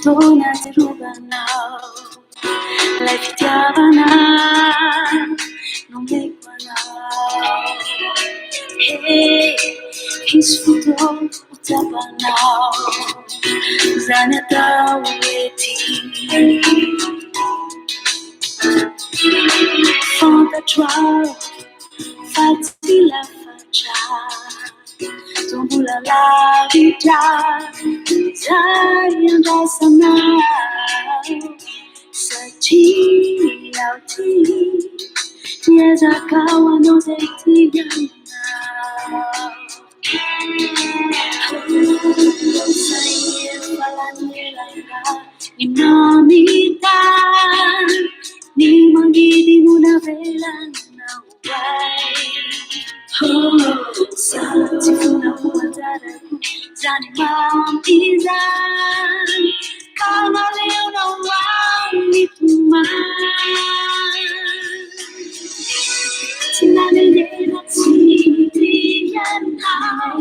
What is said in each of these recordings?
fotoana tserovanao ilay fitiavana nomeko anao. Hey, hisy fotoana ho tsapanao izany atao hoe tia. Fantatro aho fa tsy lafatra, toa mbola lavitra izay andrasanao, satria aho tia miezaka ho anao izay tianao. Saingy efa lany ela ny mamita, ny mangidy no navelanao ahy. Tsy fona ho anjarako izany mamy izany, ka naleonao aho nitomany. Tsy nanenena tsy tianao,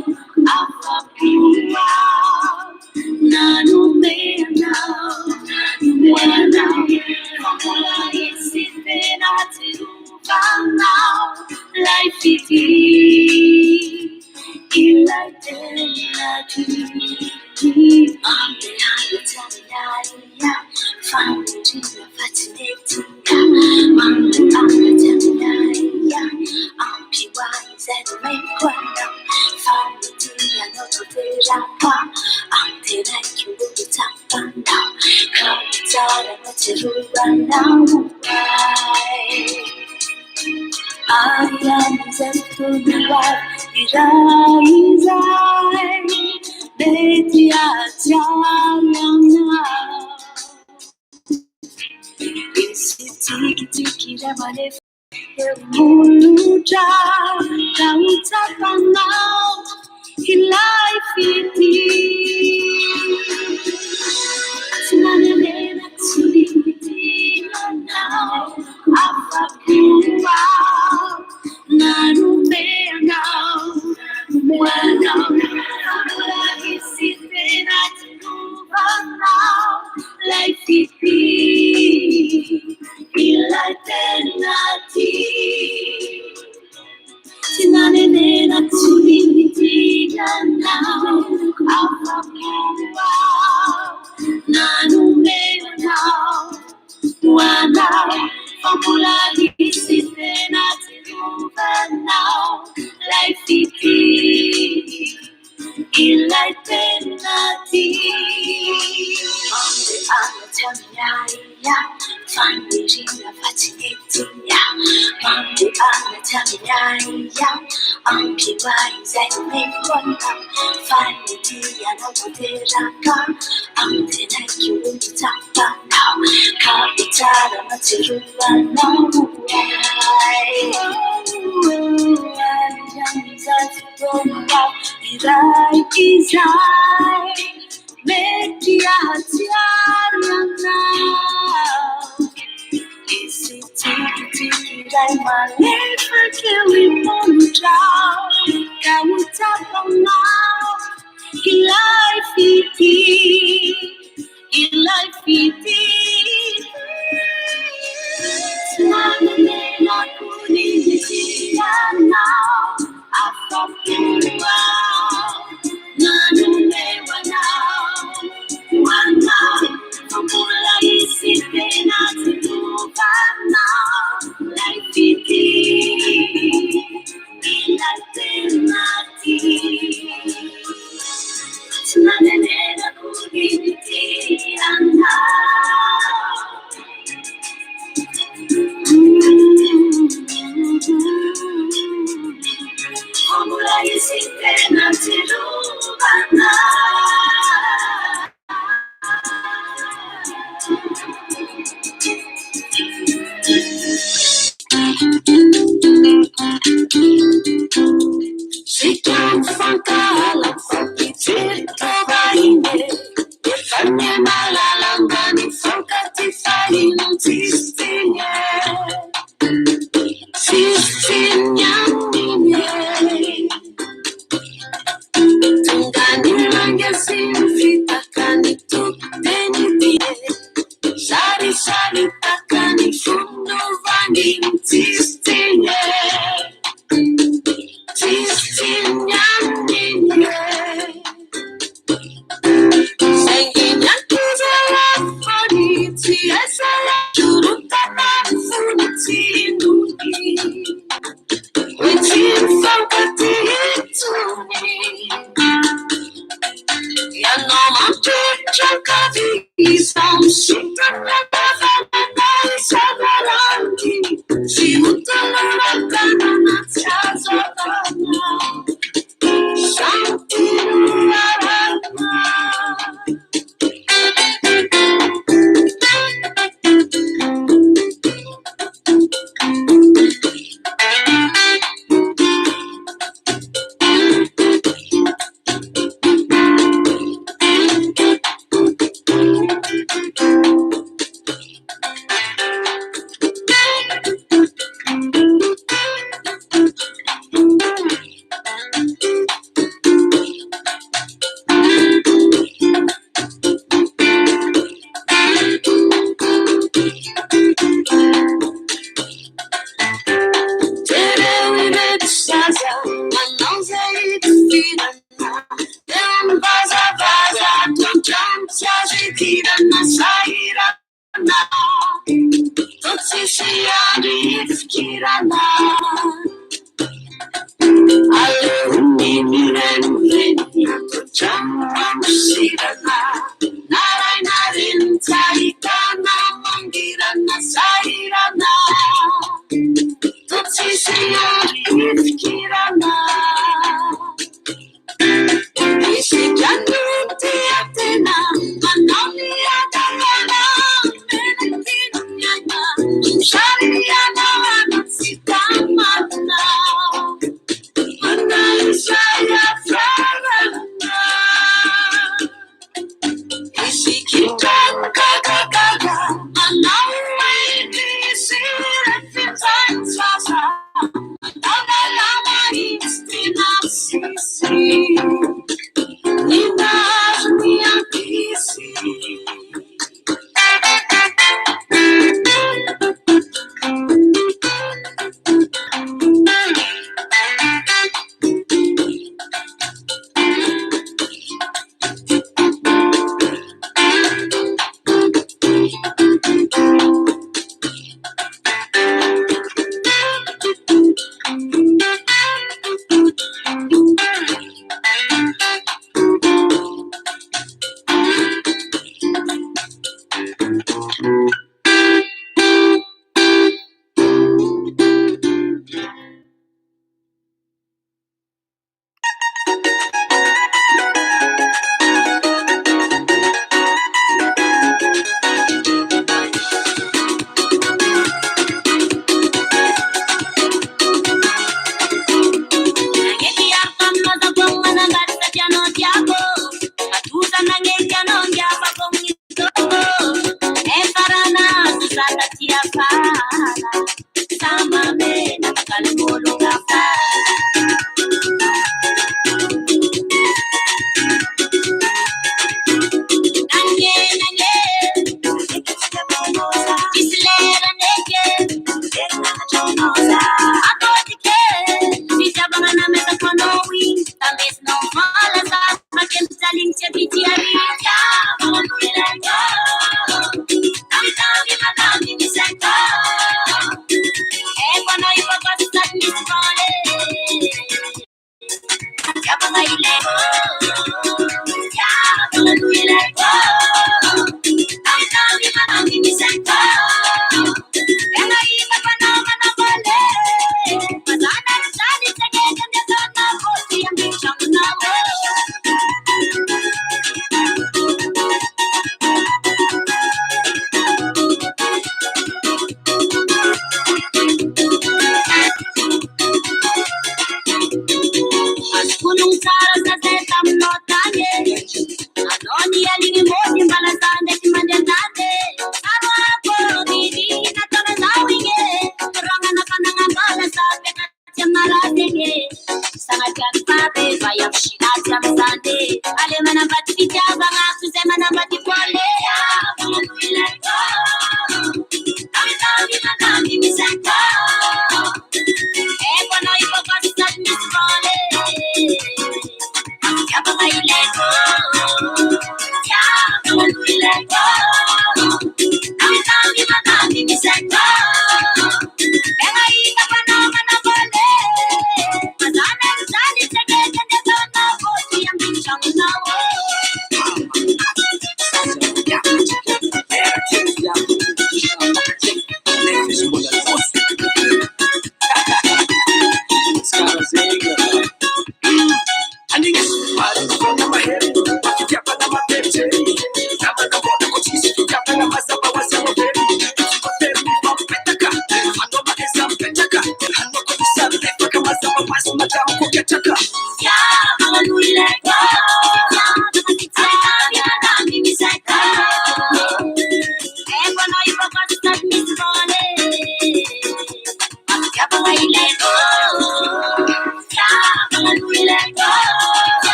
afa-po aho nanome anao, nanome anao. Fa mbola hisy tena tserovanao ilay fitia, ilay tena tia. Mandehana tsy amin'ahy, faniriana fa tsy mety. Mandehana tsy amin'ahy, ampio ahy izay nomeko anao. Fa ny tianao tanteraka, antenaiko ho tsapanao. Ka ho tsara no tserovanao ahy. Ary amin'izay fotoana ho avy iray izay, mety hahatsiaro anao. Hisy tsikitsiky iray malefa eo molotra, ka ho tsapanao ilay fitia. Tsy nanenena tsy tianao, afa-po aho nanome anao, nanome anao. Fa mbola hisy tena tserovanao ilay fitia, ilay tena tia. Tsy nanenena tsy tianao, afa-po aho nanome anao, ho anao. Fa mbola hisy tena tserovanao ilay fitia, ilay tena tia. Mandehana tsy amin'ahy, faniriana fa tsy mety. Mandehana tsy amin'ahy, ampio ahy izay nomeko anao. Fa ny tianao tanteraka, antenaiko ho tsapanao. Ka ho tsara no tserovanao ahy. Ary amin'izay fotoana ho avy iray izay, mety hahatsiaro anao. Hisy tsikitsiky iray malefaka eo imolotrao, ka ho tsapanao ilay fitia, ilay fitia. Tsy nanenena akory ny tianao, afa-po aho nanome ho anao, ho anao. Fa mbola hisy tena tserovanao ilay fitia, ilay tena tia. Tsy nanenena akory ny tianao. Fa mbola hisy tena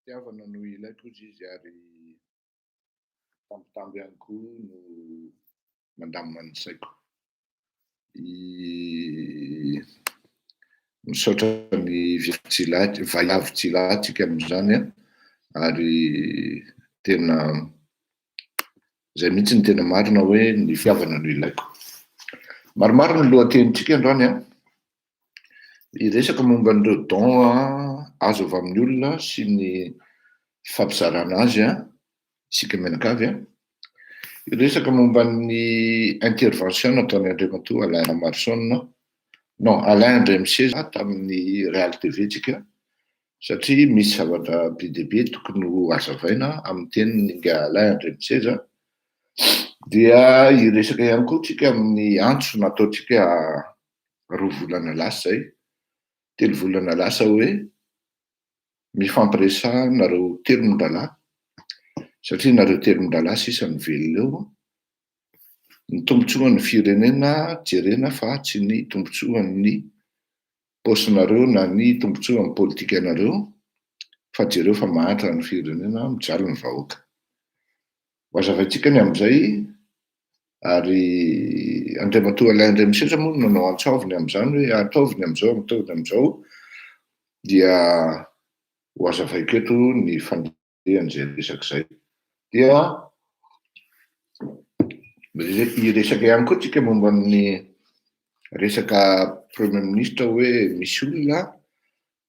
Fitiavana no ilaiko hozy izy ary tambitamby ihany koa no mandamina ny saiko. Misaotra ny vaiavy tsilahy tsika amin'izany an, ary tena izay mihitsy ny tena marina hoe ny fitiavana no ilaiko. Maromaro ny lohatenintsika androany an. Hiresaka momba an'ireo don azo avy amin'ny olona sy ny fampizarana azy isika mianakavy. Hiresaka momba ny intervention nataon'i Andriamatoa Alain Ramaroson, non Alain Andriamiseza tamin'ny Real TV tsika satria misy zavatra be dia be tokony ho hazavaina amin'ny tenin'ingahy Alain Andriamiseza. Dia hiresaka ihany koa tsika amin'ny antso nataontsika roa volana lasa izay, telo volana lasa hoe mifampiresaha nareo telo mirahalahy satria nareo telo mirahalahy sisa no velona eo, ny tombotsoan'ny firenena jerena fa tsy ny tombotsoan'ny paosinareo na ny tombotsoan'ny politikanareo fa jereo fa mahantra ny firenena, mijaly ny vahoaka. Ho hazavaintsika ny amin'izay ary Andriamatoa Alain Andriamiseza moa no nanao antso avo ny amin'izany hoe ataovy ny amin'izao, ataovy ny amin'izao dia ho hazavaiko eto ny fandehan'izay resaka izay. Dia hiresaka ihany koa tsika momba ny resaka Premier ministre hoe misy olona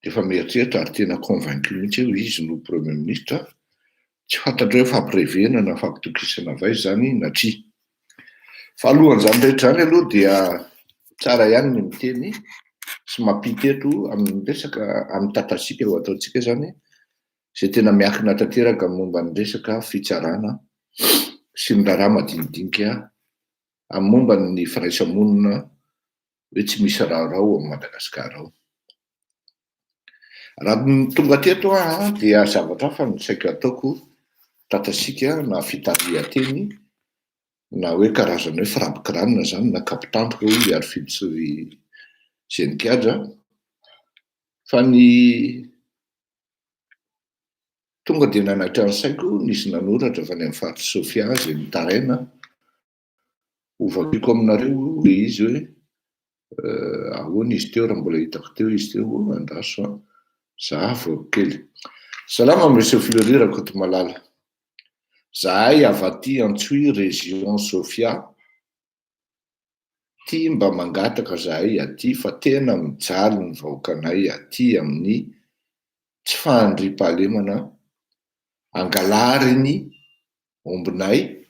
dia efa mieritreritra ary tena convaincu mihitsy hoe izy no Premier ministre, tsy fantatro hoe fampirevena na fampitokisana avy aiza izany na tsia. Fa alohan'izany rehetra izany aloha dia tsara ihany ny miteny sy mampita eto amin'ny resaka amin'ny tatasika ho ataontsika izany izay tena miankina tanteraka momba ny resaka fitsarana sy ny raharaha madinidinika amin'ny momba ny firaisamonina hoe tsy misy raharaha ao Madagasikara ao. Raha ny tonga teto aho dia zavatra hafa no saika ataoko tatasika na fitarihan-teny na hoe karazana hoe firabikiranina izany na kapitandroka hoy i Harifidy sy ry Zenik'Haja fa ny tonga dia nanaitra ny saiko nisy nanoratra avy any amin'ny faritr'i Sofia izay nitaraina Hovakiko aminareo ilay izy hoe ahoana izy teo raha mbola hitako teo izy teo, andraso an, zahavo kely. Salama Monsieur Fleury Rakotomalala. Zahay avy aty Antsohihy région Sofia ty mba mangataka zahay aty fa tena mijaly ny vahoakanay aty amin'ny tsy fahandriampahalemana angalariny ombinay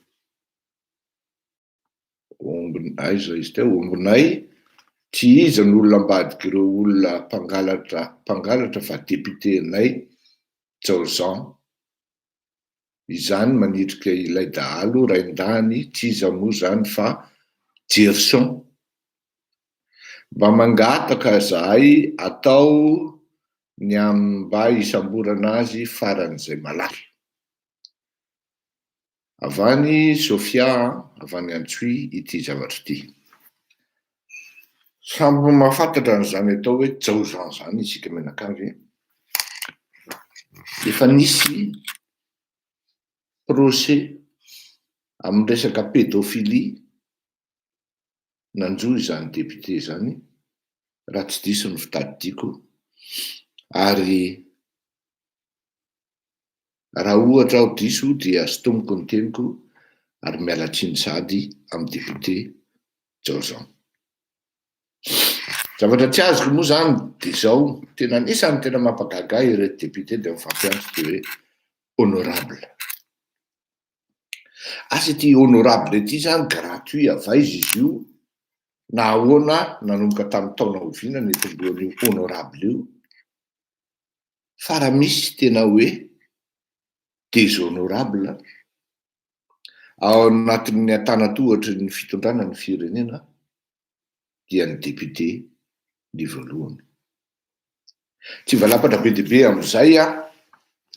omby aiza izy teo ombinay tsy iza no olona ambadik'ireo olona mpangalatra mpangalatra fa député-nay Jao Jean izany manitrika ilay dahalo raindahiny tsy iza moa zany fa Jerson mba mangataka zahay atao ny amin'ny mba hisamborana azy faran'izay malaky. Avy any Sofia, avy any Antsohihy ity zavatra ity. Samy mahafantatra an'izany atao hoe Jao Jean izany isika mianakavy. Efa nisy procès amin'ny resaka pédophilie nanjo izany député izany, raha tsy diso ny fitadidiako, ary Raha ohatra aho diso dia sintomiko ny teniko ary miala tsiny sahady amin'ny député Jao Jean. Zavatra tsy azoko moa zany dia zao, tena anisan'ny tena mampagaga ahy ireto député dia mifampiantso dia hoe honorable. Asa ity honorable ity zany gratuit avy aiza izy io na ahoana nanomboka tamin'ny taona oviana nitomboan'io honorable io. Fa raha misy tena hoe déshonorable ao anatin'ny antanantohatry ny fitondrana ny firenena dia ny député ny voalohany. Tsy hivalapatra be dia be amin'izay aho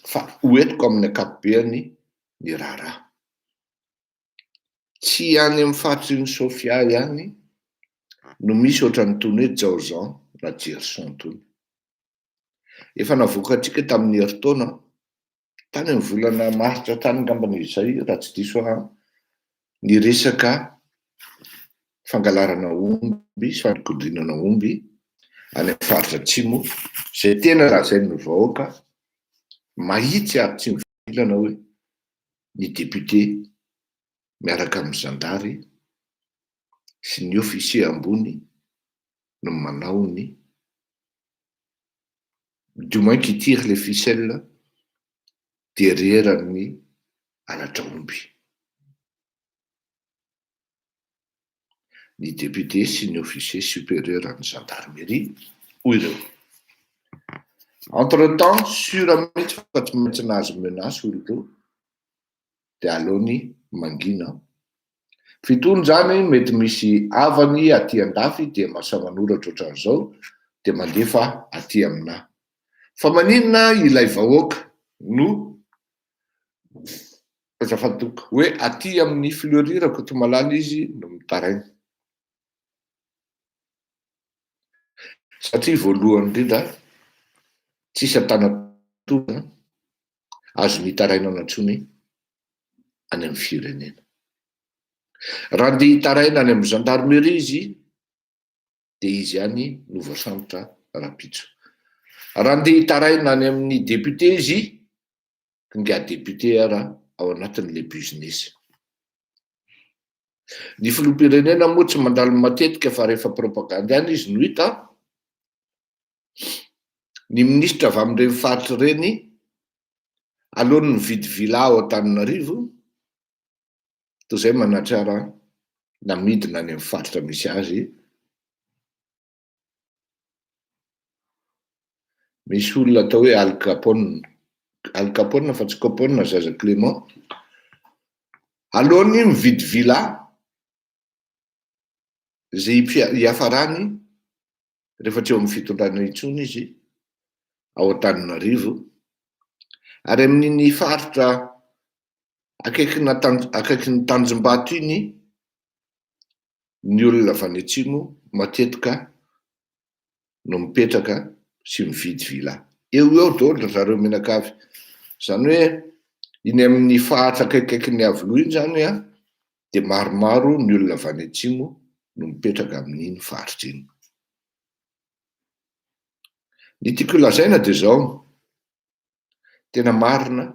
fa ho entiko amin'ny ankapobeany ny raharaha. Tsy any amin'ny faritry ny Sofia ihany no misy ohatran'itony hoe Jao Jean na Jerson itony. Efa navoakantsika tamin'ny herintaona. Tany amin'ny volana martsa tany angambany izay raha tsy diso aho ny resaka fangalarana omby sy fanodinkodinana omby any amin'ny faritra atsimo izay tena lazain'ny vahoaka mahitsy ary tsy mivilana hoe ny député miaraka amin'ny zandary sy ny officier ambony no manao ny du moins qui tire les ficelles derrière ny halatra omby. Ny député sy ny officier supérieur an'ny gendarmerie, hoy ireo. Entre temps, sûr mihitsy fa tsy maintsy nahazo menace olo ireo, dia aleony mangina. Fitony izany mety misy havany aty andafy dia masa manoratra ohatran'izao dia mandefa aty aminà. Fa maninona ilay vahoaka no azafady tompoko hoe aty amin'ny Fleury Rakotomalala izy no mitaraina? Satria voalohany indrindra tsisy antanantohina azony itarainana intsony any amin'ny firenena. Raha andeha hitaraina any amin'ny gendarmerie izy dia izy ihany no voasambotra rahampitso. Raha andeha hitaraina any amin'ny député izy, ingahy député ara ao anatin'ilay business. Ny filoham-pirenena moa tsy mandalo matetika fa rehefa propagandy ihany izy no hita. Ny minisitra avy amin'ireny faritra ireny, aleony mividy villa ao Antananarivo toy izay manatrara na midina any amin'ny faritra misy azy. Misy olona atao hoe Al Capone, Al Capone fa tsy Capone Zaza Clément, aleony mividy villa izay hiafarany rehefa tsy eo amin'ny fitondrana intsony izy ao Antananarivo ary amin'iny faritra akaikina akaikin'ny Tanjombato iny ny olona avy any atsimo matetika no mipetraka sy mividy villa. Eo ho eo daholo ry zareo mianakavy. Izany hoe iny amin'ny faritra akaikikaikin'ny Iavoloha iny izany an, dia maromaro ny olona avy any atsimo no mipetraka amin'iny faritra iny. Ny tiako holazaina dia izao, tena marina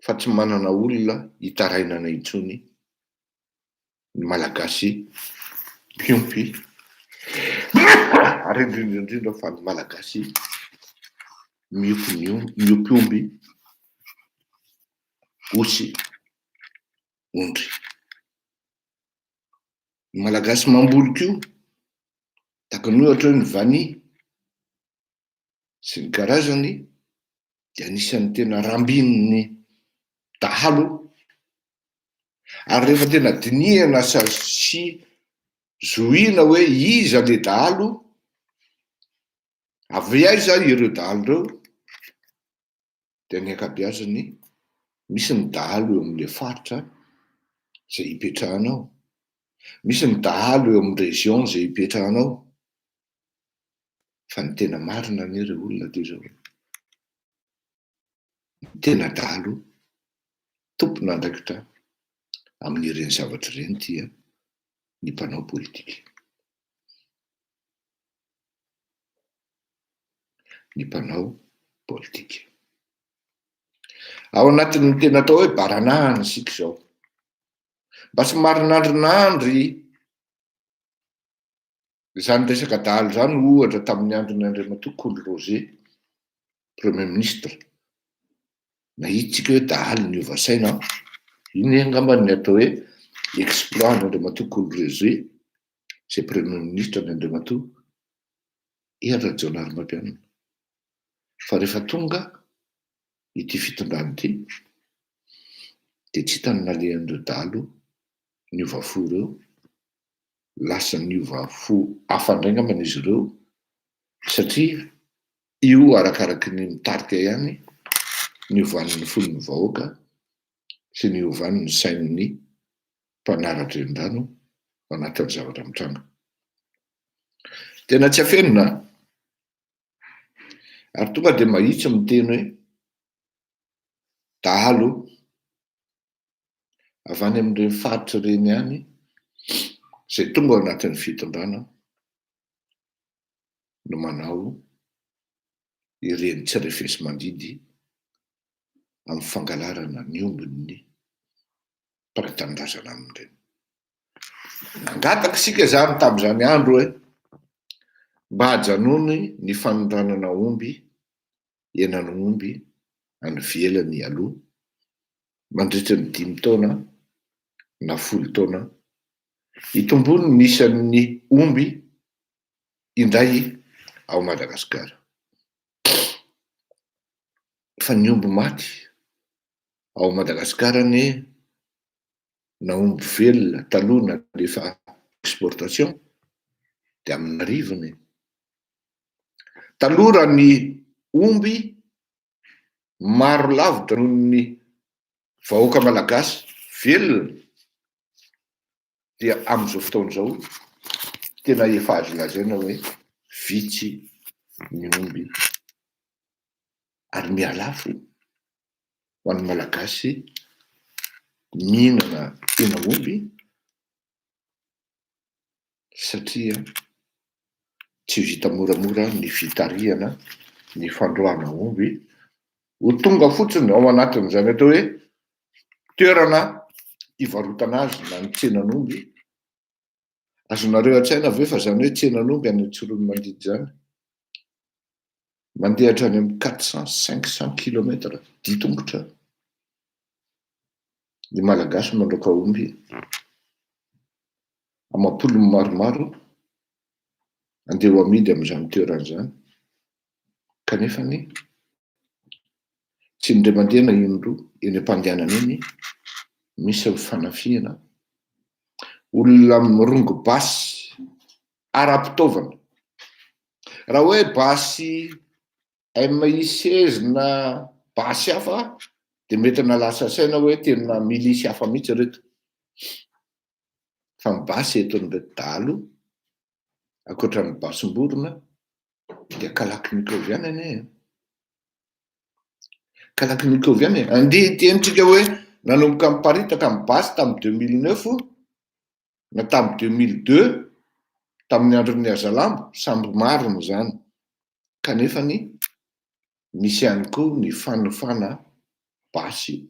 fa tsy manana olona hitarainana intsony ny Malagasy mpiompy ary indrindra indrindra fa ny Malagasy miompy miompy omby, osy, ondry. Ny Malagasy mamboly koa, tahaka ny ohatra hoe ny vanille sy ny karazany dia anisan'ny tena rambin'ny dahalo ary rehefa tena dinihana sy zohiana hoe iza le dahalo, avy aiza ireo dahalo ireo dia ny ankabeazany misy ny dahalo eo amin'ilay faritra izay ipetrahanao, misy ny dahalo eo amin'ny région izay ipetrahanao, fa ny tena marina anie ry olona dia izao, ny tena dahalo tompon'andraikitra amin'ireny zavatra ireny dia ny mpanao politika. Ny mpanao politika. Ao anatin'ny tena atao hoe baranahana isika izao. Mba somary nandrinandry izany resaka dahalo izany ohatra tamin'ny andron'i Andriamatoa Kolo Roger, Premier ministre. Nahitsika hoe dahalo niova saina an. Iny angamba ny atao hoe exploit an'Andriamatoa Kolo Roger izay Premier ministre ny Andriamatoa Hery Rajaonarimampianina. Fa rehefa tonga ity fitondrana ity dia tsy hita ny nalehan'ireo dahalo niova fo ireo, lasa niova fo hafa indray angambany izy ireo satria io arakaraky ny mitarika ihany ny hovan'ny fon'ny vahoaka sy ny hovan'ny sain'ny mpanara-drenirano ao anatin'ny zavatra mitranga. Tena tsy afenina an! Ary tonga dia mahitsy miteny hoe. Dahalo avy any amin'ireny faritra ireny ihany izay tonga ao anatin'ny fitondrana no manao ireny tsy refesi-mandidy amin'ny fangalarana ny ombin'ny mpiray tanindrazana aminy ireny. Nangataka isika izany tamin'izany andro hoe mba ajanony ny fanondranana omby henan'omby any ivelany aloha mandritra ny dimy taona na folo taona hitomboany ny isan'ny omby indray ao Madagasikara. Fa ny omby maty ao Madagasikara anie na omby velona taloha nalefa exportation dia amin'arivony e. Taloha raha ny omby maro lavitra noho ny vahoaka malagasy velona dia amin'izao fotoana izao tena efa azo lazaina hoe vitsy ny omby ary mihalafo ho an'ny malagasy mihinana hena omby satria tsy vita moramora ny fitarihana ny fandroahana omby ho tonga fotsiny ao anatin'izany atao hoe toerana hivarotana azy na ny tsenan'omby. Azonareo an-tsaina ve fa izany hoe tsenan'omby any Tsiroanomandidy izany? Mandeha hatrany amin'ny 400, 500 kilomètres dia tongotra ny Malagasy mandroaka omby amam-polony maromaro andeha ho amidy amin'izany toerana izany, kanefa ny tsy indray mandeha na indroa eny am-pandehanana eny misy ny fanafihana, olona mirongo basy ara-pitaovana, raha hoe basy MI 16 na basy hafa dia mety nahalasa saina hoe tena milisy hafa mihitsy ireto, fa ny basy entin'ireto dahalo ankoatra ny basim-borona dia kalachnikov ihany anie e. Kalachnikov ihany e. Andeha hitentsika hoe nanomboka niparitaka ny basy tamin'ny 2009 na tamin'ny 2002 tamin'ny andron'ny hazalambo, samby marina izany. Kanefa ny misy ihany koa ny fanofana basy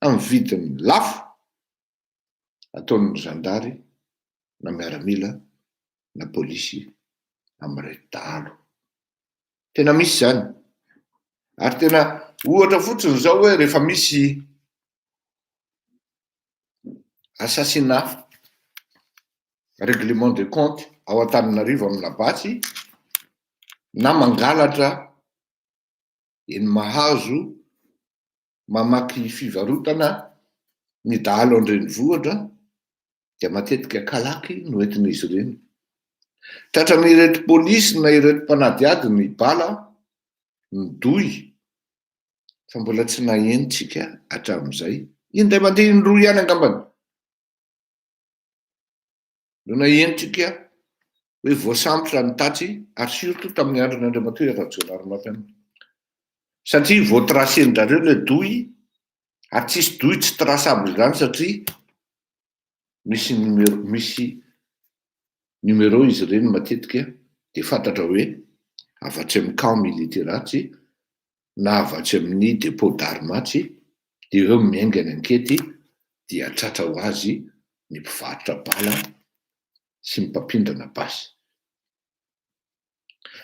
amin'ny vidiny lafo ataon'ny zandary na miaramila na polisy amin'ireto dahalo. Tena misy izany. Ary tena ohatra fotsiny izao hoe rehefa misy assassinat, règlement de compte ao Antananarivo amina basy na mangalatra eny Mahazo mamaky fivarotana ny dahalo an-drenivohitra dia matetika kalaky no entin'izy ireny. Tratran'ireto polisy na ireto mpanadihady ny bala, ny doy, fa mbola tsy nahenontsika hatramin'izay. Indray mandeha indroa ihany angambany no nahenontsika hoe voasambotra ny tatsy ary surtout tamin'ny andron'Andriamatoa Hery Rajaonarimampianina. Satria voatracer-ndrareo ilay doy ary tsisy doy tsy traçable izany satria misy numéro misy numéro izy ireny matetika dia fantatra hoe avy atsy amin'ny camp militaire atsy na avy atsy amin'ny dépôt d'armes atsy dia ireo miainga ny ankety dia tratra ho azy ny mpivarotra bala sy ny mpampindrana basy.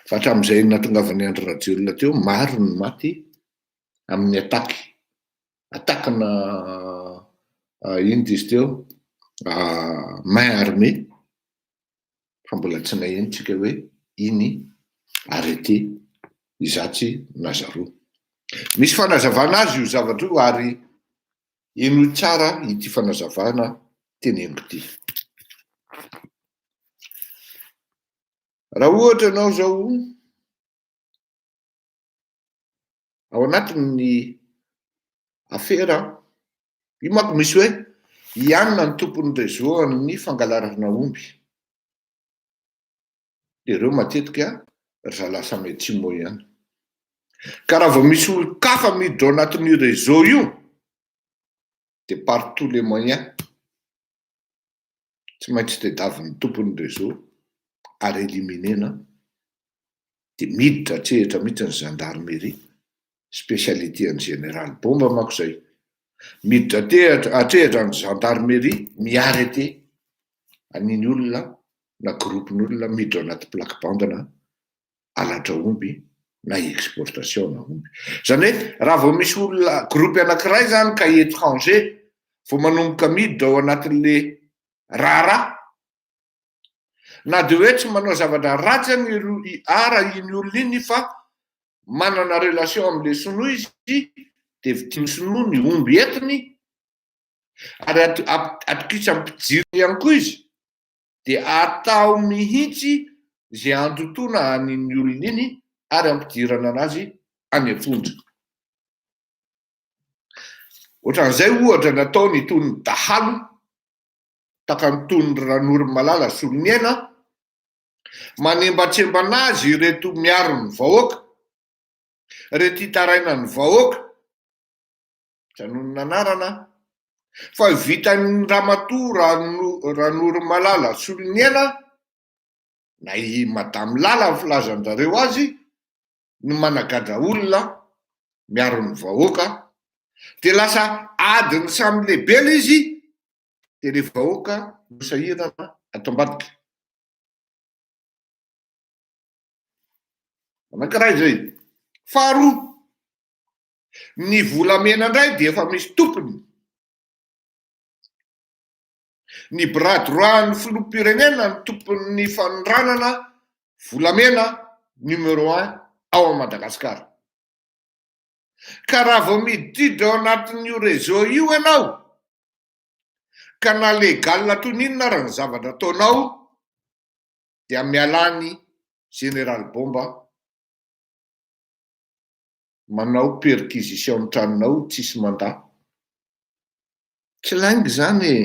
Fa hatramin'izay nahatongavan'i Andry Rajoelina teo, maro ny maty amin'ny attaque, attaque na inona izy teo, main armée, fa mbola tsy naheno tsika hoe iny arrêté izatsy na zaroa. Misy fanazavana azy io zavatra io ary henoy tsara ity fanazavana teneniko ity. Raha ohatra ianao izao ao anatin'ny afera, io manko misy hoe i anona ny tompon'ny réseau an'ny fangalarana omby. Dia ireo matetika ry zalahy samy atsimo ihany. Ka raha vao misy olon-kafa miditra ao anatin'io réseau io dia par tous les moyens tsy maintsy tediavin'ny tompon'ny réseau ary éliminer-na dia miditra an-tsehatra mihitsy ny gendarmerie, spécialité an'ny général Bomba manko izay, miditra an-tehatra an-tsehatra ny gendarmerie mi-arrêter an'iny olona na groupe-n'olona miditra ao anaty plaque bande-na halatra omby na exportation na omby. Zany hoe raha vao misy olona groupe anankiray zany ka étranger vao manomboka miditra ao anatin'le raharaha, na de hoe tsy manao zavatra ratsy any ara iny olona iny fa manana relation am'le sinoa izy de vidian'ny sinoa ny omby entiny ary atokisany mpijiry ihany koa izy dia atao mihitsy izay handotoana an'iny olona iny ary hampidirana anazy any am-ponja. Ohatran'izay ohatra nataony itony dahalo tahaka an'itony Ranoromalala Soloniaina, manembatsembana azy ireto miaro ny vahoaka, ireto itarainan'ny vahoaka, Tsy hanonona anarana aho. Fa vitan'ny ramatoa Ranoromalala Soloniaina na i Madame Lala ny filazan-jareo azy no managadra olona miaro ny vahoaka dia lasa adin'ny samy lehibe ilay izy dia ilay vahoaka no sahirana ato ambadika. Anankiray izay. Faharoa, Ny volamena indray dia efa misy tompony. Ny bras droit n'ny filoham-pirenena no tompon'ny fanondranana volamena numéro un ao Madagascar. Ka raha vao midididra ao anatin'io réseau io ianao, ka na légal toy ny inona ary ny zavatra ataonao, dia mialà ny général Bomba manao perquisition ny tranonao tsisy mandat. Tsy lainga izany e!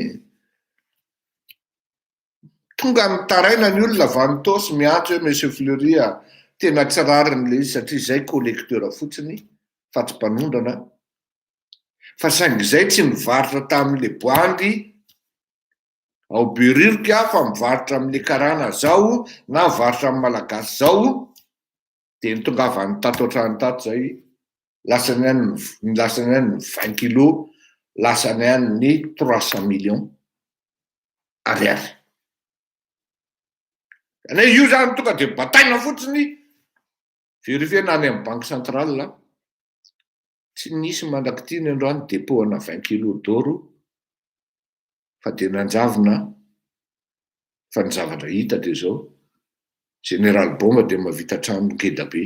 Tonga mitaraina ny olona avy any Itaosy miantso hoe Monsieur Fleury a, tena tsy rariny ilay izy satria izay collecteur fotsiny fa tsy mpanondrana, fa saingy izay tsy nivarotra tamin'ilay boandy ao Behoririka fa mivarotra amin'ilay karana zao na mivarotra amin'ny malagasy zao, dia nitongavany tato an-trano tato zay, lasany any ny lasany any ny vingt kilos, lasany any ny trois cent millions ariary. Zany hoe io zany tonga dia bataina fotsiny, vérifier-na any amin'ny banque centrale, tsy nisy mandrak'ity ny androany dépôt ana vingt kilos d'or fa dia nanjavona fa ny zavatra hita dia izao, Général Bomba dia mahavita trano ngeda be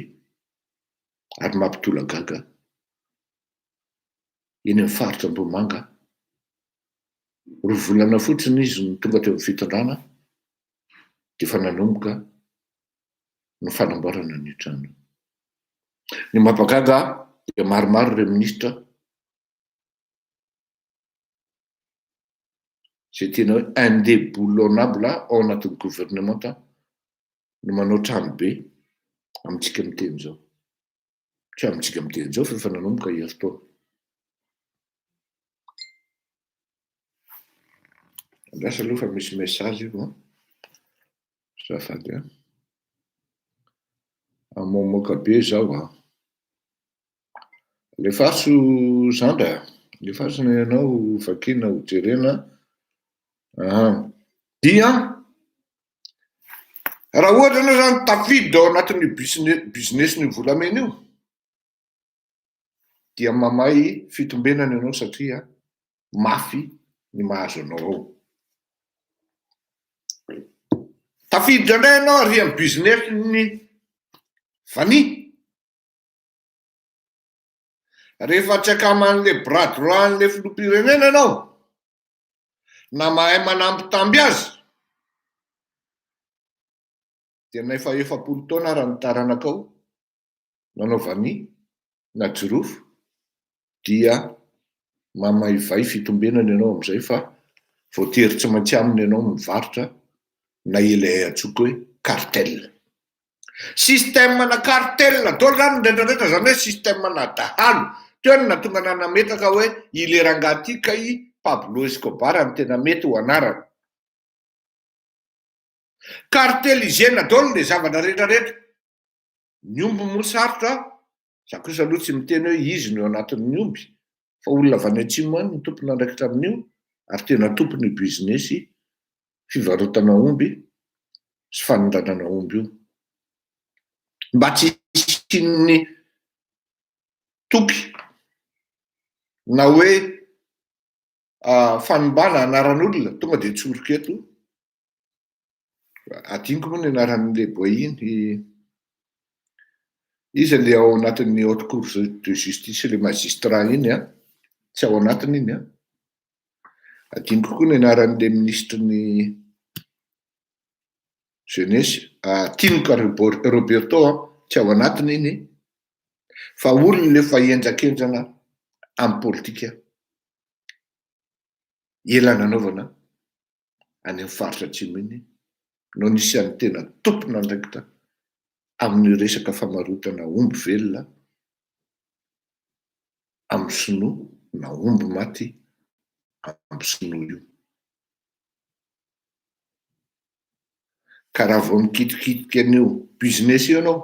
ary mampitolagaga eny amin'ny faritra Ambohimanga. Roa volana fotsiny izy no tonga teo amin'ny fitondrana dia efa nanomboka ny fanamboarana an'io trano io. Ny mampagaga dia maromaro ireo minisitra Izay tena hoe indéboulonnable ao anatin'ny gouvernemanta no manao trano be amintsika miteny izao. Tsy amintsika miteny izao fa efa nanomboka herintaona. Andraso aloha fa misy message io an. Azafady an. Hamoamoaka be izao an. Alefaso zandry a! Alefaso ny anao ho vakiana ho jerena a! Dia raha ohatra ianao zany tafiditra ao anatin'io business business-n'io volamena io dia mamay fitombenana ianao satria mafy ny mahazo anao ao. Tafiditra indray ianao ary amin'ny business-n'ny vanille. Rehefa tsy akaman'le bras droit an'le filoham-pirenena ianao, na mahay manambitamby azy, dia na efa 40 taona ara ny taranakao nanao vanille na jirofo dia mamaivay fitombenana ianao amin'izay fa voatery tsy maintsy aminy ianao mivarotra na ilay antsoiko hoe cartel. Système-na cartel daholo zany ny rehetra rehetra, zany hoe système-na dahalo. Teo no nahatonga anah nametraka hoe i le rangahy ty kay Pablo Escobar no tena mety ho anarany. Cartelisena daholo le zavatra rehetra rehetra. Ny omby moa sarotra, za kosa aloha tsy miteny hoe izy no eo anatin'ny omby, fa olona avy any atsimo any no tompon'andraikitra amin'io ary tena tompon'io business fivarotana omby sy fanondranana omby io. Mba tsy hisian'ny toky na hoe fanimbana anaran'olona, tonga dia tsoriko eto, adinoko moa ny anaran'ilay boay iny, iza le ao anatin'ny haute cour de justice le magistrat iny an, tsy ao anatiny iny an, adinoko koa ny anaran'le minisitry ny jeunesse, Tinoka Roberto an, tsy ao anatiny iny, fa olona efa henjakenjana amin'ny politika ela nanaovana any amin'ny faritra atsimo iny no anisan'ny tena tompon'andraikitra amin'io resaka famarotana omby velona amin'ny sinoa na omby maty amin'ny sinoa io. Ka raha vao mikitikitika an'io business io ianao,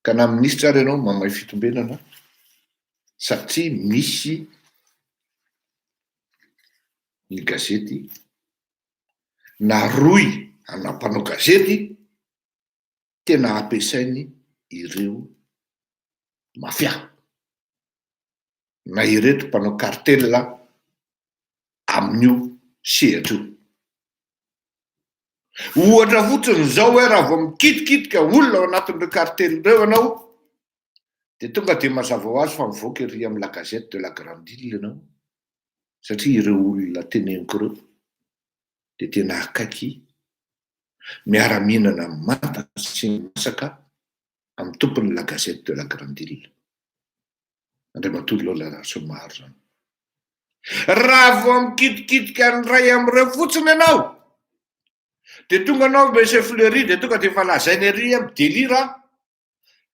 ka na minisitra ary ianao mamay fitombenana satria misy ny gazety na rohy ana mpanao gazety tena ampiasainy ireo mafia na ireto mpanao cartel amin'io sehatra io. Ohatra fotsiny izao hoe raha vao mikitikitika olona ao anatin'ireo cartel ireo ianao dia tonga dia mazava ho azy fa mivoaka ery amin'ny la gazette de la grande ile ianao satria ireo olona teneniko ireo dia tena akaiky miara-mihinana manta sy masaka amin'ny tompon'ny la gazette de la grande ile. Andriamatoa Lola Rasoamaro izany. Raha vao mikitikitika ny iray amin'ireo fotsiny ianao, dia tonga anao Monsieur Fleury, dia tonga dia efa lazainy ery amin'ny délire,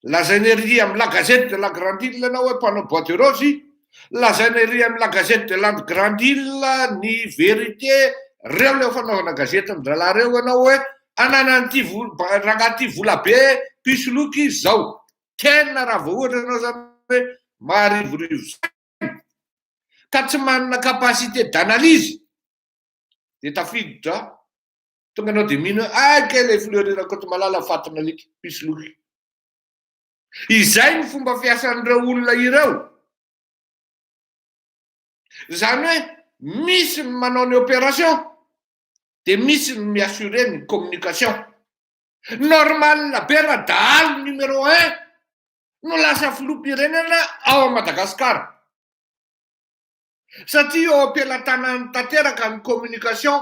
lazainy ery amin'ny la gazette de la grande ile ianao hoe mpanao bois de rose, lazainy ery amin'ny la gazette de la grande ile ny vérité, reo ilay fanaovana gazety an-drahalahy reo ianao hoe ananan'ity rangahy ity volabe mpisoloky izy izao. Tena raha vao ohatra ianao zany hoe maharivorivo saina ka tsy manana capacité d'analyse dia tafiditra tonga anao dia mino hoe ay kay ilay Fleury Rakotomalala fatin'alika mpisoloky. Izay ny fomba fiasan'ireo olona ireo. Izany hoe misy ny manao ny opération dia misy ny mi-assurer ny communication. Normal be raha dahalo numéro un no lasa filoham-pirenena ao Madagascar. Satria eo am-pelatanany tanteraka ny communication,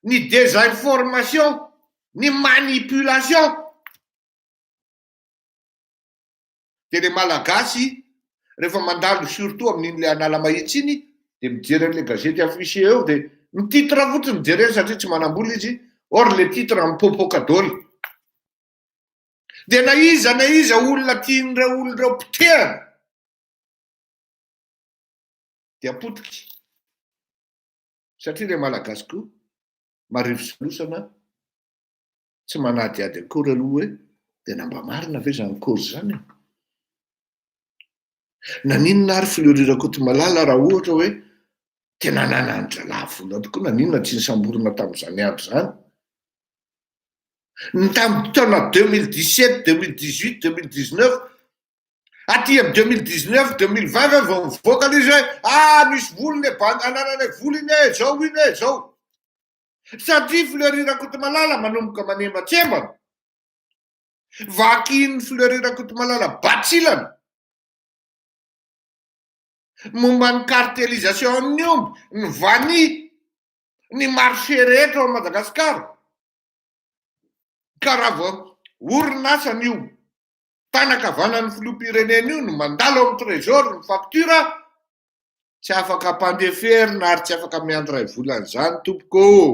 ny désinformation, ny manipulation. Dia le Malagasy rehefa mandalo surtout amin'iny le Analamahitsy iny dia mijery an'le gazety affiché eo dia ny titre fotsiny jereny satria tsy manam-bola izy, or le titre mipoapoaka daholo. Dia na iza na iza olona tian'ireo olona ireo potehana dia potiky satria le Malagasy koa marivo salosana tsy manadihady akory aloha hoe tena mba marina ve izany cause izany e? Naninona ary Fleury Rakotomalala raha ohatra hoe tena nanan-drahalahy vola tokoa, naninona tsy nisamborina tamin'izany andro izany? Ny tamin'ny taona 2017, 2018, 2019, aty amin'ny 2019, 2020 ve vao mivoaka ilay izy hoe ah misy vola iny e, bandy anananay vola iny e, zao iny e, zao. Satria Fleury Rakotomalala manomboka manembatsembana. Vakin'i Fleury Rakotomalala batsilana momba ny cartelisation ny omby, ny vanille, ny marché rehetra ao Madagasikara. Ka raha vao orinasan'io tanakavanan'ny filoham-pirenena io no mandalo amin'ny trésor ny facture, tsy afaka ampandeferina ary tsy afaka miandry iray volana izany tompoko ô!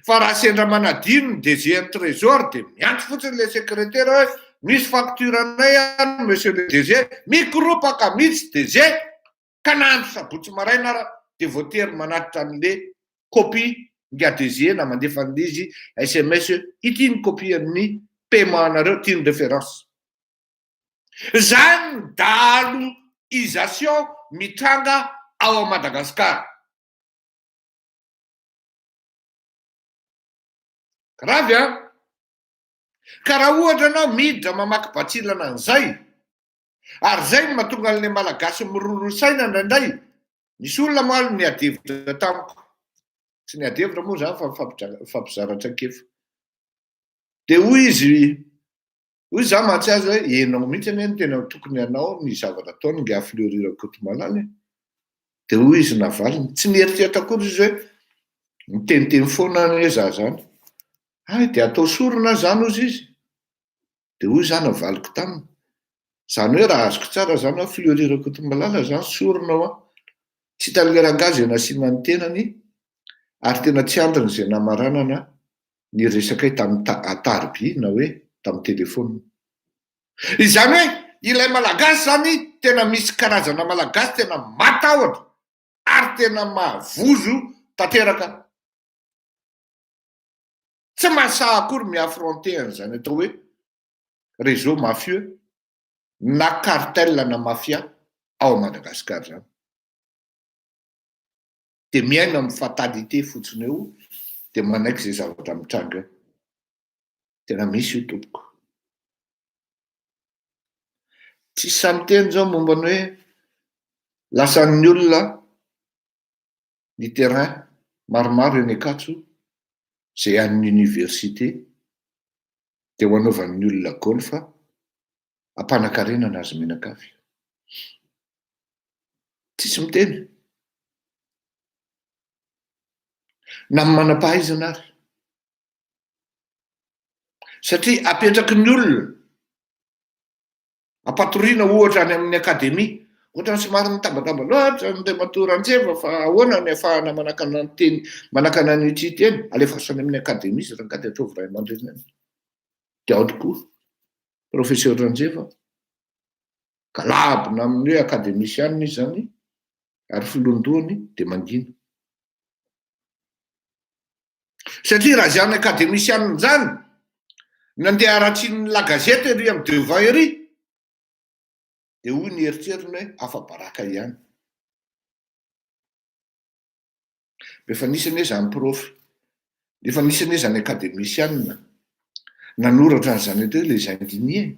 Fa raha sendra manadino ny DG an'ny Trésor dia miantso fotsiny ilay secrétaire hoe misy facture anay any monsieur le DG, mikoropaka mihitsy DG ka na andro sabotsy maraina ara dia voatery manatitra an'le copie nga DG na mandefa an'le izy sms ity ny copie an'ny paiement anareo, ity ny référence. Zany ny dahaloisation mitranga ao Madagascar. Grave an! Ka raha ohatra ianao miditra mamaky batsilana an'izay, ary izay no mahatonga an'ilay Malagasy miroro saina indraindray, nisy olona moa aloha niady hevitra tamiko, tsy niady hevitra moa izany fa nifampizara traikefa, dia hoy izy, Hoy za mantsy azy hoe enao mihitsy anie no tena tokony hanao ny zavatra ataony ingahy Fleury Rakotomalala e! Dia hoy izy navaliny, tsy nieritreritra akory izy hoe miteniteny foana anie za zany. Hay dia atao sorona aho zany hozy izy. Dia hoy za navaliko taminy, zany hoe raha azoko tsara zany hoa Fleury Rakotomalala zany sorona hoa. Tsy hitan'ilay rangahy izay nasiana ny tenany ary tena tsy andriny izay namaranana ny resakay tamin'ny tariby na hoe tamin'ny telephone. Izany hoe ilay Malagasy izany tena misy karazana Malagasy tena matahotra ary tena mahavozo tanteraka. Tsy mahasahy akory mi-affronter an'izany atao hoe réseau mafieux na cartel na mafia ao Madagascar izany. Dia miaina amin'ny fatalité fotsiny eo dia manaiky izay zavatra mitranga eo. Tena misy io tompoko. Tsisy sahy miteny izao momba ny hoe lasan'ny olona ny terrain maromaro eny Ankatso izay an'ny université dia ho anaovan'ny olona golf ampanakarenana azy mianakavy. Tsisy miteny. Na ny manam-pahaizana ary. Satria apetraky ny olona, ampatoriana ohatra any amin'ny akademia, ohatran'ny somary mitambatamba loatra Andriamatoa Ranjeva fa ahoana ny ahafahana manakana ny teny, manakana an'io tsy hiteny, alefaso any amin'ny akademia izy rangahy dia ataovy ray aman-dreny any. Dia ao tokoa Professeur Ranjeva, galabina amin'ny hoe akademisianina izy izany ary filohan-dohany dia mangina. Satria raha izany akademisianina izany, nandeha haratsian'ny La Gazette ery amin'ny devant ery, dia hoy ny eritreriny hoe afa-baraka ihany. Efa nisy anie izany prof, efa nisy anie izany akademisianina nanoratra an'izany atao hoe les indignés.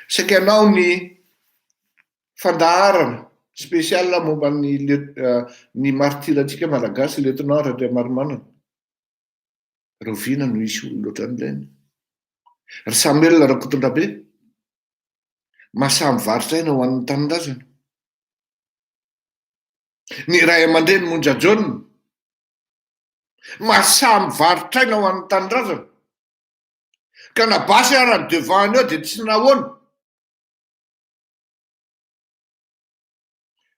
Saika hanao ny fandaharana spécial momba ny ny martyr-ntsika malagasy Lieutenant Randriamaromanana. Rahoviana no hisy olona ohatran'ireny? Ry Samuel Rakotondrabe, mahasahy mivarotra aina ho an'ny tanindrazana. Ny ray aman-dreny Monja Jaona, mahasahy mivarotra aina ho an'ny tanindrazana. Ka na basy ara ny devant-ny eo dia tsy nahoana.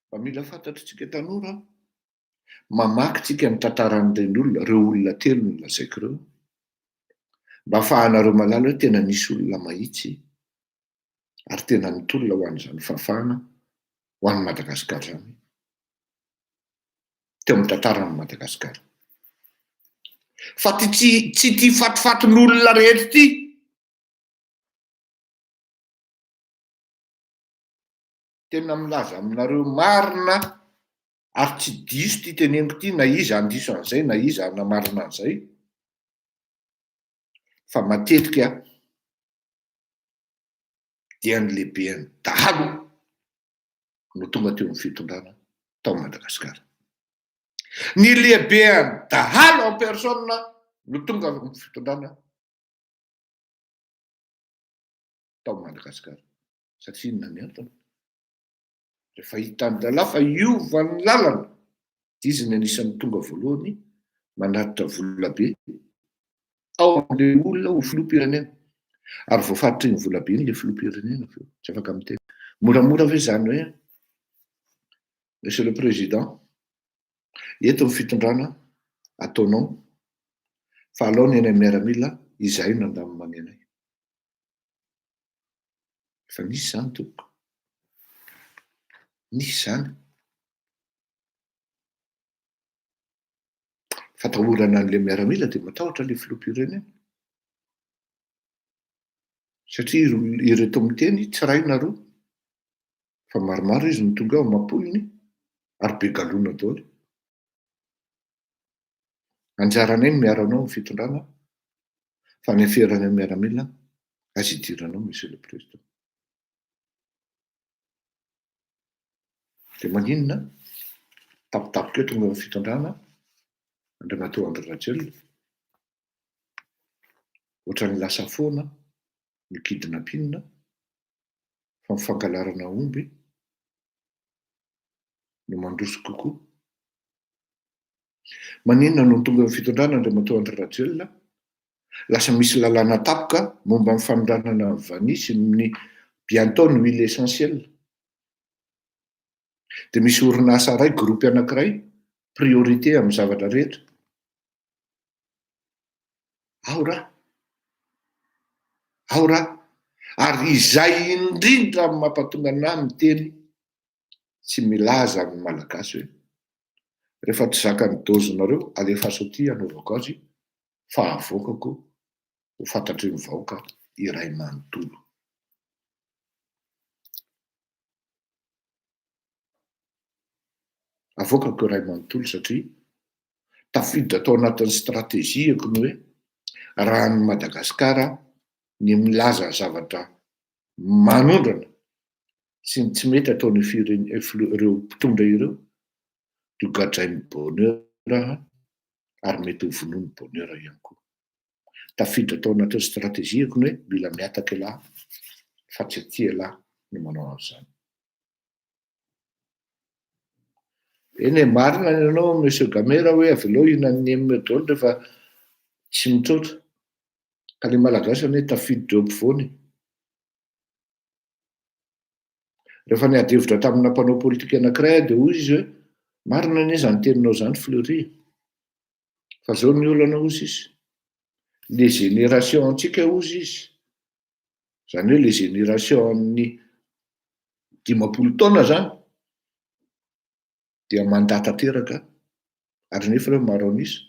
Mba mila fantatr'tsika tanora Mamaky tsika ny tantaran'ireny olona, ireo olona telo nolazaiko ireo, mba afahanareo mahalala hoe tena nisy olona mahitsy ary tena nitolona ho an'izany fahafahana ho an'i Madagasikara izany teo amin'ny tantaran'i Madagasikara. Fa ty tsy tsy ity fatifatin'olona rehetra ity. Tena milaza aminareo marina ary tsy diso ity teneniko ity na iza handiso an'izay na iza hanamarina an'izay fa matetika dia ny lehiben'ny dahalo no tonga teo amin'ny fitondrana tao Madagasikara. Ny lehiben'ny dahalo en personne no tonga amin'ny fitondrana tao Madagasikara. Satria inona ny antony? Rehefa hitan'ny rahalahy fa hiova ny lalana, dia izy no anisan'ny tonga voalohany manatitra vola be ao amin'ilay olona ho filoham-pirenena. Ary voafaritry iny vola be iny ilay filoham-pirenena avy eo, tsy afaka miteny. Moramora ve izany hoe? Monsieur le Président, eto ny fitondrana ataonao fa alao ny anay miaramila izahay no handamina ny anay. Efa nisy izany tompoko. Nisy izany. Fatahorana an'ilay miaramila dia matahotra ilay filoham-pirenena. Satria ireto miteny tsy iray na roa fa maromaro izy no tonga ao amam-polony ary be galona daholo. Anjaranay ny miaro anao amin'ny fitondrana fa ny aferanay miaramila aza idiranao Monsieur le Président. Dia maninona? Tampotampoka eo tonga amin'ny fitondrana Andriamatoa Andry Rajoelina. Ohatran'ny lasa foana ny kidnapping fa ny fangalarana omby no mandroso kokoa. Maninona no tonga amin'ny fitondrana Andriamatoa Andry Rajoelina? Lasa misy lalàna tapoka momba ny fanondranana ny vanille sy ny bientôt ny huile essentielle. Dia misy orinasa iray, groupe anankiray, priorité amin'ny zavatra rehetra. Ao raha. Ao raha. Ary izay indrindra no mampatonga anah miteny sy milaza amin'ny Malagasy hoe rehefa tsy zakan'ny dose-nareo alefaso aty hanaovako azy fa avoakako ho fantatry ny vahoaka iray manontolo. Avoakako iray manontolo satria tafiditra tao anatin'ny stratégie-ko ny hoe raha any Madagasikara ny milaza zavatra manondrana sy ny tsy mety ataon'io firene ireo mpitondra ireo dia ho gadrain'ny bonheur ary mety ho vonoin'ny bonheur ihany koa. Tafiditra tao anatin'ny stratégie-ko ny hoe mila mihataka elah fa tsy aty elah no manao an'izany. Eny e, marina ny anao Monsieur Gamera hoe avelao hihinan'ny M daholo rehefa tsy mitroatra. Ka le Malagasy anie tafiditra eo ampovoany e. Rehefa niady hevitra tamina mpanao politika anankiray aho dia hoy izy hoe marina anie izany teninao izany Fleury e. Fa izao ny olana hozy izy, le génération antsika hozy izy, izany hoe le génération an'ny 50 taona izany dia mandà tanteraka, ary nefa ireo maro an'isa,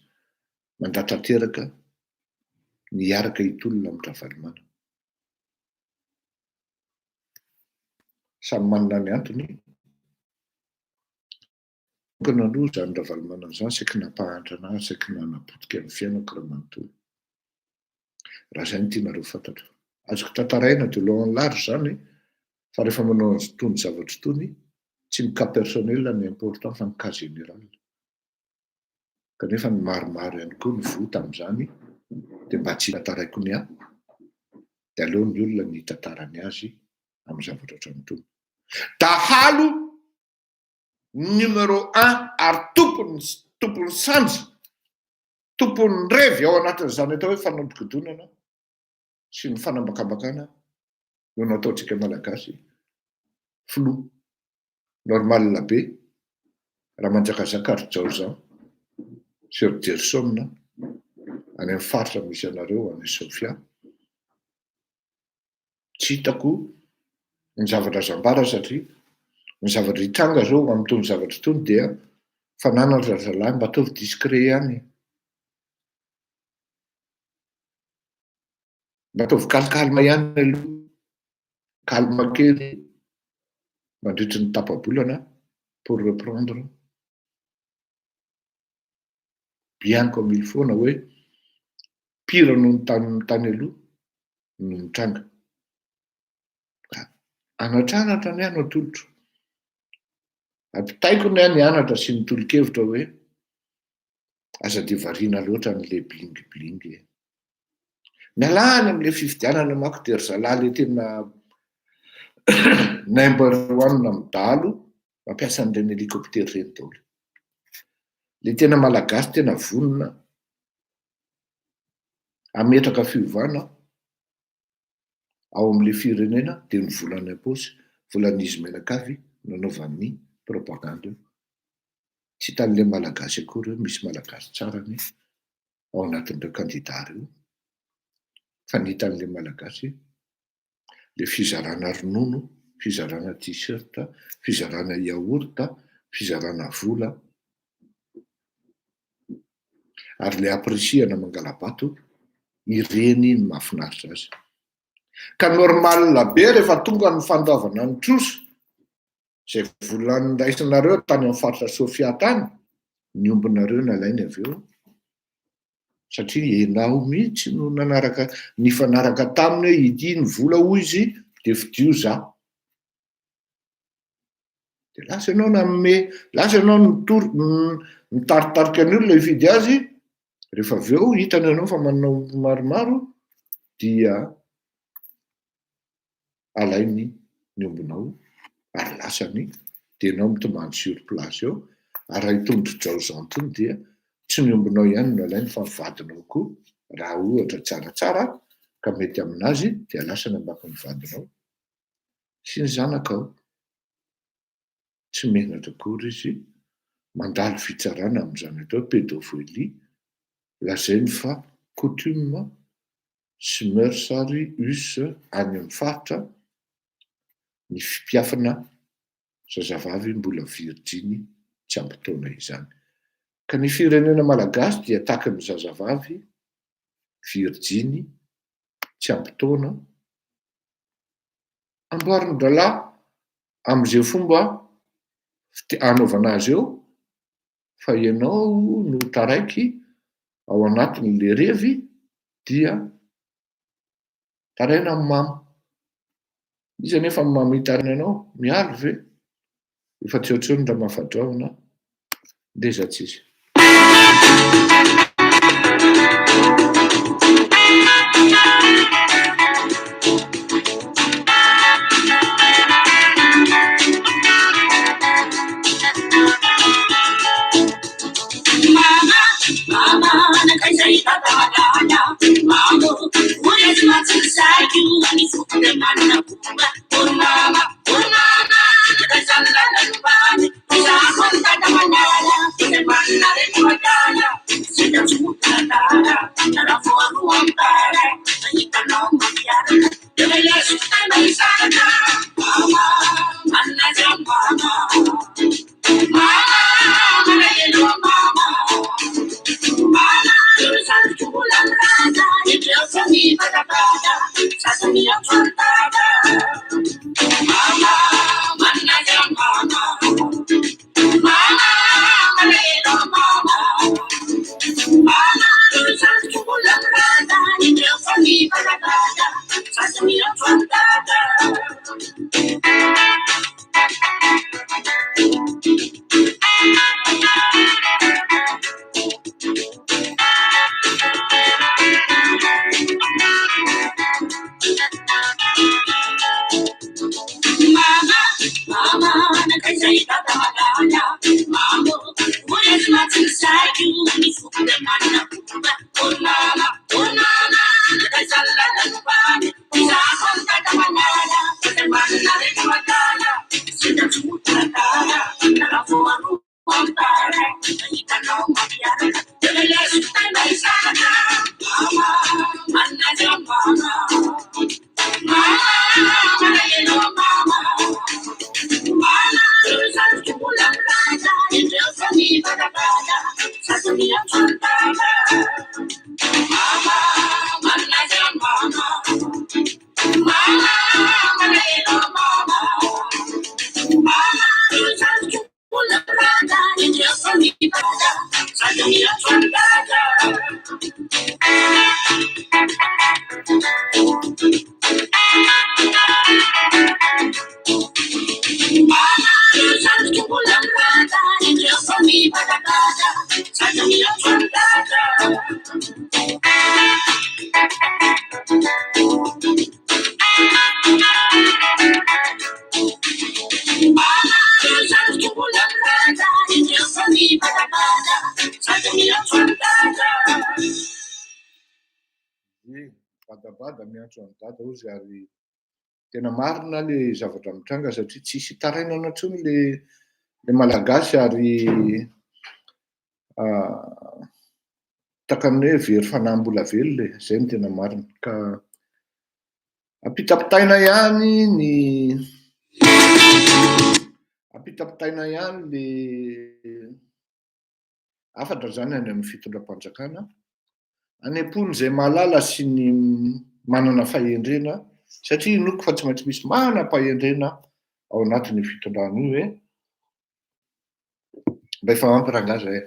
mandà tanteraka ny hiaraka hitolona amin-dRavalomanana. Samy manana ny antony. Tokony aloha izany Ravalomanana izany saiky nampahantra anah, saiky nanapotika ny fiainako raha manontolo. Raha izay no tianareo fantatra. Azoko tantaraina de long en large izany fa rehefa manao an'itony zavatra itony, tsy ny cas personnel no important fa ny cas général. Kanefa ny maromaro ihany koa no voa tamin'izany dia mba tsy tantaraiko ny ahy dia aleo ny olona ny hitantara ny azy amin'ny zavatra ohatran'itony. Dahalo numéro un ary tompony tompon'ny sandry, tompon'ny revy ao anatin'izany atao hoe fanodikodonana sy ny fanambakambakana no nataontsika Malagasy filoha normal be raha manjakazaka ry Jaojan sy ry Jerson any amin'ny faritra misy anareo any Sofia. Tsy hitako ny zavatra azo ambara satria ny zavatra hitranga zao amin'itony zavatra itony dia fananana ry zalahy mba ataovy discret ihany e. Mba ataovy calme ihany aloha, calme kely mandritry ny tapa-bolana pour reprendre bien comme il faut na hoe pire noho ny tany tany aloha no mitranga. Ka anatranatra ny ahy no atolotro. Ampitaiko ny ahy ny anatra sy ny tolo-kevitra hoe aza dia variana loatra amin'ilay bling bling e. Mialà any amin'ilay fifidianana manko dia ry zalahy ilay tena number one amin'ny dahalo mampiasa an'ireny hélicoptère ireny daholo. Ilay tena malagasy tena vonona hametraka fiovana ao amin'ilay firenena dia ny vola any am-paosy, volan'izy mianakavy nanaovany propagande io. Tsy hitan'ilay Malagasy akory hoe misy Malagasy tsara anie ao anatin'ireo kandida ireo, fa ny hitan'ilay Malagasy, ilay fizarana ronono, fizarana t-shirt, fizarana yaourt, fizarana vola, ary ilay ampirisihana mangala-bato, ireny no mahafinaritra azy. Ka normal be rehefa tonga ny fandoavana ny trosa, izay vola noraisinareo tany amin'ny faritra Sofia tany, ny ombinareo nalainy avy eo, satria enao mihitsy no nanaraka, nifanaraka taminy hoe ity ny vola hoy izy dia fidio za. Dia lasa ianao nanome, lasa ianao nitory, nitaritarika ny olona hifidy azy, rehefa avy eo hitany ianao fa manana omby maromaro dia alainy ny ombinao ary lasany dia ianao mitomany sur place eo, ary raha itony ry Jao Jean itony dia tsy ny ombinao ihany no alainy fa ny vadinao koa raha ohatra tsaratsara ka mety aminazy dia lasany ambakin'ny vadinao sy ny zanakao. Tsy menatra akory izy mandalo fitsarana amin'izany atao hoe pédophilie, lazainy fa coutume sy mœurs ary us any amin'ny faritra ny fimpiafina zazavavy mbola virjiny tsy ampy taona izany. Ka ny firenena malagasy dia takin'ny zazavavy virjiny tsy ampy taona, amboarin-drahalahy amin'izay fomba anaovana azy eo fa ianao no taraiky ao anatin'le revy dia taraina amin'ny mamo. Iza anefa no mamo hitaraina anao? Mialy ve? Efa tsy eo intsony Ramafadrahona, ndeza tsisy. Ie, badabada miantso an'i Dada ozy ary tena marina le zavatra mitranga satria tsisy itarainana intsony le le Malagasy ary. Tahaka ny hoe very fanahy mbola velona e, izay no tena marina. Ka ampitapitaina ihany ny ampitapitaina ihany le hafatra izany any amin'ny fitondram-panjakana, any am-pon'izay mahalala sy ny manana fahendrena, satria inoako fa tsy maintsy misy manam-pahendrena ao anatin'io fitondrana io hoe mba efa ampy rangahy zay e.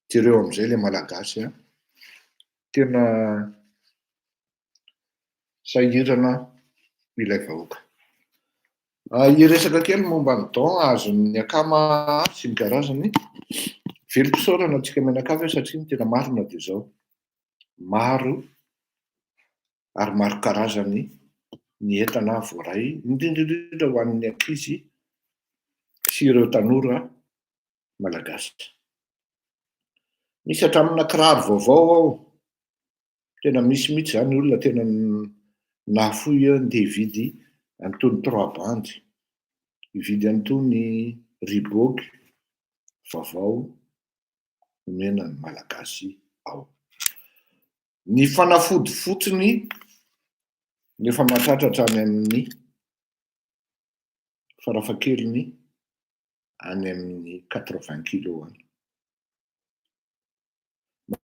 Jereo amin'izay ilay Malagasy a. Tena sahirana ilay vahoaka. Hiresaka kely momba ny don azon'ny akama sy ny karazany. Velom-pisaorana antsika mianakavy aho satria ny tena marina dia izao. Maro ary maro karazany ny entana voaray, indrindra indrindra ho an'ny ankizy sy ireo tanora malagasy. Misy hatramina kiraro vaovao ao. Tena misy mihitsy izany olona tena nahafoy andeha hividy an'itony trois bandes, hividy an'itony Reebok vaovao omena ny Malagasy ao. Ny fanafody fotsiny no efa mahatratra hatrany amin'ny farafahakeliny any amin'ny quatre-vingts kilos any.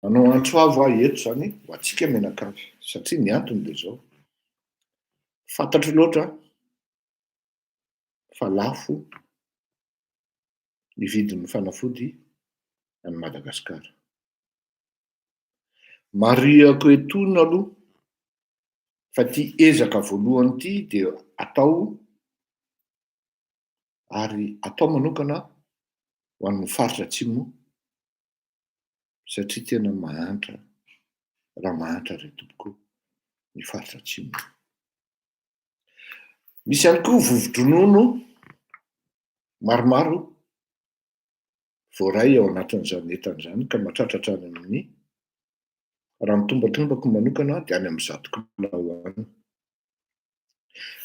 Manao antso avo aho eto izany ho antsika mianakavy satria ny antony dia izao, fantatro loatra fa lafo ny vidin'ny fanafody any Madagasikara. Marihako etoana aloha fa ity ezaka voalohany ity dia atao ary atao manokana ho an'ny faritra atsimo satria tena mahantra raha mahantra re tompoko ny faritra atsimo. Misy ihany koa vovo-dronono maromaro voaray ao anatin'izany entana izany ka mahatratra hatrany amin'ny, raha ny tombatombako manokana dia any amin'ny 100 kilao any.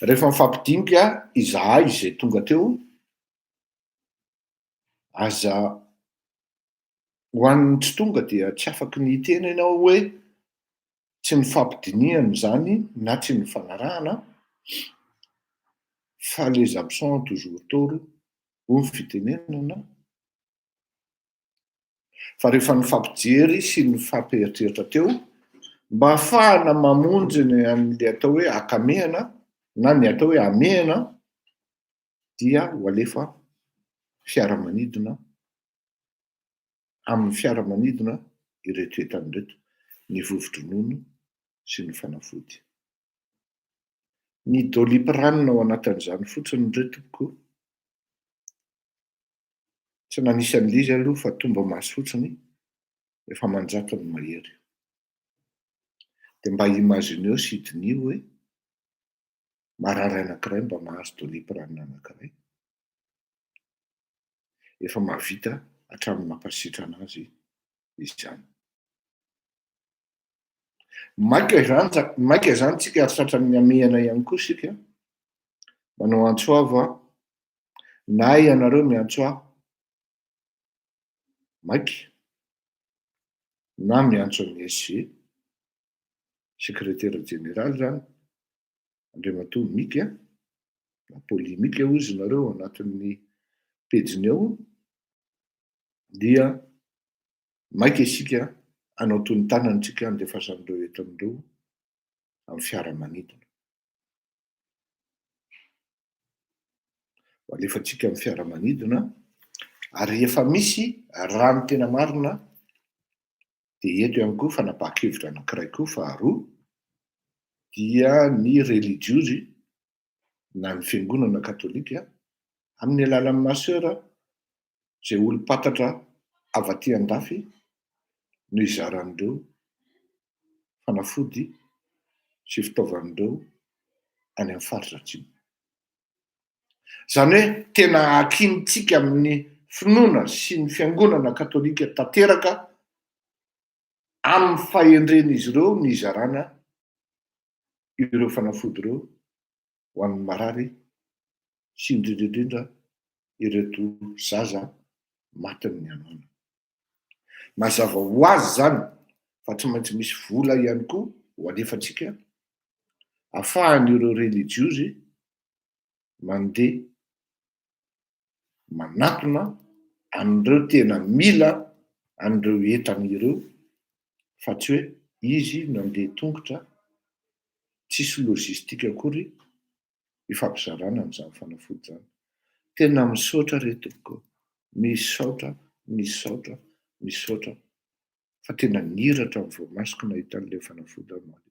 Rehefa mifampidinika izahay izay tonga teo, aza ho an'ny tsy tonga dia tsy afaky ny hiteny ianao hoe tsy nifampidinihana izany na tsy nifanarahana fa les absents ont toujours tort hoy ny fitenenana fa rehefa nifampijery sy nifampieritreritra teo mba hahafahana mamonjy ny an'ilay atao hoe akamehana na ny atao hoe hamehana dia ho alefa fiaramanidina amin'ny fiaramanidina ireto entana ireto, ny vovo-dronono sy ny fanafody. Ny doliprane ao anatin'izany fotsiny re tompoko, tsy nanisy an'ilay izy aloha fa tomba-maso fotsiny, efa aman-jatony mahery. Dia mba imagineo sy diniho hoe marary anankiray mba mahazo doliprane anankiray, efa mahavita hatramin'ny mampasitrana azy izany. Maika izany, maika izany tsika ary tratran'ny hamehana ihany koa isika, manao antso avo aho, na ianareo miantso ahy maika, na miantso an'ny SG, sekretera jeneraly izany, Andriamatoa Mika, na Poly Mika hozy nareo ao anatin'ny pejiny ao, dia maika isika hanao toy ny tanana isika handefasan'ireo entana ireo amin'ny fiaramanidina. Ho alefantsika amin'ny fiaramanidina ary efa misy raha ny tena marina dia eto ihany koa fanapahan-kevitra anankiray koa faharoa dia ny relijiozy na ny fiangonana katolika amin'ny alalan'ny ma soeur izay olom-pantatra avy aty an-dafy no hizaran'ireo fanafody sy fitaovan'ireo any amin'ny faritra atsimo. Izany hoe tena akintsika amin'ny finoana sy ny fiangonana katolika tanteraka amin'ny fahendren'izy ireo ny hizarana ireo fanafody ireo ho an'ny marary sy indrindra indrindra ireto zaza matin'ny hanoanana. Mazava ho azy izany fa tsy maintsy misy vola ihany koa ho alefantsika afahan'ireo relijiozy mandeha manatona an'ireo tena mila an'ireo entana ireo fa tsy hoe izy no andeha tongotra tsisy logistique akory ifampizarana an'izany fanafody izany. Tena misaotra re tompoko, misaotra, misaotra, misaotra fa tena niratra ny voamasoko nahita an'ilay fanafody aho omaly.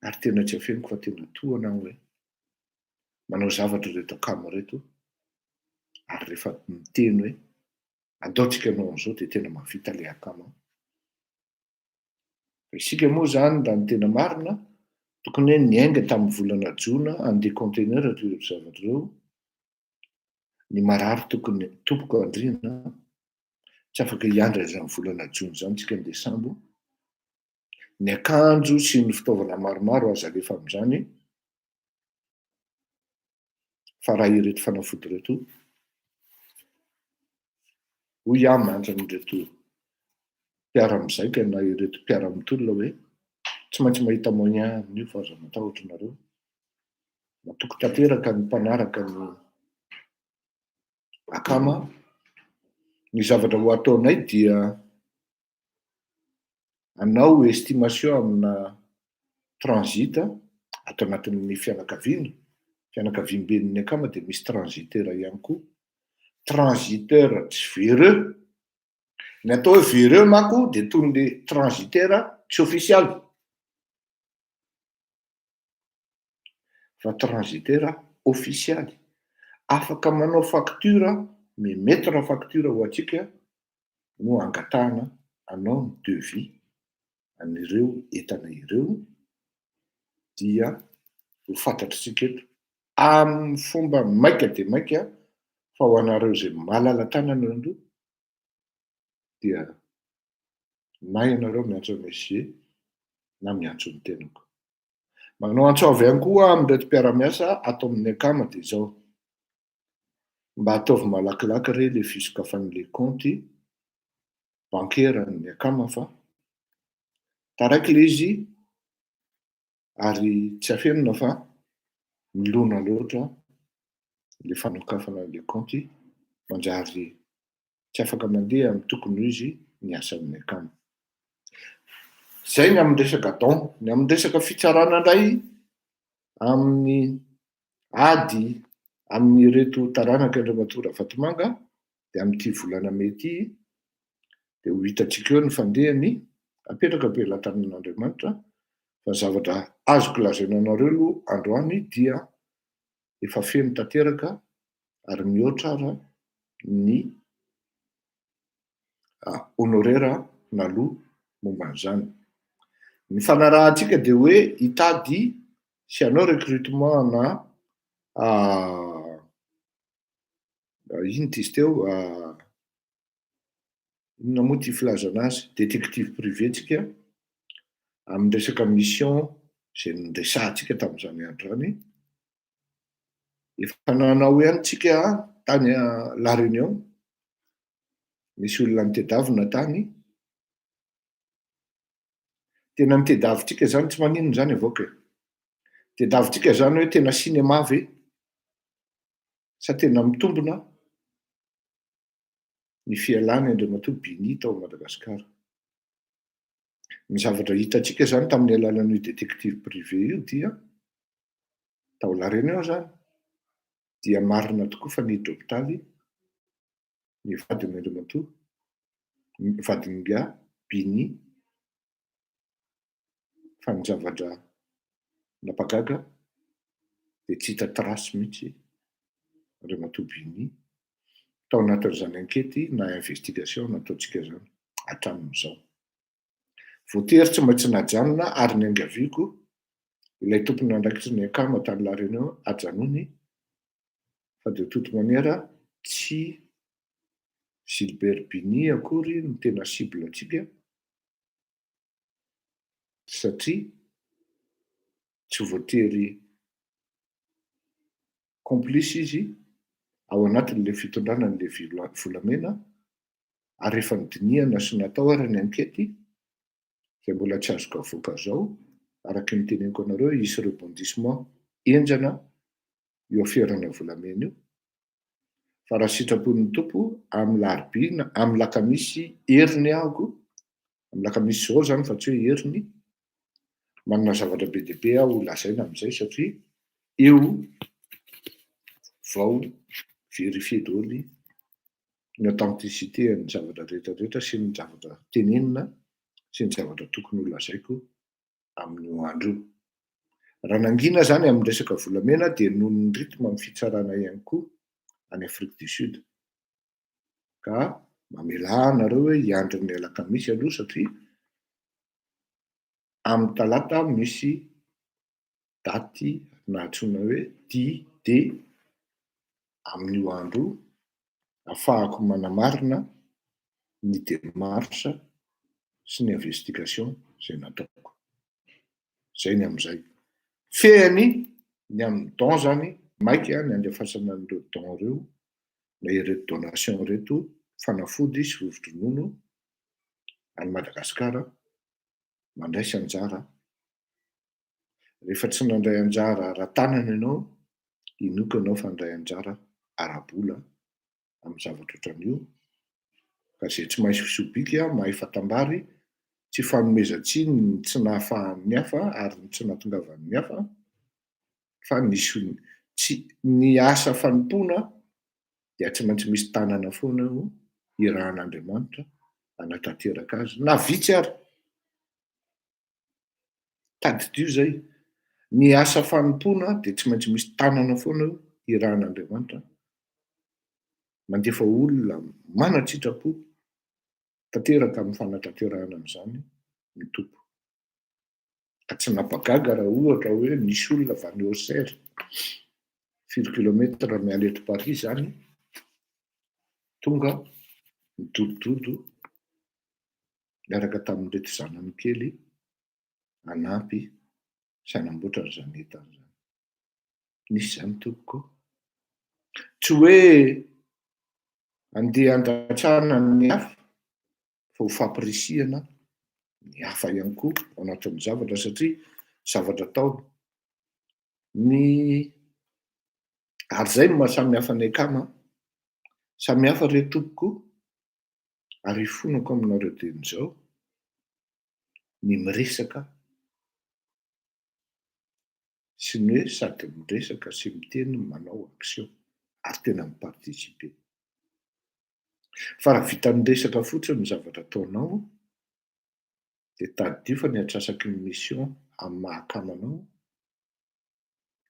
Ary tena tsy afeniko fa tena tohana aho hoe manao zavatra ireto akama ireto ary rehefa miteny hoe andao tsika hanao an'izao dia tena mahavita ilay akama. Fa isika moa izany raha ny tena marina tokony hoe niainga tamin'ny volana jona handeha conteneur ireo zavatra ireo, ny marary tokony tompoko andriana tsy afaka hiandry an'izany volana jona izany tsika andeha sambo. Ny akanjo sy ny fitaovana maromaro aza alefa amin'izany fa raha ireto fanafody ireto hoy aho miantso an'ireto mpiara-mizaika na ireto mpiara-mitolona hoe tsy maintsy mahita moyen amin'io fa aza matahotra nareo. Matoky tanteraka ny mpanaraka ny akama. Ny zavatra ho ataonay dia Hanao estimation amina transit ato anatin'ny fianakaviana, fianakaviamben'ny akama dia misy transitaire ihany koa, transiteur tsy véreux, ny atao hoe véreux manko dia toy ny transitaire tsy ofisialy fa transitaire ofisialy, afaka manao facture, mi-emettre facture ho antsika no angatahana anao ny devis an'ireo entana ireo dia ho fantatr'isika eto amin'ny fomba maika dia maika fa ho anareo izay malala-tanana aloha dia na ianareo miantso an'i SG na miantso ny tenako. Manao antso avo ihany koa aho amin'ireto mpiara-miasa ato amin'ny akama dia izao, Mba ataovy malakilaky re le fisokafan'le kaonty bancaire an'ny akama fa taraiky le izy ary tsy afenina fa milona loatra le fanokafana an'le kaonty manjary tsy afaka mandeha amin'ny tokony ho izy ny asan'ny akama. Zay ny amin'ny resaka don, ny amin'ny resaka fitsarana indray amin'ny ady amin'ireto taranak'i Andriamatoa Ravatomanga dia amin'ity volana mey ity dia ho hitantsika eo ny fandehany, apetraka am-pelatanan'Andriamanitra fa ny zavatra azoko lazaina anareo aloha androany dia efa feno tanteraka ary mihoatra ara ny honoraire naloa momba an'izany. Ny fanarahantsika dia hoe hitady sy hanao recrutement na inona ity izy teo, inona moa ity filazana azy, détective privé tsika amin'ny resaka mission izay niresahantsika tamin'izany andro izany. Efa nanao ihany tsika tany La Réunion, nisy olona nitedavina tany, tena nitedavintsika zany, tsy maninona zany avoaka e, tedavintsika zany hoe tena cinéma ve sa tena mitombina ny fialany Andriamatoa Bini tao Madagasikara. Ny zavatra hitantsika zany tamin'ny alalan'io détective privé io dia tao La Réunion zany dia marina tokoa fa niditra hopitaly ny vadiny Andriamatoa, ny vadin'ingahy Bini fa ny zavatra nampagaga dia tsy hita trace mihitsy Andriamatoa Bini tao anatin'izany ankety na investigation nataontsika izany hatramin'izao. Voatery tsy maintsy najanona ary niangaviako ilay tompon'andraikitry ny akama tany La Réunion ajanony fa de toute manière tsy Gilbert Bini akory no tena cible antsika satria tsy voatery complice izy ao anatin'ilay fitondrana an'ilay volamena. Ary efa nodinihana sy natao ary ny ankety, izay mbola tsy azoko avoaka zao, araky ny teneniko anareo, hisy rebondissement henjana io aferana volamena io, fa raha sitrapon'ny Tompo, amin'ny larobia na amin'ny lakamisy heriny ahako, amin'ny lakamisy zao zany fa tsy hoe heriny, manana zavatra be dia be aho ho lazaina amin'izay satria eo vao vérifier daholo ny authenticité an'ny zavatra rehetra rehetra sy ny zavatra tenenina sy ny zavatra tokony ho lazaiko amin'io andro io. Raha nangina zany amin'ny resaka volamena dia noho ny rythme amin'ny fitsarana ihany koa any Afrique du Sud. Ka mamelà anareo hoe hiandry ny alakamisy aloha satria amin'ny talata misy daty nantsoina hoe D amin'io andro io ahafahako manamarina ny démarche sy ny investigation izay nataoko. Izay ny amin'izay. Fehiny ny amin'ny don zany, maika ny andefasana an'ireo don ireo na ireto donation ireto fanafody sy vovo-dronono any Madagasikara mandraisa anjara. Rehefa tsy nandray anjara ara-tanana ianao, inoako ianao fa handray anjara ara-bola amin'ny zavatra ohatran'io. Ka izay tsy mahay sobika, mahay fatam-bary, tsy fanomezan-tsiny ny tsy nahafahan'ny hafa ary ny tsy nahatongavan'ny hafa, fa nisy tsy ny asa fanompoana dia tsy maintsy misy tanana foana eo irahan'Andriamanitra hanatanteraka azy, na vitsy ary. Tadidio izay, ny asa fanompoana dia tsy maintsy misy tanana foana eo irahan'Andriamanitra mandefa olona manan-tsitrapo tanteraka amin'ny fanatanterahana an'izany ny Tompo. Ka tsy nampagaga raha ohatra hoe nisy olona avy any Auxerre, firy kilomètre miala eto Paris izany, tonga nidodododo niaraka tamin'ireto zanany kely hanampy sy hanamboatra an'izany entana izany. Nisy izany tompoko. Tsy hoe andeha handatsana ny hafa fa ho fampirisihana ny hafa ihany koa ao anatin'ny zavatra satria zavatra atao ny ary izay no maha samy hafa ny akama. Samy hafa re tompoko ary ifonako aminareo dieny izao ny miresaka sy ny hoe sady miresaka sy miteny no manao action ary tena mi-participer. Fa raha vitan'ny resaka fotsiny ny zavatra ataonao dia tadidio fa ny antsasaky ny mission amin'ny maha akama anao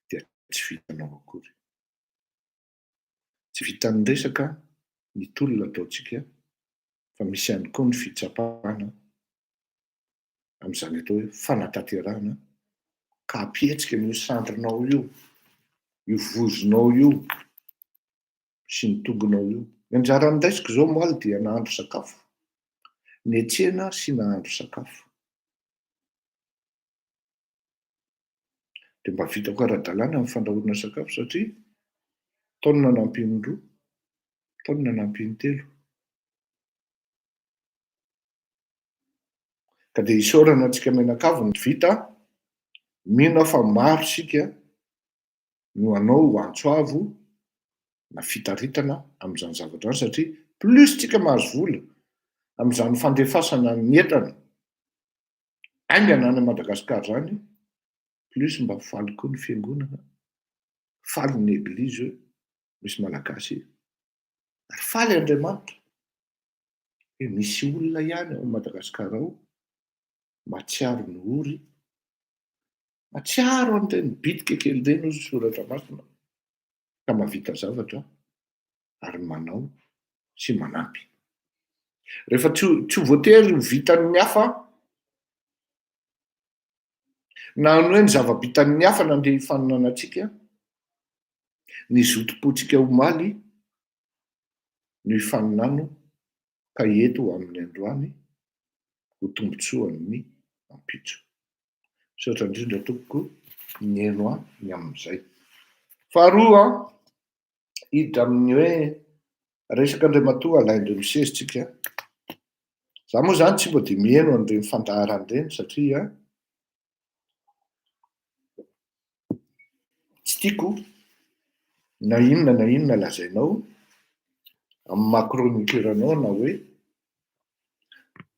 dia tsy vitanao akory. Tsy vitan'ny resaka ny tolona ataontsika fa misy ihany koa ny fitsapana amin'izany atao hoe fanatanterahana ka hampihetsika an'io sandrinao io, io vozonao io sy ny tongonao io. Ny anjaran'ny raisiko izao omaly dia nahandro sakafo, niantsena sy nahandro sakafo. Dia mba vitako ara-dalàna ny fandrahoana sakafo satria taonina nampian'ny roa, taonina nampian'ny telo. Ka dia isaorana antsika mianakavy ny vita, mino aho fa maro isika no hanao antso avo na fitaritana amin'izany zavatra izany satria plus tsika mahazo vola amin'izany fandefasana ny entana haingana any Madagasikara izany, plus mba faly koa ny fiangonana, faly ny eglizy hoe misy Malagasy ary faly Andriamanitra hoe misy olona ihany ao Madagasikara ao mahatsiaro ny ory, mahatsiaro an'ireny bitika kely ireny hozy ny soratra masina ka mahavita zavatra ary manao sy manampy. Rehefa tsy tsy ho voatery ho vitan'ny hafa na ny hoe ny zava-bitan'ny hafa nandeha hifaninana antsika, ny zotom-pontsika omaly no hifaninano ka eto amin'ny androany ho tombontsoan'ny ampitso. Misaotra indrindra tompoko nihaino ahy ny amin'izay. Faharoa, hiditra amin'ny hoe resaka Andriamatoa Alain de Misery tsika. Za moa zany tsy mba de miheno an'ireny fandaharana ireny satria tsy tiako na inona na inona lazainao amin'ny maha chroniqueur anao na hoe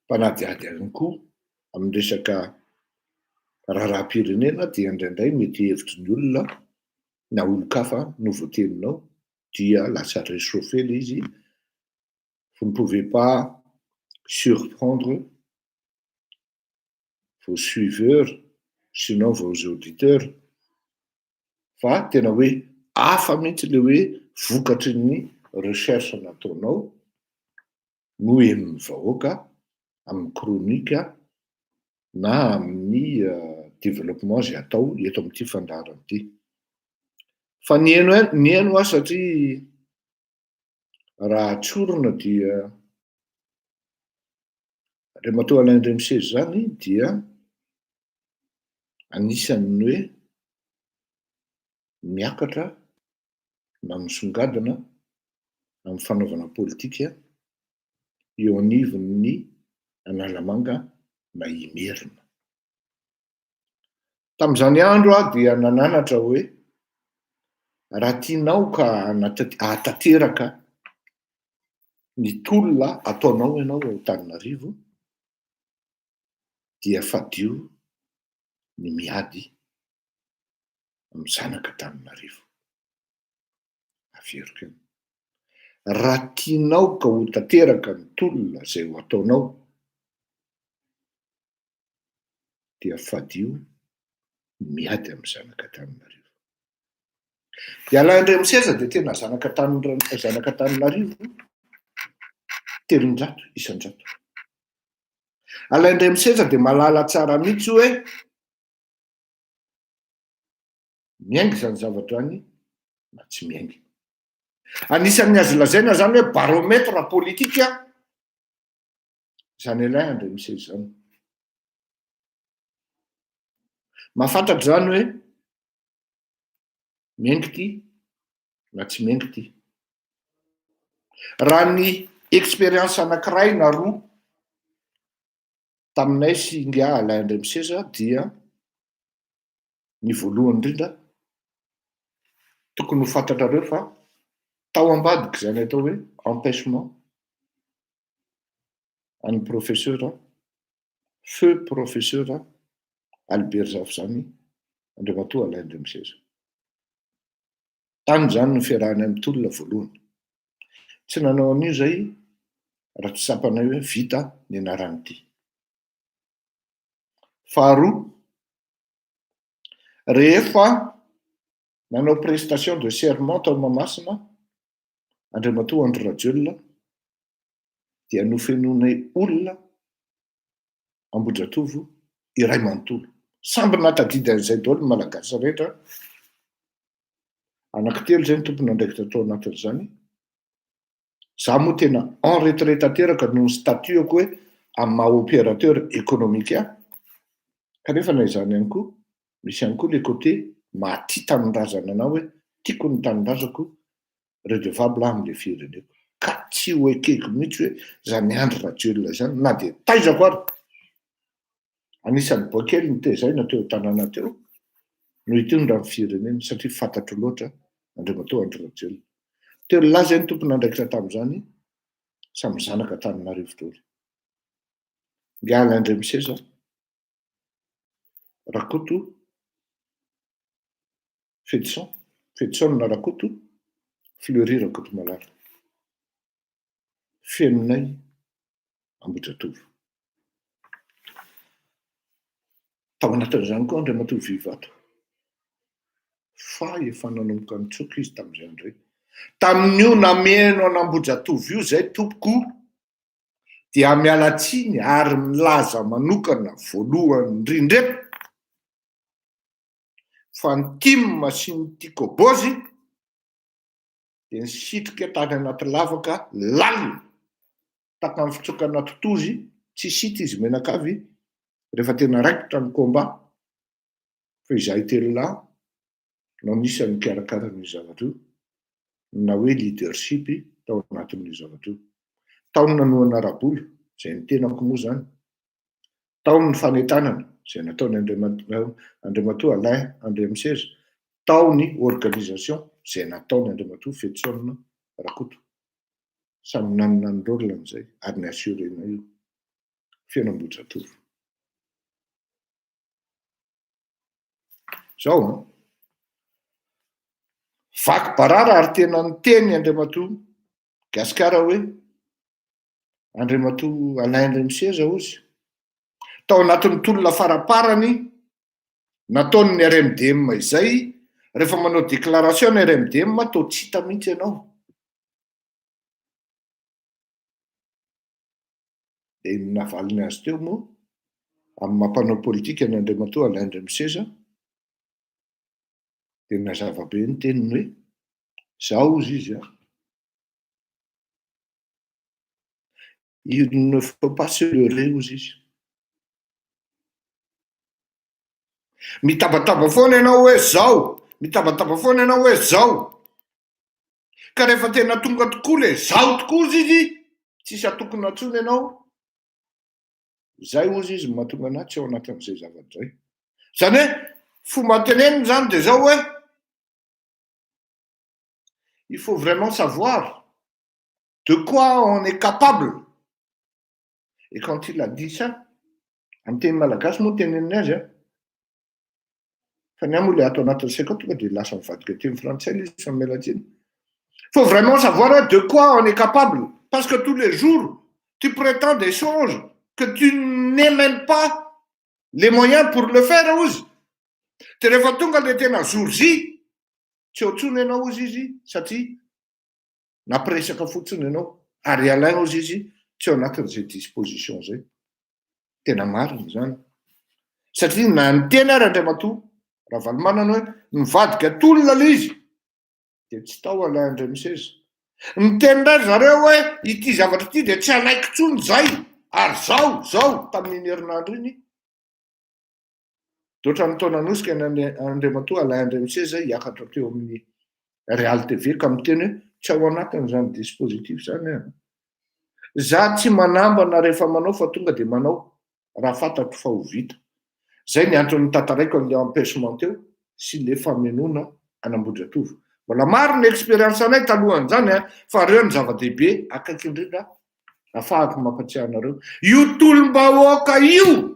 mpanadihady ihany koa amin'ny resaka raharaham-pirenena dia indraindray mety hevitry ny olona na olon-kafa no voateninao dia lasa réchauffé le izy, vous ne pouvez pas surprendre vos suiveurs sinon vos auditeurs fa tena hoe hafa mihitsy le hoe vokatry ny recherche nataonao no henon'ny vahoaka amin'ny chronique na amin'ny développement zay atao eto amin'ity fandaharana ity. Fa niheno niheno aho satria raha tsorina dia Andriamatoa Alain Andriamiseza izany dia anisan'ny hoe miakatra na misongadina amin'ny fanaovana politika eo anivon'ny Analamanga na Imerina. Tamin'izany andro aho dia nananatra hoe raha tianao ka hahatanteraka ny tolona ataonao ianao ao Antananarivo dia fadio ny miady amin'ny zanak'Antananarivo. Averiko io. Raha tianao ka ho tanteraka ny tolona izay ho ataonao dia fadio ny miady amin'ny zanak'Antananarivo. Dia Alain Andriamiseza dia tena zanak'Antananarivo 300%. Alain Andriamiseza dia mahalala tsara mihitsy hoe miainga izany zavatra izany na tsy miainga. Anisan'ny azo lazaina izany hoe baromètre politique Izany Alain Andriamiseza izany. Mahafantatra izany hoe miainga ity na tsy miainga ity. Raha ny expérience anankiray na roa taminay sy ingahy Alain Andriamiseza dia ny voalohany indrindra tokony ho fantatrareo fa tao ambadika izany atao hoe empêchement an'ny professeur feu professeur Albert Zafy izany Andriamatoa Alain Andriamiseza. Tany izany no fiarahanay mitolona voalohany. Tsy nanao an'io izay raha tsy tsapanay hoe vita ny anaran'ity. Faharoa, rehefa nanao prestation de serment tao Mahamasina Andriamatoa Andry Rajoelina dia nofenoinay olona Ambohidratovo iray manontolo. Samby nahatadidy an'izay daholo ny Malagasy rehetra. Anankitelo izay ny tompon'andraikitra tao anatin'izany. Za moa tena en retrait tanteraka noho ny statut-ako hoe amin'ny maha opérateur économique ahy, kanefa na izany ihany koa, misy ihany koa le côté maha tia tanindrazana anah hoe tiako ny tanindrazako, redevable aho amin'le fireneko. Ka tsy ho ekeko mihitsy hoe zany Andry Rajoelina zany na dia taizako ary, anisan'ny boay kely notezaina teo an-tanàna teo no hitondra ny firenena satria fantatro loatra Andriamatoa Andry Rajoelina. Telo lahy izay no tompon'andraikitra tamin'izany, samy zanak'Antananarivo daholo. Ingahy Andriamiseza, Rakoto, Fetison, Fetison Rakoto, Fleury Rakotomalala. Fenonay Ambohidratovo. Tao anatin'izany koa Andriamatoa Vivato, fa efa nanomboka nitsoka izy tamin'izay andro izay. Tamin'io nameno an'Ambohijatovo io izay tompoko dia miala tsiny ary milaza manokana voalohany indrindra eto fa ny tim sy ny Tikobozy dia nisitrika tany anaty lavaka lalina tahaka ny fitsokana totozy, tsisy hita izy mianakavy rehefa tena raikitra ny combat fa izahay telo lahy no anisan'ny nikarakara an'io zavatra io na hoe leadership tao anatin'io zavatra io. Tao ny nanohana ara-bola. Izay ny tenako moa izany. Tao ny fanentanana izay nataon'i Andriamatoa Alain Andriamiseza, tao ny organisation izay nataon'i Andriamatoa Fetison Rakoto. Samy nanana ny rôle-ny izay ary ni-assurer-na io. Feno Ambohijatovo. Zao an. Vaky barara ary tena niteny Andriamatoa Gasikara hoe Andriamatoa Alain Andriamiseza hozy, tao anatin'ny tolona faraparany nataon'ny RMDM izay, rehefa manao déclaration ny RMDM toa tsy hita mihitsy ianao. Dia ny navaliny azy teo moa, amin'ny maha mpanao politika an'i Andriamatoa Alain Andriamiseza, dia nazava be ny teniny hoe, izaho hozy izy an, Il ne faut pas se leurrer hozy izy. Mitabataba foana ianao hoe zao, mitabataba foana ianao hoe zao. Ka rehefa tena tonga tokoa le zao tokoa hozy izy, tsisy atokona intsony ianao. Zay hozy izy no mahatonga anah tsy ao anatin'izay zavatra izay. Zany hoe fomba teneniny zany de zao hoe il faut vraiment savoir de quoi on est capable et quand il a dit ça amin'ny teny malagasy moa no teneniny azy an fa ny ahy moa le ato anatin'ny saiko ao tonga de lasa mivadika teny frantsay le izy fa miala tsiny faut vraiment savoir de quoi on est capable parce que tous les jours tu prétends des choses que tu n'es même pas les moyens pour le faire ozy de rehefa tonga le tena jour J tsy eo intsony ianao ozy izy satria Nampiresaka fotsiny ianao ary Alain hozy izy tsy ao anatin'izay disposition izay. Tena marina izany. Satria na niteny ary Andriamatoa Ravalomanana hoe nivadika tolona ilay izy dia tsy tao Alain Andriamiseza. Niteny indray ry zareo hoe ity zavatra ity dia tsy hanaiky intsony izay ary zao, zao tamin'iny herinandro iny. Dia ohatran'ny toa nanosika ny Andriamatoa Alain Andriamiseza hiakatra teo amin'ny Real TV ka miteny hoe tsy ao anatin'izany dispositif izany aho. Za tsy manambana rehefa manao fa tonga dia manao raha fantatro fa ho vita. Zay ny antony nitantaraiko an'ilay empêchement teo sy le famenoana an'Ambohijatovo. Mbola maro ny expérience anay talohan'izany an, fa reo ny zava-dehibe akaiky indrindra afahako mampatsiahy anareo. Io tolom-bahoaka io!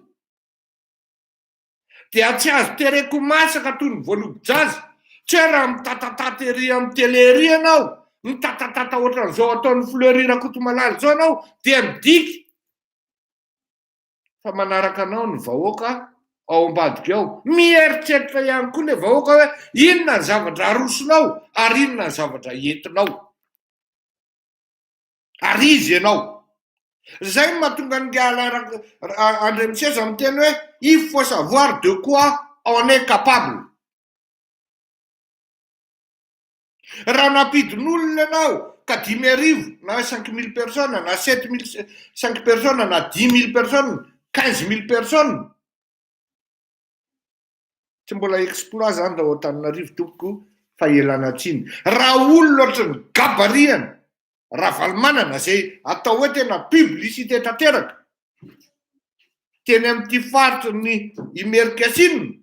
dia tsy azo tereko masaka toy ny voalobo-jaza, tsy hoe raha mitatatata ery amin'ny télé ery ianao, mitatatata ohatran'izao ataon'i Fleury Rakotomalala izao ianao dia midika fa manaraka anao ny vahoaka ao ambadika ao. Mieritreritra ihany koa ilay vahoaka hoe inona ny zavatra arosonao ary inona ny zavatra entinao. Ary izy ianao. Zay no mahatonga an'i Alain Andriamiseza miteny hoe il faut savoir de quoi on est capable. Raha nampidin'olona ianao ka 5000 na 5000 personnes na 7000 cinq personnes na 10000 personnes, 15000 personnes, Tsy mbola exploit zany raha ao Antananarivo tompoko fa ialana tsiny. Raha olona ohatry ny gabarihana Ravalomanana zay atao hoe tena publicité tanteraka teny amin'ity faritry ny Imerinkasinina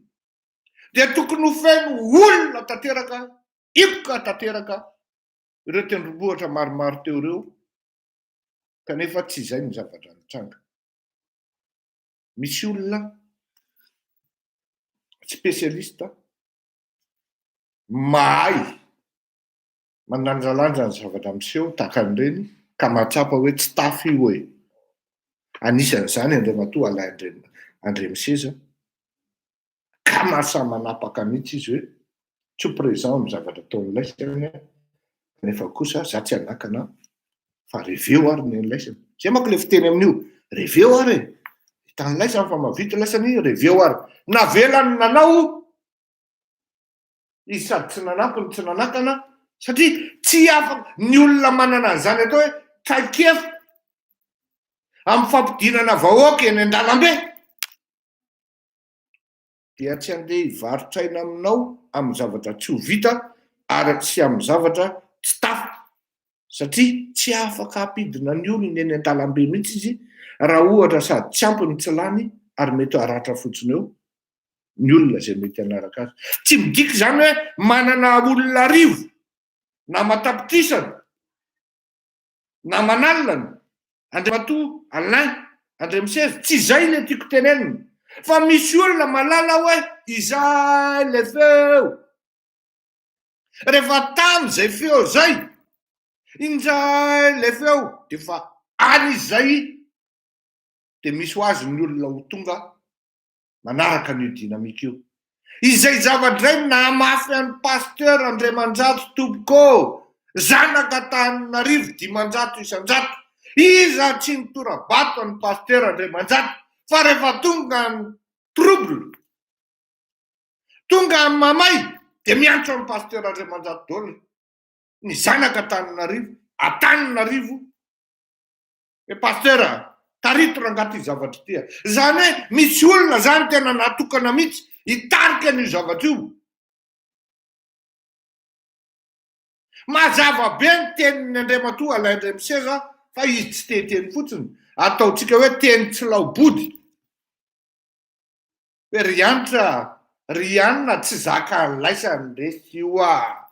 dia tokony ho feno olona tanteraka, hipoka tanteraka ireo tendrombohitra maromaro teo ireo kanefa tsy izay ny zavatra nitranga. Misy olona spécialiste mahay mandanjalanja ny zavatra miseho tahaka an'ireny ka mahatsapa hoe tsy tafo io e. Anisan'izany Andriamatoa Alain Andriamiseza ka mahasahy manapaka mihitsy izy hoe tsy ho présent amin'ny zavatra ataon'ilay aho kanefa kosa za tsy hanakana fa reveo ary ny an'laisany. Zay manko le fiteny amin'io, reveo ary e! Hitan'laisany fa mahavita laisany, reveo ary. Navelany nanao izy sady tsy nanampy no tsy nanakana satria tsy afaka, ny olona manana an'izany atao hoe traikefa amin'ny fampidinana vahoaka eny an-dalambe dia tsy handeha hivarotra aina aminao amin'ny zavatra tsy ho vita ary sy amin'ny zavatra tsy tafa. Satria tsy afaka hampidina ny olony eny an-dalambe mihitsy izy raha ohatra sady tsy ampy ny tsy lany ary mety haratra fotsiny eo ny olona izay mety hanaraka azy. Tsy midika izany hoe manana olona arivo na aman-tapitrisany na aman'alina Andriamatoa Alain Andriamiseza, tsy izay ilay tiako tenenina fa misy olona mahalala hoe izay ilay feo. Rehefa tany izay feo izay, injay ilay feo dia efa any izy izay dia misy ho azy ny olona ho tonga manaraka an'io dynamique io. Izay zavatra izay no nahamafy an'i Pasteur Andriamanjato tompoko ô! Zanak'Antananarivo 500%. Iza tsy nitora-bato an'i Pasteur Andriamanjato fa rehefa tonga ny trouble, tonga ny mamay dia miantso an'i Pasteur Andriamanjato daholo ny zanak'Antananarivo, Antananarivo. Hoe pasteur a, tarito rangaha ty zavatra ity a. Zany hoe misy olona zany tena natokana mihitsy hitarika an'io zavatra io. Mazava be ny tenin'ny Andriamatoa Alain Andriamiseza fa izy tsy te hiteny fotsiny. Ataontsika hoe teny tsy lao-body. Hoe ry Hanitra, ry Anona tsy zakan'laisany resy io a.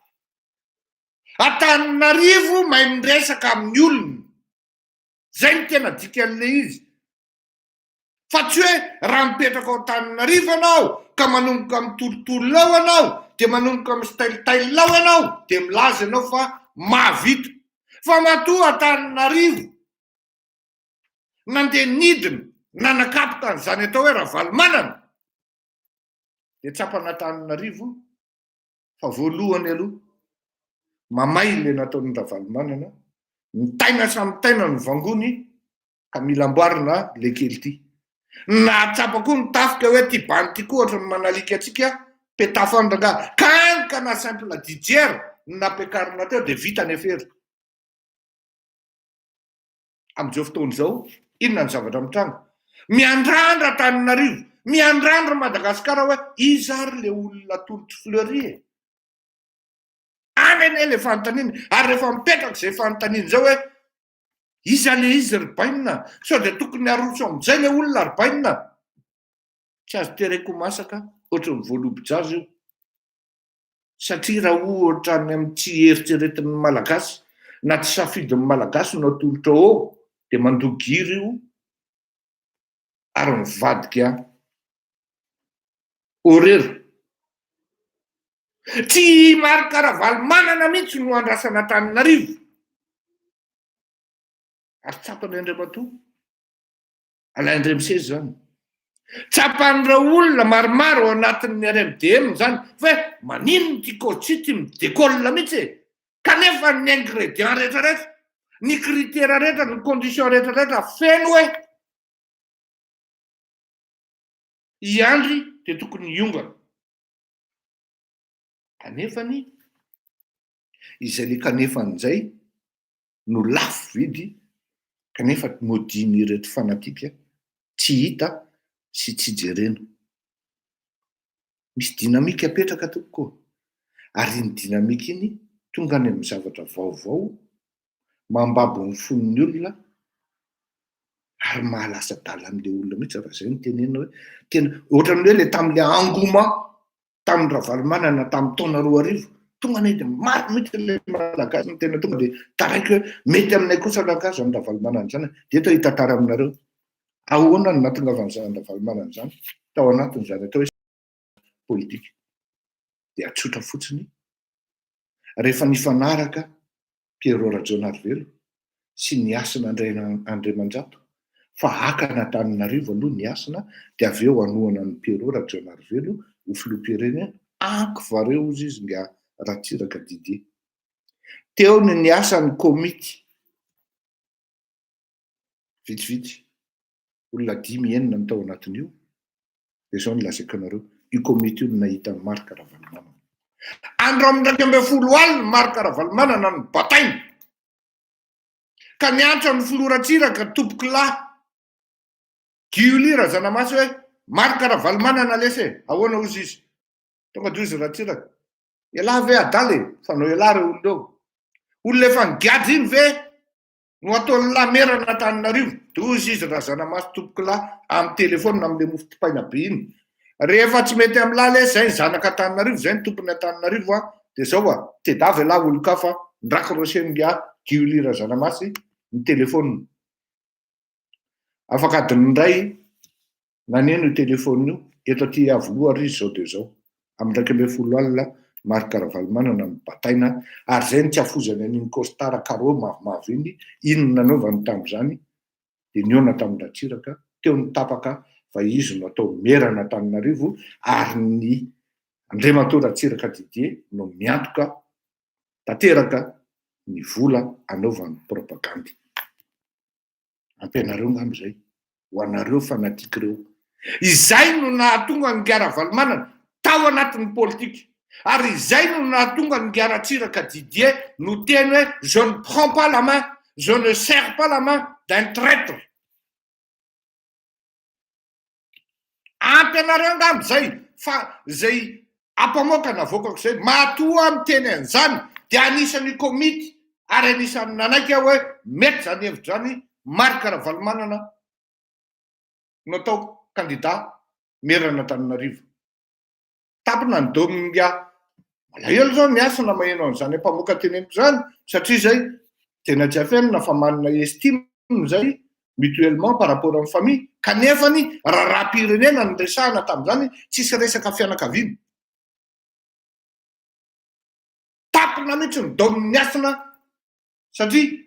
Antananarivo mahay miresaka amin'ny olona. Zay no tena dikan'ilay izy. Fa tsy hoe raha mipetraka ao Antananarivo ianao ka manomboka mitolotolona ao ianao dia manomboka mi-style-style ao ianao dia milaza ianao fa mahavita. Fa matoa Antananarivo nandeha nidina nanakapoka an'izany atao hoe Ravalomanana dia tsapan'Antananarivo fa voalohany aloha mamay le nataon'i Ravalomanana, ny taina samy taina no vangony ka mila amboarina le kely ty. Nahatsapa koa ny tafika hoe ty bandy ty koa ohatran'ny manalika antsika, petafo any rangaha, ka any ka na simple didier no nampiakarina teo de vita ny afera. Amin'izao fotoana izao, inona ny zavatra mitranga? Miandrandra Antananarivo, miandrandra Madagasikara hoe iza ary le olona atolotr'i Fleury e? Any anie le fanontaniana, ary rehefa mipetraka izay fanontaniana izay hoe iza le izy ry bainina? Sao dia tokony haroso amin'izay le olona ry bainina? Tsy azo tereko masaka ohatran'ny voalobo-jaza io. Satria raha ohatra any amin'ny tsy eritreretin'ny Malagasy na tsy safidin'ny Malagasy no atolotra ao dia mandoa giry io ary mivadika horera. Tsy i Marc Ravalomanana mihitsy no andrasana Antananarivo. Ary tsapany Andriamatoa. Alain Andriamiseza izany. Tsapan'ireo olona maromaro ao anatin'ny RMDM izany fa hoe maninona ity coach ity mi-décolle mihitsy e! Kanefa ny ingrédients rehetra rehetra, ny critères rehetra, ny conditions rehetra rehetra feno hoe i Andry dia tokony hiongana. Kanefany, izay le kanefany izay no lafo vidy kanefa modian'ireto fanatika tsy hita sy tsy jerena. Misy dynamique apetraka tompoko ô! Ary iny dynamique iny tonga any amin'ny zavatra vaovao, mambabo ny fon'ny olona ary mahalasa adala an'ilay olona mihitsy raha izay no tenenina hoe tena ohatran'ny hoe ilay tamin'ilay engouement tamin'i Ravalomanana tamin'ny taona 2000, tonga anie dia maro mihitsy ilay Malagasy no tena tonga dia taraiky hoe mety aminay kosa rangahy izany Ravalomanana izany e. Dia eto hitantara aminareo ahoana no nahatongavan'izany Ravalomanana izany tao anatin'izany atao hoe politika. Dia tsotra fotsiny, rehefa nifanaraka Pierrot Rajaonarivelo sy ny Hasina Andriamanjato fa haka an'Antananarivo aloha ny Hasina dia avy eo hanohana an'i Pierrot Rajaonarivelo ho filoham-pirenena, anko vareo hozy izy nga Ratsiraka Didier. Teo ny niasan'ny komity vitsivitsy, olona dimy enina no tao anatin'io, dia izao no lazaiko anareo, io komity io no nahita an'i Marc Ravalomanana. Andro amin'ny 11 alina Marc Ravalomanana no bataina, ka niantso an'ny filoha Ratsiraka tompokolahy Giuly Razanamasy hoe Marc Ravalomanana lesy e, ahoana hozy izy? Tonga dia hozy Ratsiraka, ialahy ve adala e, fanao ialahy ireo olona ireo. Olona efa nigadra iny ve no ataon'ny lahy merana Antananarivo? Doza izy Razanamaso tompokolahy amin'ny telephone amin'ilay mofo dipaina be iny. Rehefa tsy mety amin'ny lahy lesy zay ny zanak'Antananarivo zay ny tompon'ny Antananarivo a, dia zao a, tedavy ialahy olon-kafa, ni-raccrocher-n'ingahy Guy Willy Razanamasy ny telephone. Afaka adiny iray naneno io telephone io, eto aty Iavoloha ary izy izao dia izao, amin'ny 11 alina, Marc Ravalomanana no bataina, ary izay no tsy hafozany an'iny costard carreau mavomavo iny, iny no nanaovany tamin'izany, dia nihaona tamin-dRatsiraka, teo no tapaka fa izy no atao meran'Antananarivo, ary ny Andriamatoa Ratsiraka Didier no miantoka tanteraka ny vola anaovany propagandy. Ampy anareo angamba izay, ho anareo fanatique ireo. Izay no nahatonga an'i Ingahy Ravalomanana tao anatin'ny politika. Ary izay no nahatonga an'i Ingahy Ratsiraka Didier noteny hoe je ne prends pas la main, je ne serre pas la main d'un traitre. Ampy anareo angamba izay fa izay ampamoaka navoakako izay, matoa aho miteny an'izany dia anisan'ny komity ary anisan'ny nanaiky aho hoe mety izany hevitra izany, Marc Ravalomanana no atao kandida meran'Antananarivo. Tapina ny dominga. Malahelo zao ny hasina maheno an'izany ampamoaka teneniko izany satria izay tena tsy afenina fa manana estime izay mutuellement par rapport amin'ny famille kanefany raharaham-pirenena no resahana tamin'izany tsisy resaka fianakaviana. Tapina mihitsy ny domin'ny hasina satria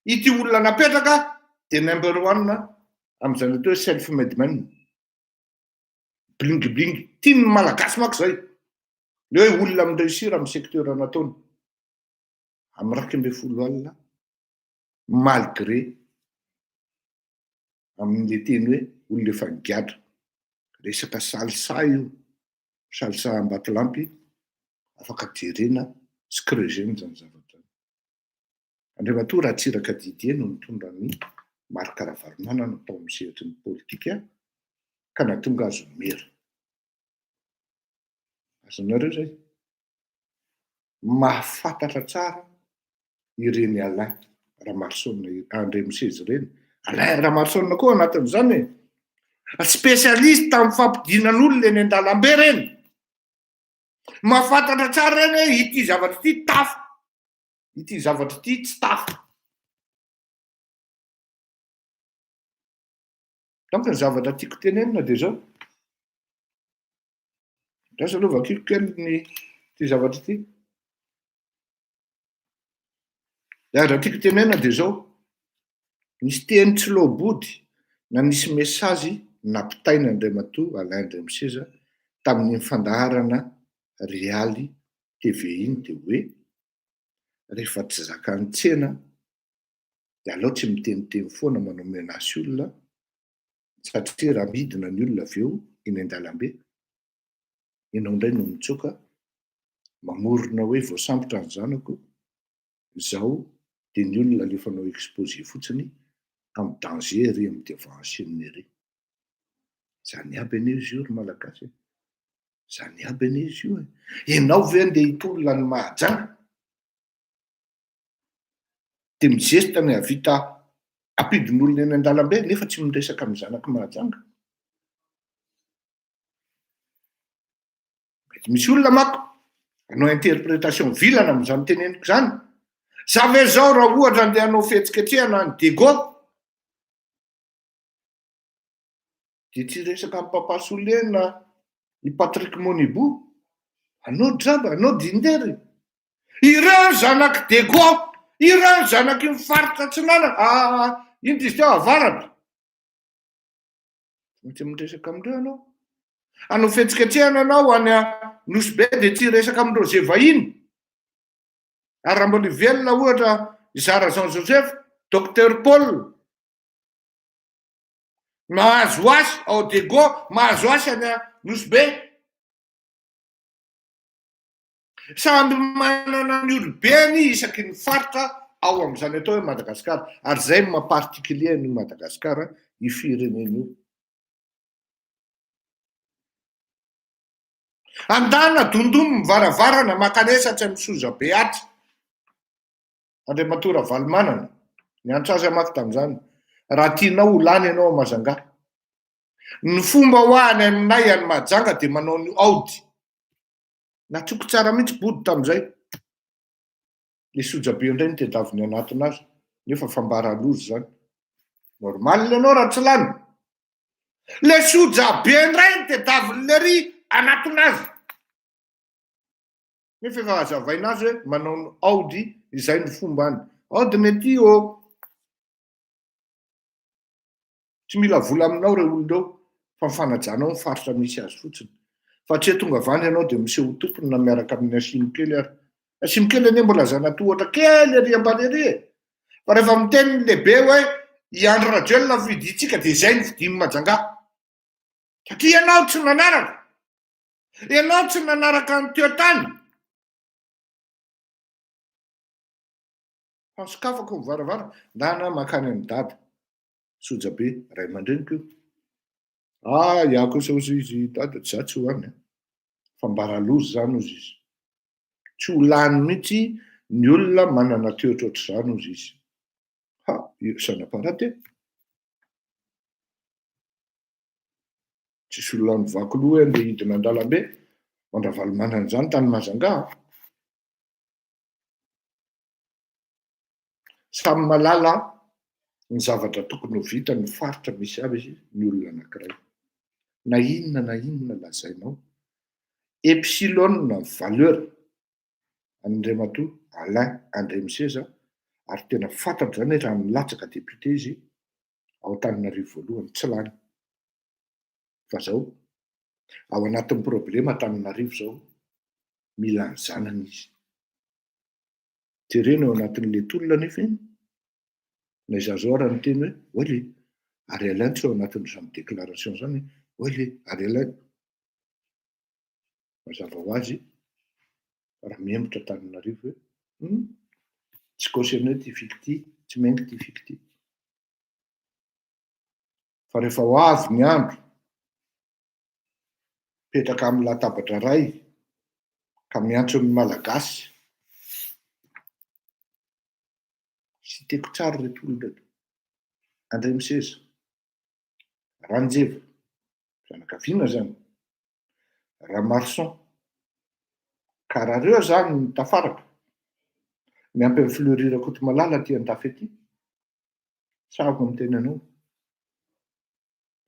ity olona napetraka dia number one amin'izany atao hoe self made man. Bling bling. Tian'ny Malagasy manko izay. Le hoe olona mi-réussir amin'ny secteur nataony. Amin'ny 11 alina, malgré amin'le teny hoe olona efa nigadra. Resaka salsa io, salsa Ambatolampy, afaka jerena sy creuser-na izany zavatra izany. Andriamatoa Ratsiraka Didier no nitondra an'i Marc Ravalomanana tao amin'ny sehatry ny politika ka nahatonga azy ho mera. Azonareo izay? Mahafantatra tsara ireny Alain Ramarosaona Andriamiseza ireny. Alain Ramarosaona koa anatin'izany e. Spécialiste amin'ny fampidinan'olona eny an-dalambe ireny. Mahafantatra tsara ireny hoe ity zavatra ity tafa. Ity zavatra ity tsy tafa. Donc ny zavatra tiako tenenina dia izao. Andraso aloha vakiko kely ny ity zavatra ity. Ny zavatra tiako tenenina dia izao. Nisy teny tsy loa-body na nisy message nampitaina Andriamatoa Alain Andriamiseza tamin'iny fandaharana Realy TV iny dia hoe rehefa tsy zakan'ny tsena dia aleo tsy miteniteny foana manao menace olona satria raha midina ny olona avy eo eny an-dalambe ianao indray no mitsoaka mamorona hoe voasambotra ny zanako izao dia ny olona alefanao exposé fotsiny amin'ny danger ery amin'ny devant chaîne ery. Zany aby anie izy io ry Malagasy e. Zany aby anie izy io e. Ianao ve andeha hitolona any Mahajanga? Dia mizesta ny hahavita hampidin'olona eny an-dalambe nefa tsy miresaka amin'ny zanak'i Mahajanga? Mety misy olona manko hanao interprétation vilana amin'izany teneniko izany. Za ve zao raha ohatra andeha hanao fihetsiketsehana any Diego? Dia tsy hiresaka amin'i Papa Soulé na i Patrick Monibou. Anao draba, anao dindery. Ireo zanak'i Diego, ireo zanaky ny faritra atsinanana, ah, inona izy teo, avaratra. Tsy maintsy miresaka amindreo ianao. Hanao fihetsiketsehana ianao any Nosy Be dia tsy hiresaka amin'ireo izay vahiny. Ary raha mbola velona ohatra i Zara Jean Joseph, Docteur Paul, Mahazo hasy ao Diego, mahazo hasy any Nosy Be. Samby manana ny olobeny isaky ny faritra ao amin'izany atao hoe Madagasikara. Ary izay no maha-particulier an'io Madagasikara io firenena io. Andana dondom varavarana mankanesa atsy amin'ny sozabe atsy. Andriamatoa Ravalomanana, niantso azy aho manko tamin'izany, raha tianao ho lany ianao ao Majunga. Ny fomba ho any aminay any Mahajanga dia manao ny aody. Natsoko tsara mihitsy Bodo tamin'izay. Le sojabe indray no tedaviny hanatona azy, nefa fambara loza izany. Normal ianao raha tsy lany. Le sojabe indray no tedaviny lery hanatona azy. Nefa efa hazavaina azy hoe manao ny aody izay ny fomba any. Aody ny aty ô. Tsy mila vola aminao ireo olona ireo fa ny fanajanao ny faritra misy azy fotsiny. Fa tsy hoe tonga avy any ianao dia miseho ho tompony na miaraka amin'ny Asimo kely ary. Asimo kely anie mbola zana-tohatra kely ery ambany ery e! Fa rehefa miteny ny lehibe hoe i Andry Rajoelina no fidintsika dia izay no fidin'i Majangà. Satria ianao tsy nanaraka. Ianao tsy nanaraka ny teo tany. Fa sokafako ny varavarana, ndana mankany amin'i Dada. Sojabe, ray aman-dreniko io. Ah, iah kosa ozy izy Dada, za tsy ho any an. Fa mbara loza zany ozy izy. Tsy ho lany mihitsy ny olona manana toetra ohatr'izany ozy izy. Ha, ça n'a pas raté. Tsisy olona nivaky loha hoe andeha hidina an-dalambe mandravalomanana izany tany Majunga an. Samy mahalala ny zavatra tokony ho vita ny faritra misy azy ny olona anankiray. Na inona na inona lazainao, epsilon valeur an'Andriamatoa Alain Andriamiseza ary tena fantatro izany hoe raha nilatsaka député izy ao Antananarivo voalohany, tsy lany. Fa zao, ao anatin'ny problema Antananarivo zao, mila ny zanany izy. Jerena ao anatin'ilay tolona anefa iny, na izaho zao ara niteny hoe, oay le, ary Alain tsy ao anatin'izany déclaration izany, oay le, ary Alain. Mazava ho azy, raha mihemotra Antananarivo hoe, hum, tsy cautionner ty fiky ty, tsy mihaingo ty fiky ty. Fa rehefa ho avy ny andro, mipetraka amin'ny latabatra iray ka miantso ny Malagasy, citeko tsara ireto olona ireto, Andriamiseza, Ranjeva, fianakaviana zany, Ramarson, ka raha reo zany no tafaraka, miampy an'i Fleury Rakotomalala aty andafy aty, sahako miteny anao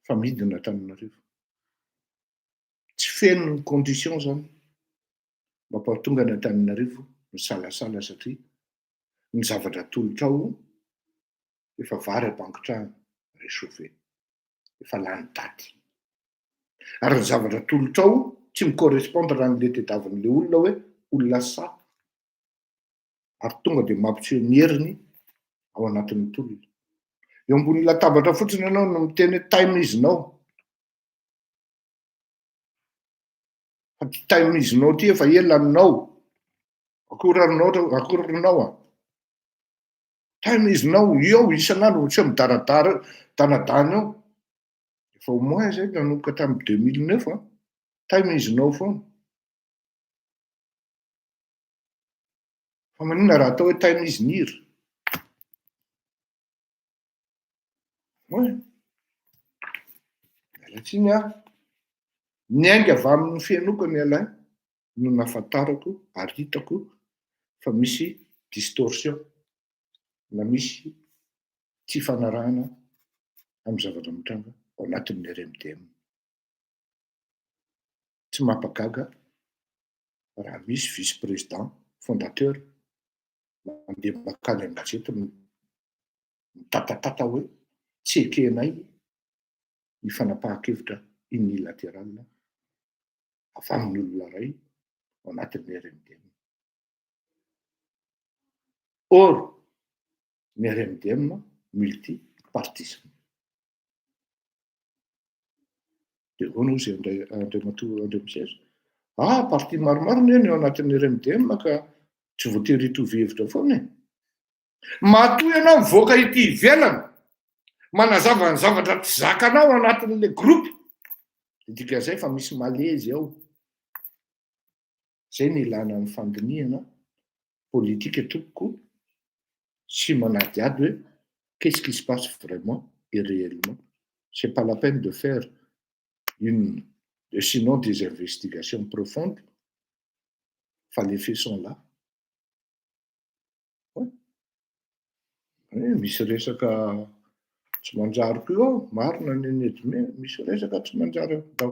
fa midina Antananarivo. Tsy feno ny condition zany mampahatonga ny Antananarivo misalasala satria ny zavatra atolotrao efa vary ampangotrahana, réchauffé, efa lany daty. Ary ny zavatra atolotrao tsy mi-correspondre an'le tediavin'le olona hoe olona sahy ary tonga dia mampiseho ny heriny ao anatin'ny tolona. Eo ambony latabatra fotsiny ianao no miteny hoe time is now. Fa ty time is now ty efa ela ny now. Akory ary nao, akory ry nao a. Time is now, eo isan'andro tsy midaradara eo, danadana eo. Efa au moins zay nanomboka tamin'ny 2009 an. Time is now foana. Fa maninona raha atao hoe time is near? Ouais. Miala tsiny aho. Niainga avy amin'ny fenoko ny Alain no nahafantarako ary hitako fa misy distorsion na misy tsy fanarahana amin'ny zavatra mitranga ao anatin'ny RMDM. Tsy mampagaga raha misy vice président fondateur mandeha makany an-gazety mitatatata hoe tsy ekenay ny fanapahan-kevitra unilatéral avy amin'ny olona iray ao anatin'ny RMDM. Or, ny RMDM multipartisme. Dia ahoana hozy Andriamatoa Andriamiseza? Ah, parti maromaro anie ny ao anatin'ny RMDM ka tsy voatery hitovy hevitra foana e. Matoa ianao mivoaka ety ivelany manazava ny zavatra tsy zakanao ao anatin'ilay groupe, dia dikan'izay fa misy malaise ao. Izay no ilana ny fandinihana politika tompoko. sy manadihady hoe qu'est-ce qui se passe vraiment et réellement. C'est pas la peine de faire une, sinon des investigations profondes, fa les faits sont là. Eh, misy resaka tsy manjary koa io ao, marina ny an'i Edmé, misy resaka tsy manjary ao. Ndao.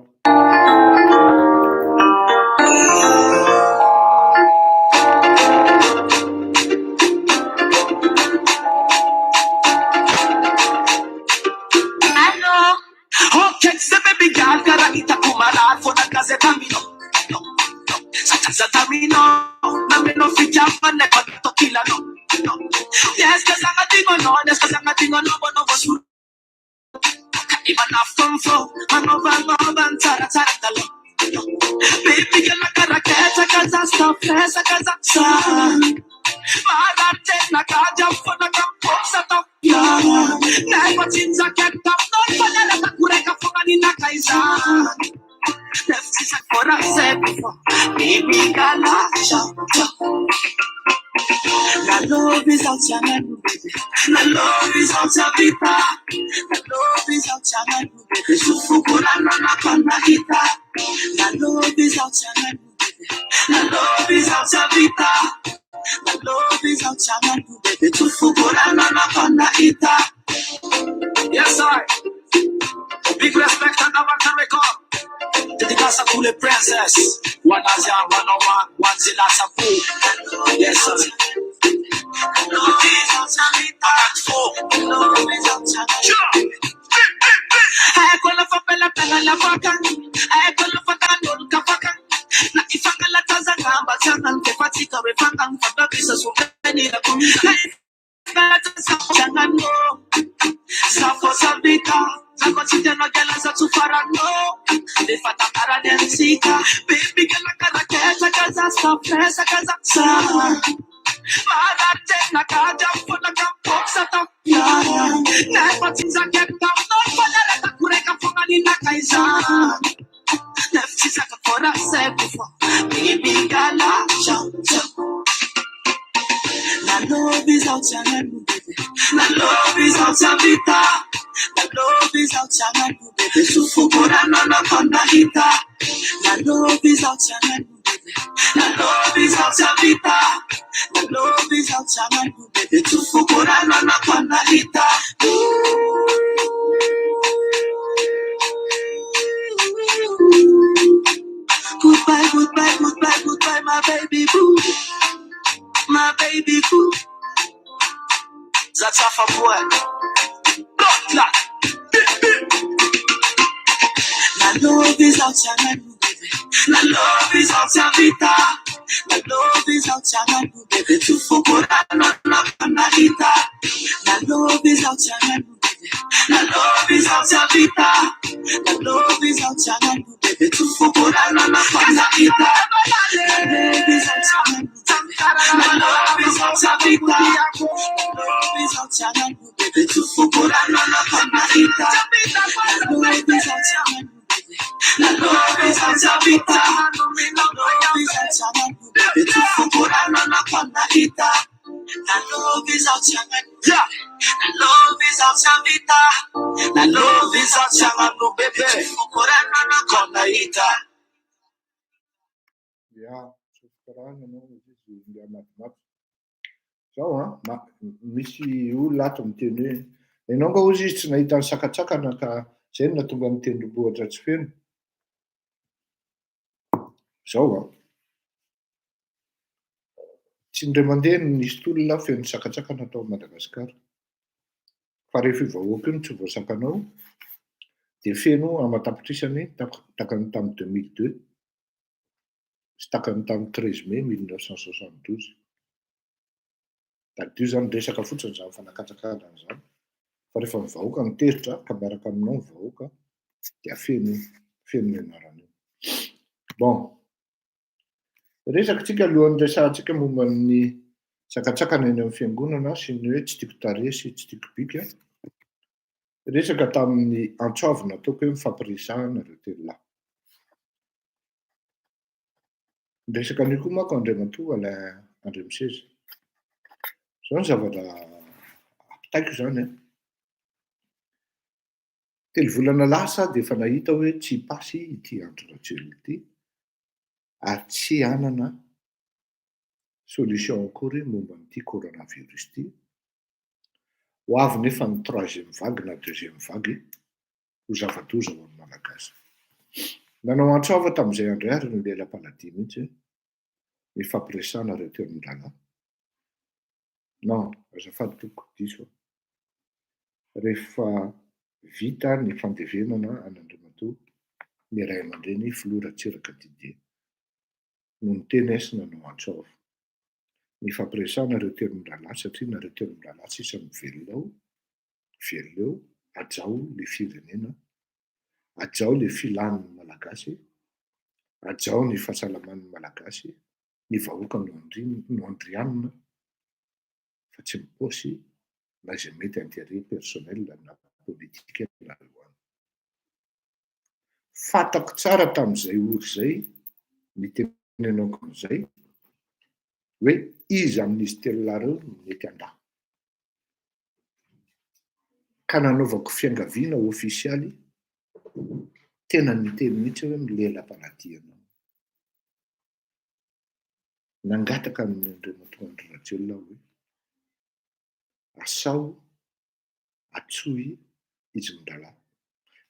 Ya, tsofoka rano ianao izy ingahy matimaty. Zao an, misy olona ato miteny hoe ianao nga hozy izy tsy nahita ny sakatsakana ka zay no nahatonga ny tendrombohitra tsy feno. Zao an, tsy indray mandeha no nisy tolona feno sakatsakana tao Madagasikara. Fa rehefa io vahoaka io no tsy voasakanao dia feno aman-tapitrisany takany tamin'ny 2002 sy takany tamin'ny 13 mai 1972. Tadidio izany resaka fotsiny izany fanakatsakanana izany fa rehefa ny vahoaka no tezitra ka miaraka aminao ny vahoaka dia feno feno ny anarana io. Bon, resaka tsika alohan'ny resahantsika momba ny sakatsakana eny amin'ny fiangonana sy ny hoe tsy tiako tarehy sy tsy tiako bika. Resaka tamin'ny antso avo nataoko hoe mifampiresahana ireo telo lahy. Niresaka an'io koa manko Andriamatoa Alain Andriamiseza. Zao ny zavatra ampitaiko zany an. Telo volana lasa aho dia efa nahita hoe tsy hipasy ity Andry Rajoelina ity ary tsy hanana solution akory momba an'ity coronavirus ity. Ho avy nefa ny troisième vague na deuxième vague ho zava-doza ho an'ny Malagasy. Nanao antso avo tamin'izay andro ary ny lela-panadia mihitsy hoe mifampiresahana ireo telo mirahalahy. Non, azafady tompoko, diso aho. Rehefa vita ny fandevenana an'Andriamatoa ny ray aman-dreny Filoha Ratsiraka Didier no niteny ahy sy nanao antso avo. Nifampiresahana ireo telo mirahalahy satria nareo telo mirahalahy sisa no velona ao, velona eo, hajao le firenena, hajao le filan'ny Malagasy, hajao ny fahasalaman'ny Malagasy, ny vahoaka no no andrianina fa tsy ny paosy na izay mety intérêt personnel na politique nareo any. Fantako tsara tamin'izay ora izay nitenenako an'izay hoe iza amin'izy telo lahy ireo no mety handà. Ka nanaovako fiangaviana ofisialy tena niteny mihitsy hoe milela-panadia anao. Nangataka amin'i Andriamatoa Andry Rajoelina aho hoe asao antsoy izy mirahalahy,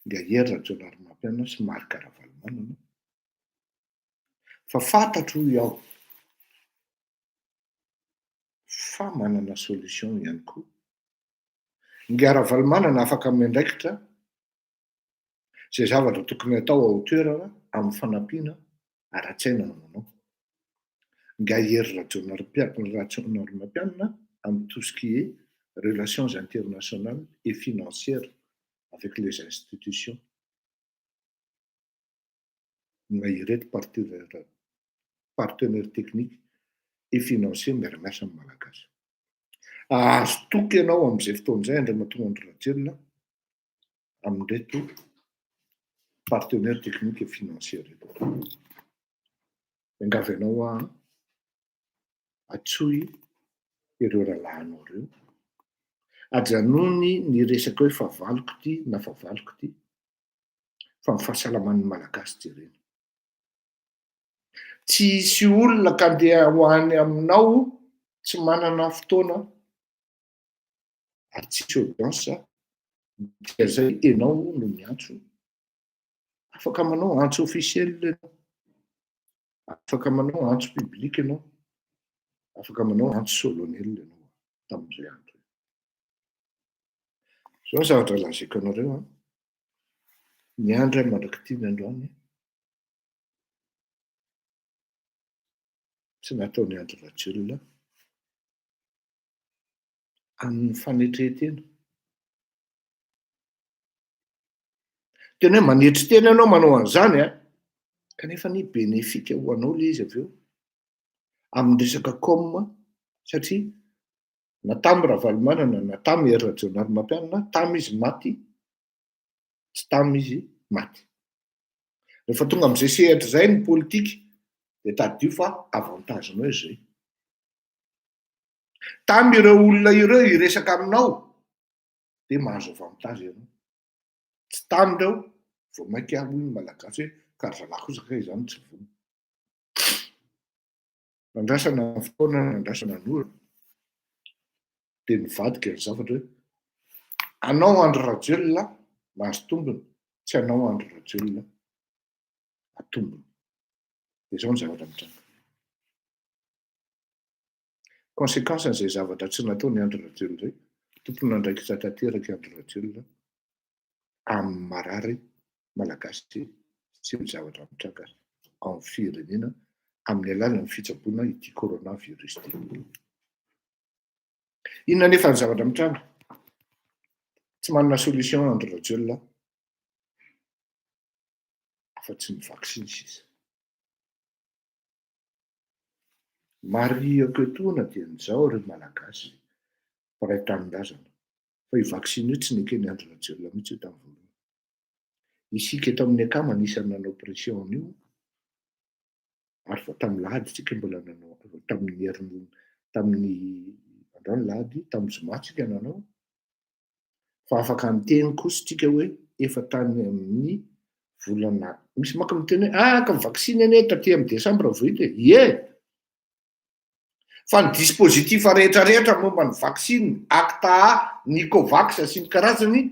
dia Hery Rajaonarimampianina sy Marc Ravalomanana, fa fantatro hoy aho fa manana solution ihany koa. Ingahy Ravalomanana afaka miandraikitra izay zavatra tokony hatao ao an-toerana amin'ny fanampiana ara-tsaina no manao. Ingahy Hery Rajaonarimampianina amin'ny tout ce qui est relations internationales et financières avec les institutions na ireto partenaires partenaires techniques et financiers miara-miasa amin'ny Malagasy. Ahazo toky ianao amin'izay fotoana izay Andriamatoa Andry Rajoelina amin'ireto partenaires techniques et financiers ireto. Miangavy anao aho antsoy ireo rahalahinao ireo. Ajanony ny resaka hoe fahavaloko ity na fahavaloko ity fa ny fahasalaman'ny Malagasy jerena. Tsy hisy olona ka andeha ho any aminao tsy manana fotoana ary tsisy audience dia zay enao no miantso. Afaka manao antso officiel enao, afaka manao antso public enao, afaka manao antso solennel enao tamin'izay andro izay. Zao ny zavatra lazaiko anareo an, niandry aho mandrak'ity ny androany, tsy nataon'i Andry Rajoelina amin'ny fanetren-tena. Tena hoe manetry tena ianao manao an'izany an, kanefa anie bénéfique ho anao ilay izy avy eo amin'ny resaka com satria na tamy Ravalomanana na tamy Hery Rajaonarimampianina, tamy izy maty, tsy tamy izy maty. Rehefa tonga amin'izay sehatra izay ny politika dia tadidio fa avantage-nao izay. Tamy ireo olona ireo hiresaka aminao dia mahazo avantage ianao. Tsy tamy ireo vao mainka hoy ny Malagasy hoe ka ry zalahy kosa kay izany tsy vonona. Nandrasana ny fotoana, nandrasana ny ora dia nivadika ny zavatra hoe anao Andry Rajoelina mahazo tombony, tsy anao Andry Rajoelina atombony. Dia izao ny zavatra mitranga. Conséquence an'izay zavatra tsy nataon'i Andry Rajoelina izay, tompon'andraikitra tanteraka i Andry Rajoelina amin'ny marary malagasy sy ny zavatra mitranga ao amin'ny firenena amin'ny alalan'ny fitsaboana ity coronavirus ity. Inona anefa ny zavatra mitranga? Tsy manana solution Andry Rajoelina afa-tsy ny vaksiny sisa. Marihiko etoana dieny izao ry Malagasy mpiray tanindrazana fa io vaksiny io tsy neken'i Andry Rajoelina mihitsy io tamin'ny voalohany. Isika eto amin'ny akama anisan'ny nanao pression an'io ary vao tamin'ny lahady isika mbola nanao tamin'ny herin'ny tamin'ny andro. Androany lahady, tamin'ny zoma tsika nanao, fa afaka niteny kosa tsika hoe efa tany amin'ny volana, misy manko miteny hoe ah ka ny vaksiny anie taty amin'ny desambra vao hita e, ie! Fa ny dispositif rehetra rehetra momba ny vaksiny, acta A, ny covax sy ny karazany,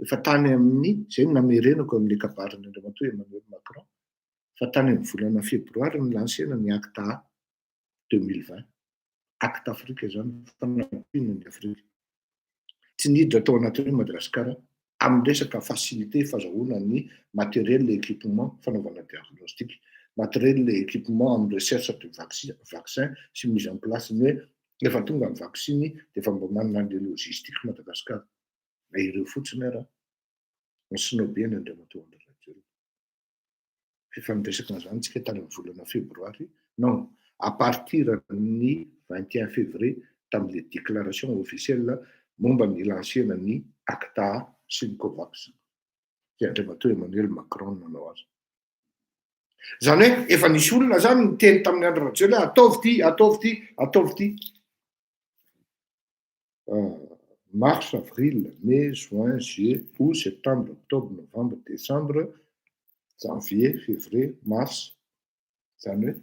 efa tany amin'ny, izay no namerenako amin'ilay kabarin'i Andriamatoa Emmanuel Macron, fa tany amin'ny volana febroary no lancena ny acta A 2020. Acte Afrique izany, fanampiana ny Afrika. Tsy niditra tao anatin'io Madagasikara amin'ny resaka facilité fazahoana ny matériel et équipement fanaovana diagnostic, matériel et équipement amin'ny recherche de vaccin sy mise en place ny hoe efa tonga ny vaksiny dia efa mba manana an'ilay logistique Madagasikara. Na ireo fotsiny ara ny snob-ny Andriamatoa Andry Rajoelina. F'efa niresaka an'izany tsika tany amin'ny volana febroary, non, à partir ny 21 février tamin'ilay déclaration officielle momba ny lancena ny ACTA sy ny COVAX. Dia Andriamatoa Emmanuel Macron no nanao azy. Izany hoe efa nisy olona izany niteny tamin'i Andry Rajoelina hoe ataovy ity, ataovy ity, ataovy ity. Mars, avril, mai, juin, juillet, août, septembre, octobre, novembre, décembre, janvier, février, mars. Izany hoe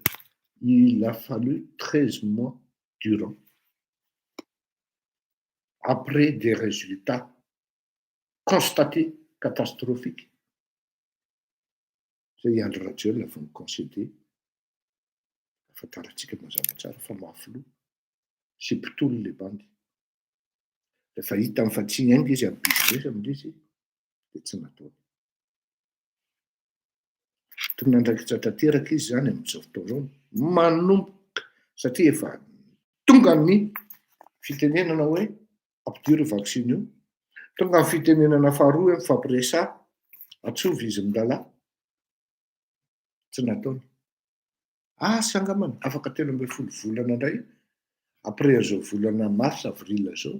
il a fallu 13 mois durant. Après des résultats constatés catastrophiques, zay i Andry Rajoelina vao ni-concéder, ahafantarantsika mazava tsara fa mafy loha sy mpitolona ilay bandy. Rehefa hitany fa tsy hiainga izy amin'ny business amin'ilay izy dia tsy nataony. Tompon'andraikitra tanteraka izy izany amin'izao fotoana izao, manomboka satria efa tonga ny fitenenana hoe ampidiro io vaksiny io, tonga ny fitenenana faharoa hoe mifampiresaha, atsovy izy mirahalahy, tsy nataony. Asa angambany afaka 13 volana indray, après an'izao volana mars, avril izao,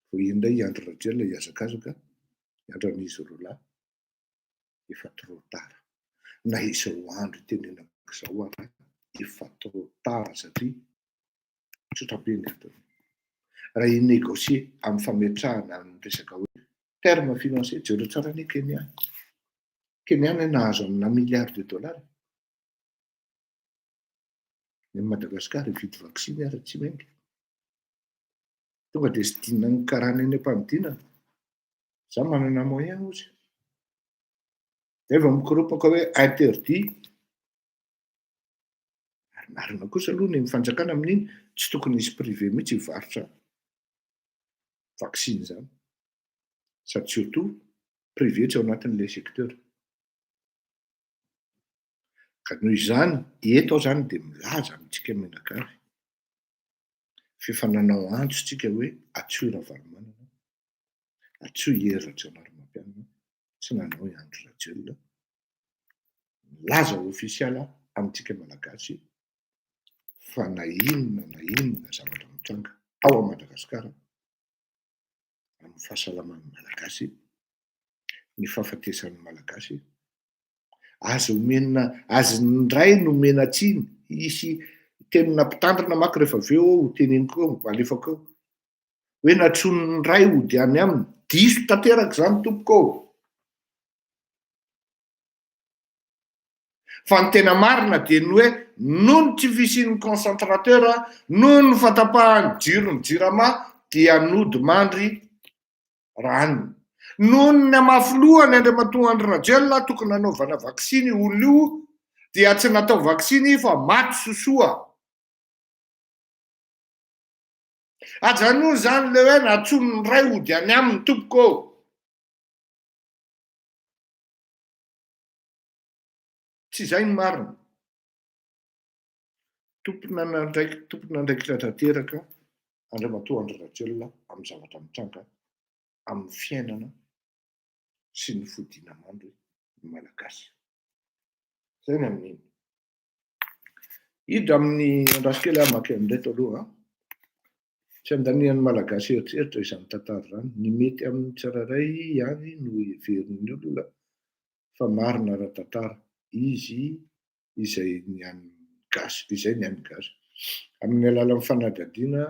vao iny indray i Andry Rajoelina hihazakazaka, hiandry an'izy roa lahy, efa trop tard. Na izao andro itenenako izao ara, efa trop tard satria tsotra be ny antony. Raha hi-négocier amin'ny fametrahana ny resaka hoe terme financier, jereo tsara anie Kenya. Kenya anie nahazo amina milliard de dollars. Ny an'i Madagasikara hividy vaksiny ary tsy mendrika. Tonga dia sidinan'ny karana eny am-panidinana. Za manana moyen ozy. Zay vao mikoropaka hoe interdit. Ary marina kosa aloha ny fanjakana amin'iny tsy tokony hisy privé mihitsy hivarotra vaksiny izany. Sady surtout privé tsy ao anatin'ilay secteur. Ka noho izany, eto aho izany dia milaza amintsika mianakavy f'efa nanao antso tsika hoe antsoy Ravalomanana, antsoy Hery Rajaonarimampianina, tsy nanao i Andry Rajoelina. Milaza ofisialy aho amintsika Malagasy fa na inona na inona zavatra mitranga ao Madagasikara amin'ny fahasalaman'ny Malagasy, ny fahafatesan'ny Malagasy, Aza omena, azy indray no omena tsiny, hisy tenina mpitandrina manko rehefa avy eo ho teneniko eo, alefako eo, hoe natsonin'ny ray hody any aminy, diso tanteraka izany tompoko ô! Fa ny tena marina dia ny hoe noho ny tsy fisian'ny concentrateur, noho ny fahatapahan'ny jiron'ny jirama dia nody mandry Ranony. Noho ny namafy lohany Andriamatoa Andry Rajoelina tokony nanaovana vaksiny io olona io dia tsy natao vaksiny fa maty sosoa. Ajanony izany ilay hoe nantsoin'ny ray hody any aminy tompoko ô. Tsy izay ny marina. Tompon'andraikitra tanteraka Andriamatoa Andry Rajoelina amin'ny zavatra mitranga amin'ny fiainana sy ny fodiana mandry ny Malagasy. Izay ny amin'iny. Hiditra amin'ny andraso kely aho maka an'ireto aloha. Tsy andanian'ny Malagasy eritreritra izany tantara izany. Ny mety amin'ny tsirairay ihany no heverin'ny olona fa marina ara-tantara. Izy izay ny an'ny gasy, izay ny an'ny gasy. Amin'ny alalan'ny fanadihadiana.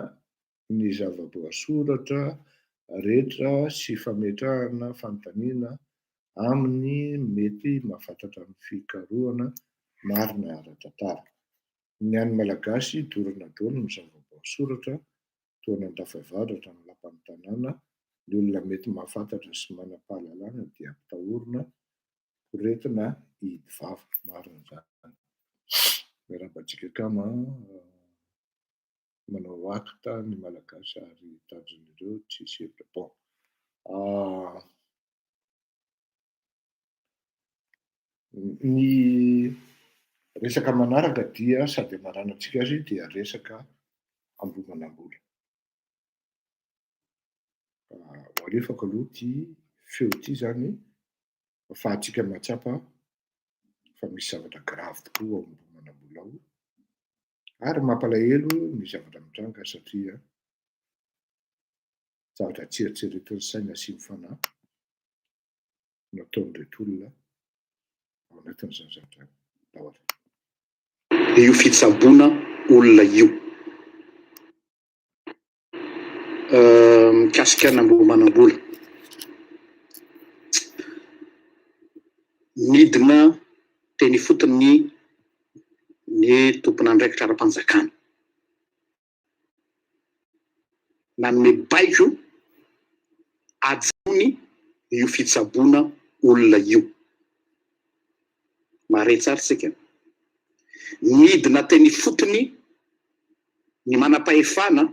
ny zava-boasoratra rehetra sy fametrahana fanontaniana amin'ny mety mahafantatra ny fikarohana marina ara-tantara. Ny an'ny Malagasy dorana daholo ny zava-boasoratra toa an'Andafiavaratra ny lapan'ny tanàna, ny olona mety mahafantatra sy manam-pahalalana dia ampitahorina poretina hihidy vava. Marina izany. Miarahaba antsika akama an. Manao acte ny Malagasy ary tanjon'ireo tsisy hevitra. Bon. Ny resaka manaraka dia sady hamaranantsika azy dia resaka Ambohimanambola. Ho alefako aloha ity feo ity izany ahafahantsika mahatsapa fa misy zavatra grave tokoa ao Ambohimanambola ao ary mampalahelo ny zavatra mitranga satria zavatra tsy eritreretin'ny saina sy ny fanahy no ataon'ireto olona ao anatin'izany zavatra daholo. Io fitsaboana olona io. Mikasika an'Ambohimanambola. Nidina teny ifotony ny tompon'andraikitra ara-panjakana. Nanome baiko ajanony io fitsaboana olona io. Mahare tsara isika. Nidina teny ifotony ny manam-pahefana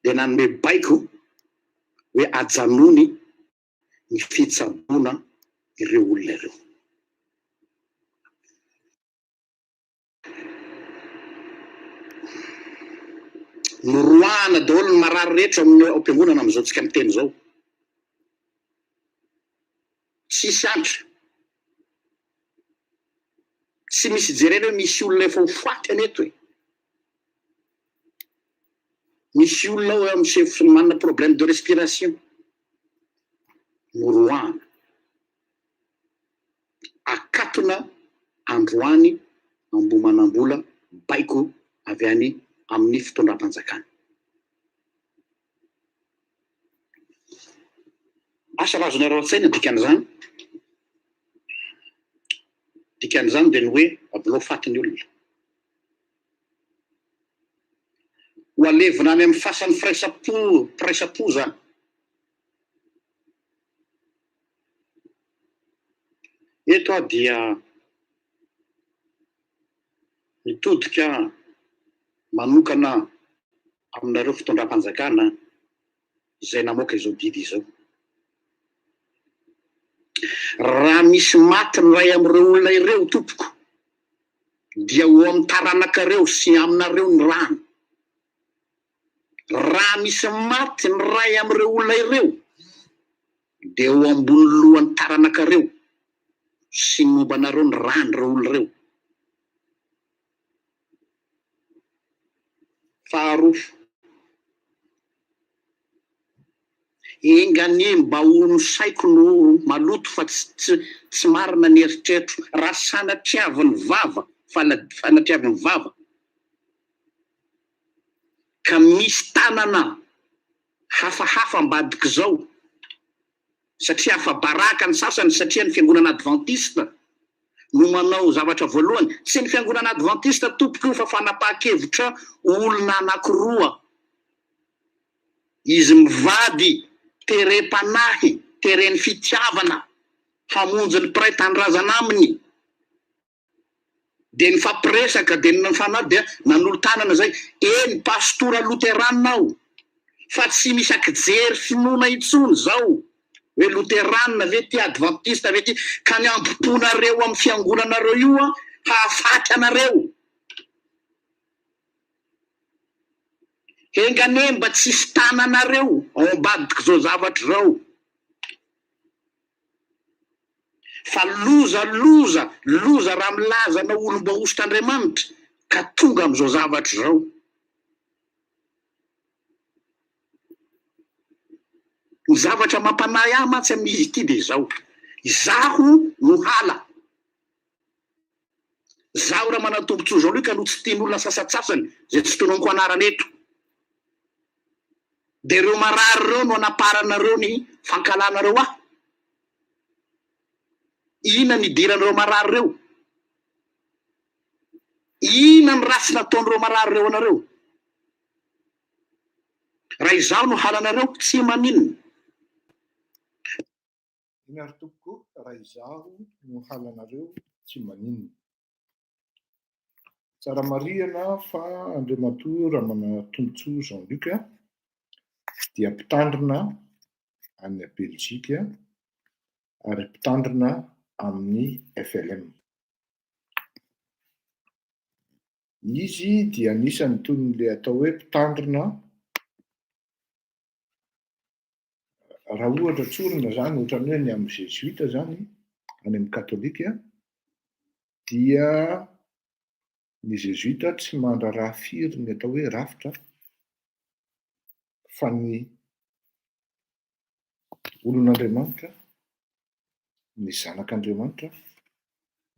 dia nanome baiko hoe ajanony ny fitsaboana ireo olona ireo. Noroahana daholo ny marary rehetra ao am-piangonana amin'izao tsika miteny izao. Tsisy antra. Tsy misy jerena hoe misy olona efa ho faty anie eto e. Misy olona ao miseho manana problème de respiration. Noroahana. Akatona androany Ambohimanambola baiko avy any amin'ny fitondram-panjakana. Asa raha azonareo an-tsaina ny dikan'izany? Dikan'izany dia ny hoe abilao faty ny olona. Ho alevina any amin'ny fasan'ny firaisam-po, mpiraisam-po izany. Eto aho dia mitodika manokana aminareo fitondram-panjakana izay namoaka izao didy izao. Raha misy maty ny iray amin'ireo olona ireo tompoko dia ho amin'ny taranakareo sy aminareo ny rany. Raha misy maty ny iray amin'ireo olona ireo, dia ho ambony lohan'ny taranakareo sy ny momba anareo ny ràn'ireo olona ireo. Faharoa, enga anie mba ho ny saiko no maloto fa tsy tsy marina ny eritreritro, raha sanatriavin'ny vava, fanatriavin'ny vava, Ka misy tanana hafahafa ambadik'izao satria afa-baraka ny sasany satria ny fiangonana advantista no manao zavatra voalohany. Tsy ny fiangonana advantista tompoko io fa fanapahan-kevitra olona anakiroa. Izy mivady terem-panahy, teren'ny fitiavana hamonjy ny mpiray tanindrazana aminy. Dia nifampiresaka, dia nifanahy, dia nanolo-tanana izay. Eny, pastora loterana aho, fa tsy misy ankijery finoana intsony izao, hoe loterana ve ity, advantista ve ity, ka ny ambom-ponareo amin'ny fiangonanareo io an, hahafaty anareo. Enga anie mba tsy hisy tananareo ao ambadik'izao zavatra izao. Fa loza loza loza raha milaza anao olom-boahosotr'Andriamanitra ka tonga amin'izao zavatra izao. Ny zavatra mampanahy ahy mantsy amin'izy ity dia izao, izaho no hala. Izaho Ramanantombontsoa Jean Luc no tsy tian'olona sasantsasany izay tsy tononiko anarana eto. Dia ireo marary ireo no anaparanareo ny fankahalanareo ahy? Inona ny idiran'ireo marary ireo? Inona ny ratsy nataon'ireo marary ireo anareo? Raha izaho no halanareo, tsy maninona. Eny ary tompoko, raha izaho no halanareo, tsy maninona. Tsara marihana fa Andriamatoa Ramanatombotsoa Jean Luc dia mpitandrina any Belgique ary mpitandrina amin'ny FLM. Izy dia anisan'ny toy ny le atao hoe mpitandrina raha ohatra tsorina zany ohatran'ny hoe ny amin'ny zezoita zany any amin'ny katolika dia ny zezoita tsy mandraharaha firy ny atao hoe rafitra fa ny olon'Andriamanitra, ny zanak'Andriamanitra,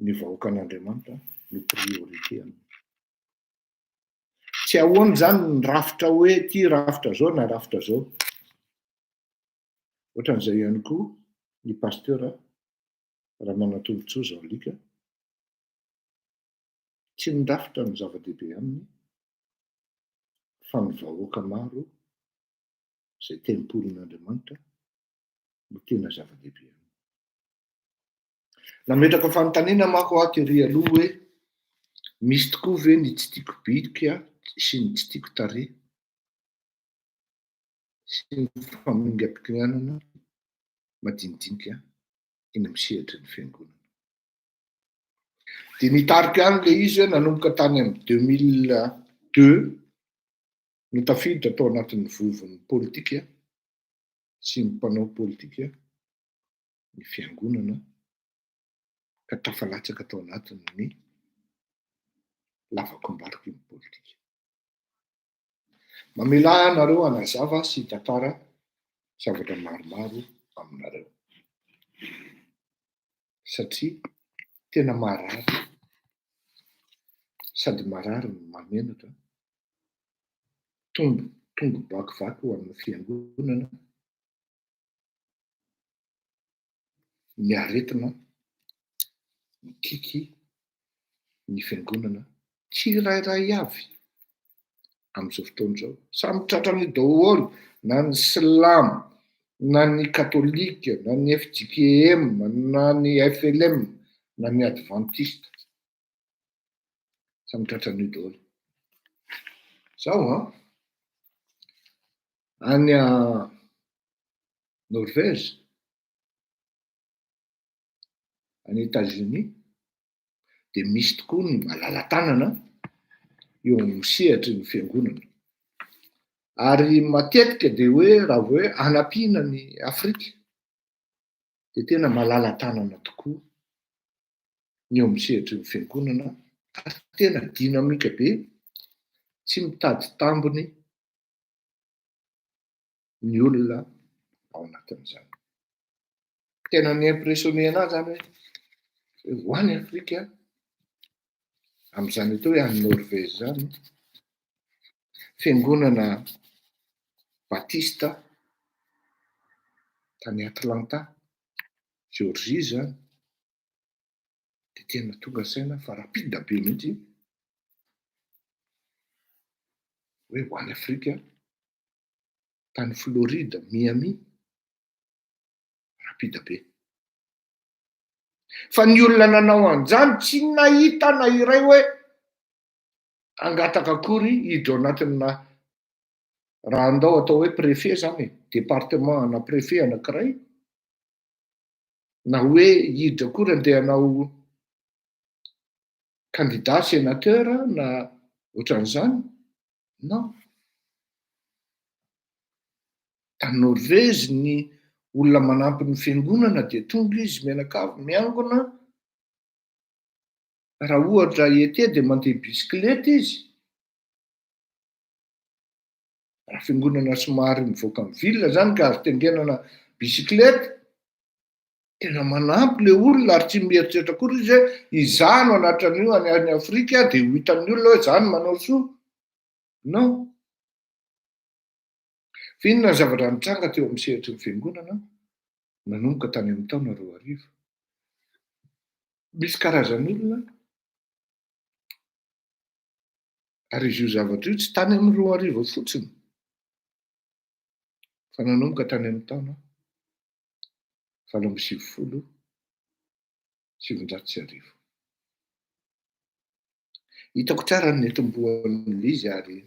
ny vahoakan'Andriamanitra no priorité aminy. Tsy ahoana izany ny rafitra hoe ity rafitra zao na rafitra zao. Ohatran'izay ihany koa ny pasteur Ramanantombotsoa Jean Luc, tsy ny rafitra no zava-dehibe aminy fa ny vahoaka maro izay tempolin'Andriamanitra no tena zava-dehibe aminy. Nametraka fanontaniana manko aho tery aloha hoe misy tokoa ve ny tsy tiako bika sy ny tsy tiako tarehy sy ny famingam-pikianana madinidinika eny amin'ny sehatry ny fiangonana. Dia nitarika ihany ilay izy hoe nanomboka tany amin'ny 2002 no tafiditra tao anatin'ny vovon'ny politika sy ny mpanao politika ny fiangonana ka tafalatsaka tao anatin'ny lavakombariko ny politika. Mamelà anareo hanazava sy hitantara zavatra maromaro aminareo. Satria tena marary sady marary no mahamenatra, tombo tongo-bakivaky ho an'ny fiangonana, ny aretina mikiky ny fiangonana tsirairay avy amin'izao fotoana izao. Samy tratran'io daholo na ny silamo na ny katolika na ny fjkm na ny flm na ny advantista. Samy tratran'io daholo. Zao an, any Norvège, any Etats-Unis, dia misy tokoa ny malala-tanana eo amin'ny sehatry ny fiangonana. Ary matetika dia hoe raha vao hoe hanampiana ny Afrika dia tena malala-tanana tokoa ny eo amin'ny sehatry ny fiangonana ary tena dynamique be, tsy mitady tambiny ny olona ao anatin'izany. Tena ni-impressionner an'ahy zany hoe ho any Afrika amin'izany atao hoe any Norvège zany, fiangonana batista tany Atlanta, Géorgie zany, de tena tonga saina fa rapide be mihitsy hoe ho any Afrika, tany Floride, Miami, rapide be. Fa ny olona nanao an'izany tsy nahita na iray hoe hangataka akory hiditra ao anatina raha andao atao hoe préfet zany e, département ana préfet anankiray, na hoe hiditra akory andeha hanao candidat sénateur na ohatran'izany, non. Tany Norvezy ny olona manampy ny fiangonana dia tonga izy mianakavy miangona, raha ohatra été dia mandeha bisikileta izy, raha fiangonana somary mivoaka amin'ny ville zany ka azo tengenana bisikileta, tena manampy le olona ary tsy mieritreritra akory izy hoe izaho no hanatitra an'io any any Afrika dia ho hitan'ny olona hoe izaho no manao soa, non. Fa inona ny zavatra nitranga teo amin'ny sehatry ny fiangonana nanomboka tany amin'ny taona 2000? Misy karazan'olona ary izy io zavatra io tsy tany amin'ny 2000 fotsiny fa nanomboka tany amin'ny taona 1998. Hitako tsara ny nitomboan'ilay izy ary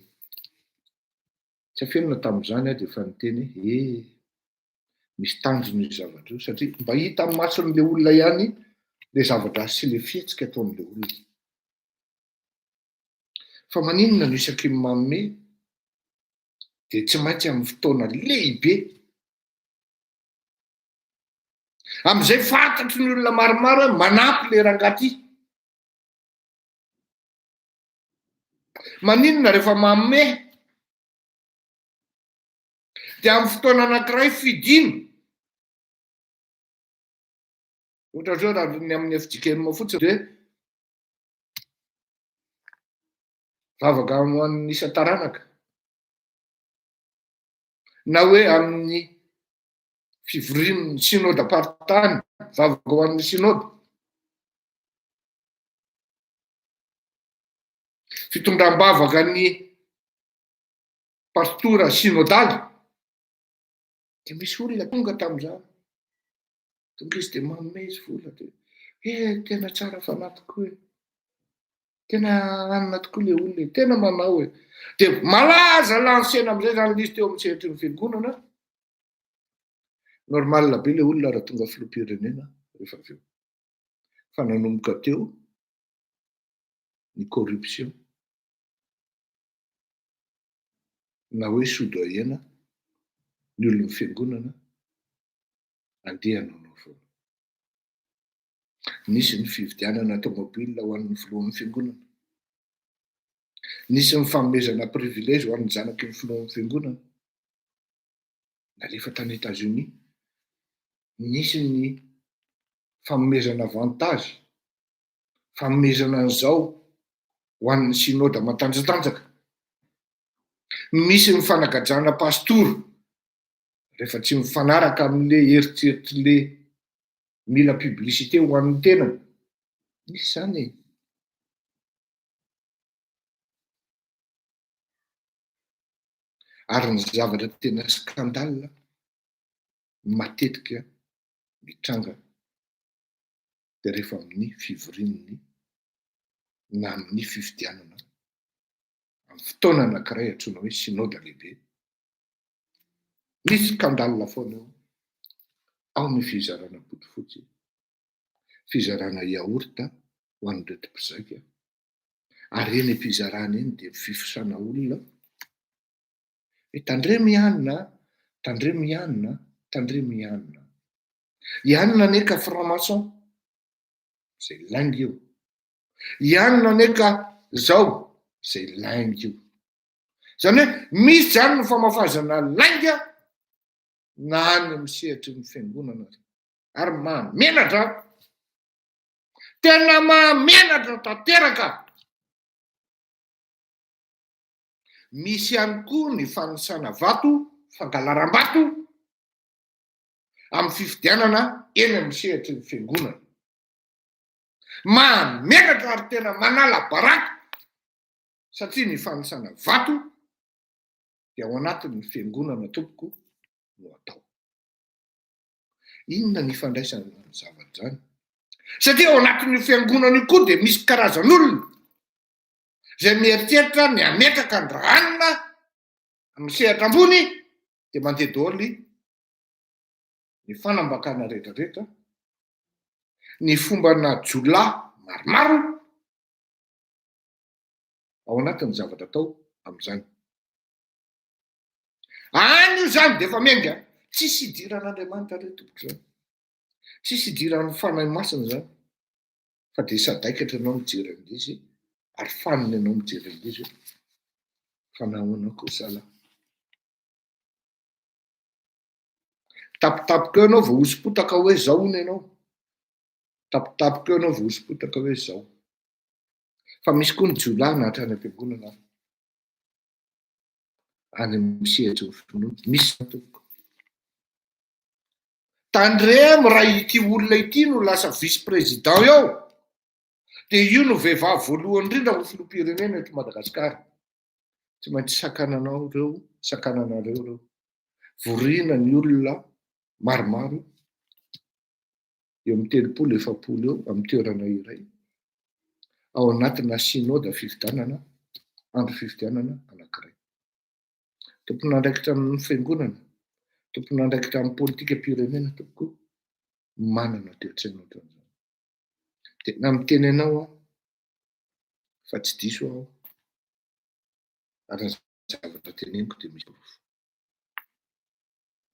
tsy afenina tamin'izany aho dia efa niteny hoe eh, misy tanjona io zavatra io satria mba hita amin'ny mason'ilay olona ihany ilay zavatra sy ilay fihetsika ataon'ilay olona. Fa maninona no isaky ny manome dia tsy maintsy amin'ny fotoana lehibe amin'izay fantatry ny olona maromaro hoe manampy le rangahy ty. Maninona rehefa manome dia amin'ny fotoana anankiray fidina, ohatra zao raha ny amin'ny FJKM fotsiny dia vavaka ho an'ny isan-taranaka na hoe amin'ny fivorian'ny synodam-paritany, vavaka ho an'ny synoda. Fitondram-bavaka ny pastora synodaly, dia misy olona tonga tamin'izany, tonga izy dia manome izy vola dia eh tena tsara fanahy tokoa e, tena anona tokoa ilay olona e, tena manao e. Dia malaza lancena amin'izay izany ilay izy teo amin'ny sehatry ny fiangonana, normal be ilay olona raha tonga filoham-pirenena rehefa avy eo. Fa nanomboka teo ny corruption na hoe soudoyena ny olon'ny fiangonana andeha hanaonao foana. Nisy ny fividianana tomobile ho an'ny filohan'ny fiangonana. Nisy ny fanomezana privilège ho an'ny zanaky ny filohan'ny fiangonana. Nalefa tany Etats-Unis. Nisy ny fanomezana avantage, fanomezana an'izao ho an'ny synoda matanjatanjaka. Misy ny fanagajana pastora rehefa tsy mifanaraka amin'le eritreritr'le mila publicité ho an'ny tenany. Misy izany e. Ary ny zavatra tena scandale matetika mitranga dia rehefa amin'ny fivorian'ny na amin'ny fifidianana amin'ny fotoana anankiray antsoina hoe synoda lehibe. Misy scandale foana eo, ao ny fizarana bodofotsy, fizarana yaourt ho an'ireto mpizaika, ary eny am-pizarana eny dia fifosana olona hoe tandremo i anona a, tandremo i anona a, tandremo i anona a. I anona anie ka franc maçon, izay lainga io. I anona anie ka zao, izay lainga io. Izany hoe misy izany ny famafazana lainga na any amin'ny sehatry ny fiangonana aza. Ary mahamenatra, tena mahamenatra tanteraka. Misy ihany koa ny fanisana vato, fangalaram-bato amin'ny fifidianana eny amin'ny sehatry ny fiangonana. Mahamenatra ary tena manala baraka satria ny fanisana vato dia ao anatin'ny fiangonana tompoko no atao. Inona ny ifandraisan'izany zavatra izany? Satria ao anatin'io fiangonana io koa dia misy karazan'olona izay mieritreritra ny hametraka an-dRahanina amin'ny sehatra ambony dia mandeha daholo ny fanambakana rehetrarehetra, ny fombana jiolahy maromaro ao anatin'ny zavatra atao amin'izany. Any io izany dia efa miainga, tsisy idiran'Andriamanitra re tompoko izany, tsisy idiran'ny Fanahy Masina izany, fa dia sadaikatra ianao mijery an'ilay izy ary fanina ianao mijery an'ilay izy hoe fa nahoana kosa lahy. Tapitapoka eo ianao vao hoso-potaka hoe zao hono ianao. Tapitapoka eo ianao vao hoso-potaka hoe zao. Fa misy koa ny jiolahy na hatrany am-piangonana ary. Any amin'ny sehatry ny finoana. Misy izany tompoko. Tandremo raha ity olona ity no lasa vice président eo, dia io no vehivavy voalohany indrindra ho filoham-pirenena eto Madagasikara. Tsy maintsy sakananao ireo, sakananareo ireo. Vorina ny olona maromaro eo amin'ny 30, 40 eo amin'ny toerana iray, ao anatina synoda fifidianana, andro fifidianana anankiray. Tompon'andraikitra amin'ny fiangonana, tompon'andraikitra amin'ny politikam-pirenena tompoko, manana toe-tsaina ohatran'izany. Tena miteny anao aho fa tsy diso aho ary ny zavatra teneniko dia misy porofo,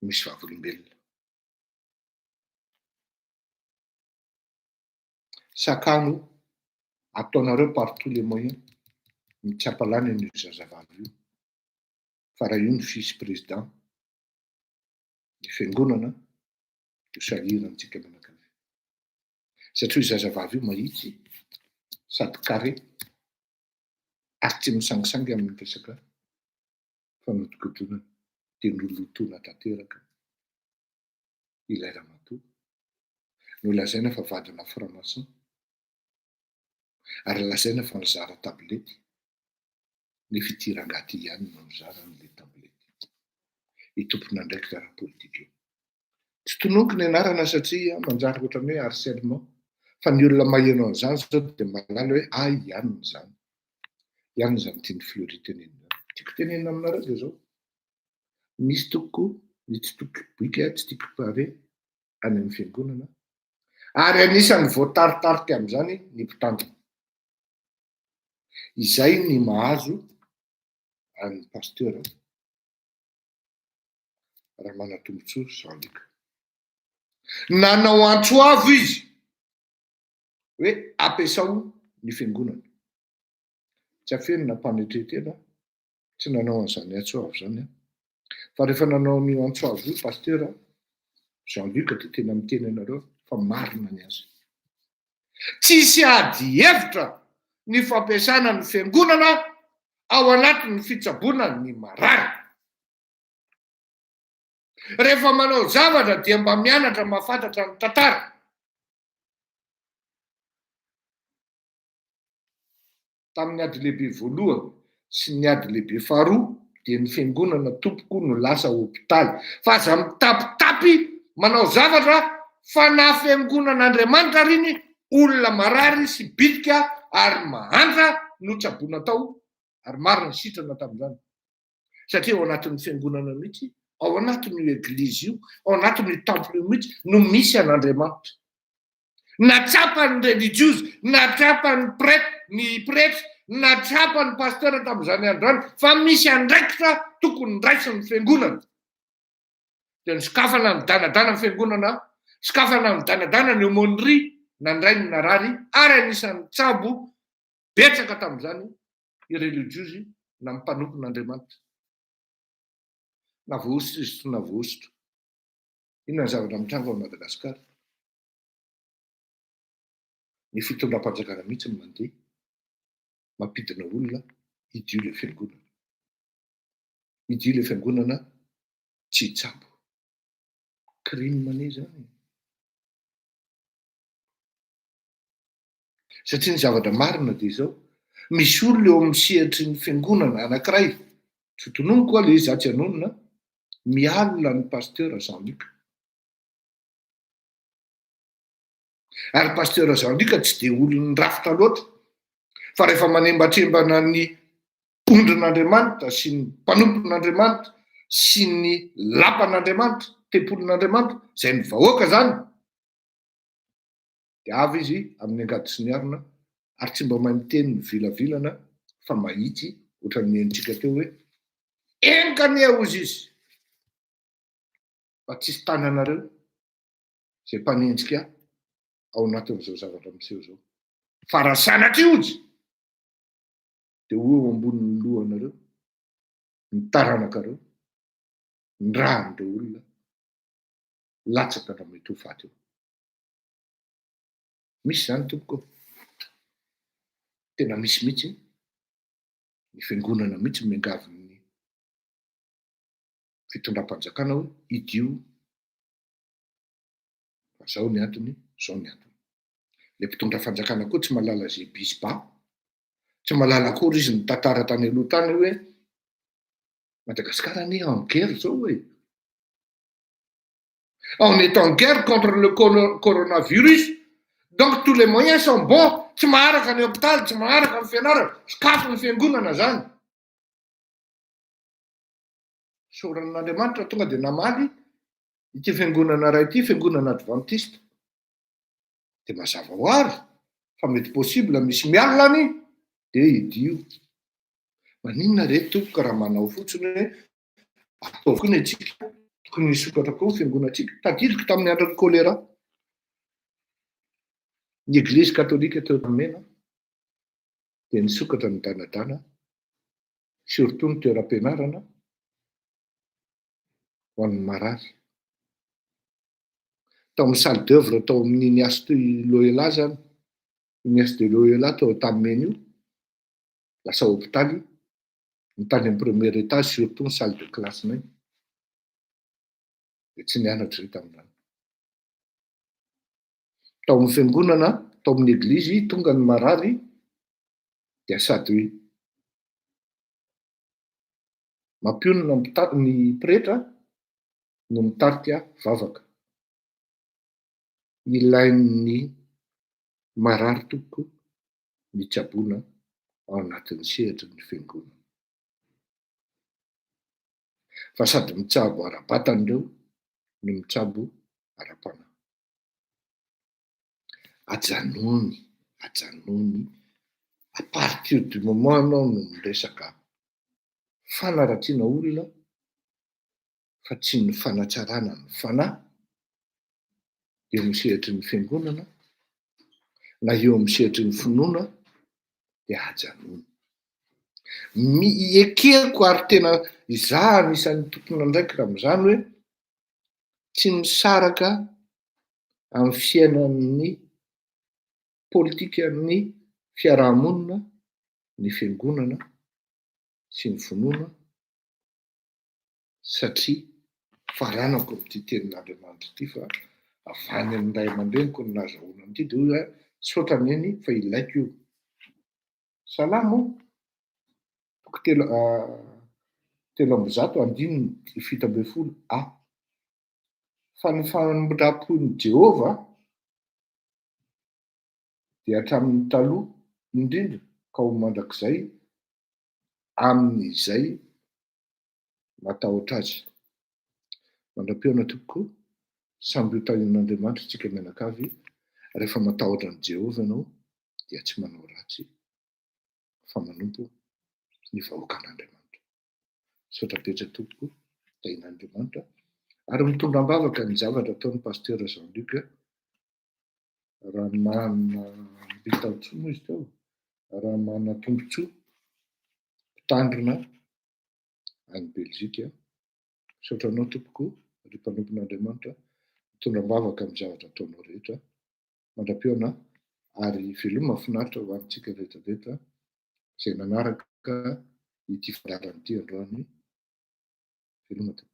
misy vavolombelona. Sakano ataonareo par tous les moyens ny tsy hampalany an'io zazavavy io fa raha io ny fils président ny fiangonana ho sahirantsika mianakavy satria io zazavavy io mahitsy sady carré ary tsy misangisangy amin'ny resaka fanodikodinana dia nolotoina tanteraka ilay ramatoa nolazaina fa vadina franc-maçon ary lazaina fa nizara tablety nefa ity rangahy ity ihany no nizara an'ilay tablety. Io tompon'andraikitra ara-politika io. Tsy tononiko ny anarana satria manjary ohatran'ny hoe harcèlement fa ny olona maheno an'izany izao dia mahalala hoe ah i Anne izany. I Anne izany tian'i Fleury tenenina izany. Tiako tenenina aminareo dia izao, misy tompoko ny tsy tiako bika, tsy tiako pare any amin'ny fiangonana ary anisan'ny voataritarika amin'izany ny mpitandrina. Izay ny mahazo an'ny pasteur Ramanatombotsoa Jean Luc. Nanao antso avo izy hoe ampiasao ny fiangonana. Tsy afenina am-panetren-tena, tsy nanao an'izany antso avo izany aho. Fa rehefa nanao an'io antso avo io Pasteur Jean Luc dia tena miteny anareo fa marina ny azy. Tsisy ady hevitra ny fampiasana ny fiangonana ao anatin'ny fitsaboana ny marary. Rehefa manao zavatra dia mba mianatra mahafantatra ny tantara. Tamin'ny ady lehibe voalohany sy ny ady lehibe faharoa dia ny fiangonana tompoko no lasa hopitaly. Fa aza mitapitapy manao zavatra fa na fiangonan'Andriamanitra ary iny olona marary sy bitika ary mahantra no tsaboina tao ary maro ny sitrana tamin'izany. Satria ao anatin'ny fiangonana mihitsy, ao anatin'io eglizy io, ao anatin'io temple io mihitsy no misy an'Andriamanitra. Natsapa ny relijiozy, natsapa ny prêtre, ny pretra, natsapa ny pasteur tamin'izany andro izany fa misy andraikitra tokony raisin'ny fiangonana. Dia nisokafana nidanadana ny fiangonana, sokafana nidanadana ny aumônerie, nandray ny narary ary anisan'ny nitsabo betsaka tamin'izany ny relijiozy na ny mpanompon'Andriamanitra. Na voahosotra izy tsy na voahosotra. Inona ny zavatra mitranga ao Madagasikara? Ny fitondram-panjakana mihitsy no mandeha mampidina olona hidio ilay fiangonana. Hidio ilay fiangonana tsy hitsabo. Crime anie izany e. Satria ny zavatra marina dia izao, misy olona eo amin'ny sehatry ny fiangonana anankiray, tsy tononiko hoa ilay izy za tsy hanonona, mialona an'i Pasteur Jean Luc. Ary Pasteur Jean Luc tsy dia olon'ny rafitra loatra, fa rehefa manembatrembana ny ondrin'Andriamanitra sy ny mpanompon'Andriamanitra sy ny lapan'Andriamanitra, tempolin'Andriamanitra, izay ny vahoaka izany, dia avy izy amin'ny angady sy ny harona ary tsy mba mahay miteny mivilavilana fa mahitsy ohatran'ny henontsika teo hoe enga anie hozy izy fa tsisy tananareo izay mpanenjika ao anatin'izao zavatra miseho izao fa raha sanatria hozy dia ho eo ambonin'ny lohanareo ny taranakareo ny ràn'ireo olona latsaka na mety ho faty eo. Misy izany tompoko ô. Tena misy mihitsy, ny fiangonana mihitsy miangavy ny. fitondram-panjakana hoe idio fa zao ny antony, zao ny antony. Le mpitondra fanjakana koa tsy mahalala ze bisy ba, tsy mahalala akory izy ny tantara tany aloha tany hoe Madagasikara anie en guerre zao e. On est en guerre contre le coronavirus, donc tous les moyens sont bons, tsy maharaka ny hôpitaly, tsy maharaka ny fianarana, sokafy ny fiangonana zany. Soran'Andriamanitra tonga dia namaly ity fiangonana iray ity, fiangonana adventiste. Dia mazava ho ary fa mety possible misy mialona any dia idio. Maninona re tompoko raha manao fotsiny hoe ataovy koa ny antsika, tokony hisokatra koa ny fiangonantsika. Tadidiko tamin'ny andron'ny choléra, ny eglizy katolika teo Antanimena dia nisokatra ny danadana, surtout ny toeram-pianarana ho an'ny marary. Tao amin'ny salle d'oeuvre tao amin'ny Ignace de Loyola zany, Ignace de Loyola tao Antanimena io, lasa hopitaly, ny tany amin'ny premier étage surtout ny salle de classe-nay. Dia tsy nianatra izay tamin'izany. Tao amin'ny fiangonana, tao amin'ny eglizy, tonga ny marary dia sady mampionona ny pretra no mitarika vavaka. Ilain'ny marary tompoko ny tsaboina ao anatin'ny sehatry ny fiangonana. Fa sady mitsabo ara-batana ireo no mitsabo ara-panahy. Ajanony, ajanony, à partir du moment ianao no miresaka fanaratsiana olona fa tsy ny fanatsarana ny fanahy eo amin'ny sehatry ny fiangonana na eo amin'ny sehatry ny finoana dia ajanony. Ekeko ary tena izaho anisan'ny tompon'andraikitra amin'izany hoe tsy misaraka amin'ny fiainan'ny politikan'ny fiarahamonina ny fiangonana sy ny finoana satria faranako amin'ity tenin'Andriamanitra ity fa avy any amin'ny ray aman-dreniko no nahazahoana an'ity dia hoy aho misaotra Neny fa ilaiko io. Salamo toko telo 103 andininy 17 a. Fa ny famindram-pon'i Jehovah dia hatramin'ny taloha indrindra ka ho mandrakizay amin'izay matahotra azy. Mandra-pihaona tompoko, samby ho tahian'Andriamanitra isika mianakavy, rehefa matahotra an'i Jehovah ianao dia tsy manao ratsy fa manompo ny vahoakan'Andriamanitra. Misaotra betsaka tompoko, tahian'Andriamanitra ary mitondra am-bavaka ny zavatra ataon'ny Pasteur Jean Luc raha manana mpitan-tsoa moa izy teo, raha manana tombontsoa mpitandrina any Belgique. Misaotra anao tompoko ry mpanompon'Andriamanitra, mitondra am-bavaka amin'ny zavatra ataonao rehetra. Mandra-pihaona ary veloma finaritra ho antsika rehetra rehetra izay nanaraka ity fandaharana ity androany. Veloma tompoko.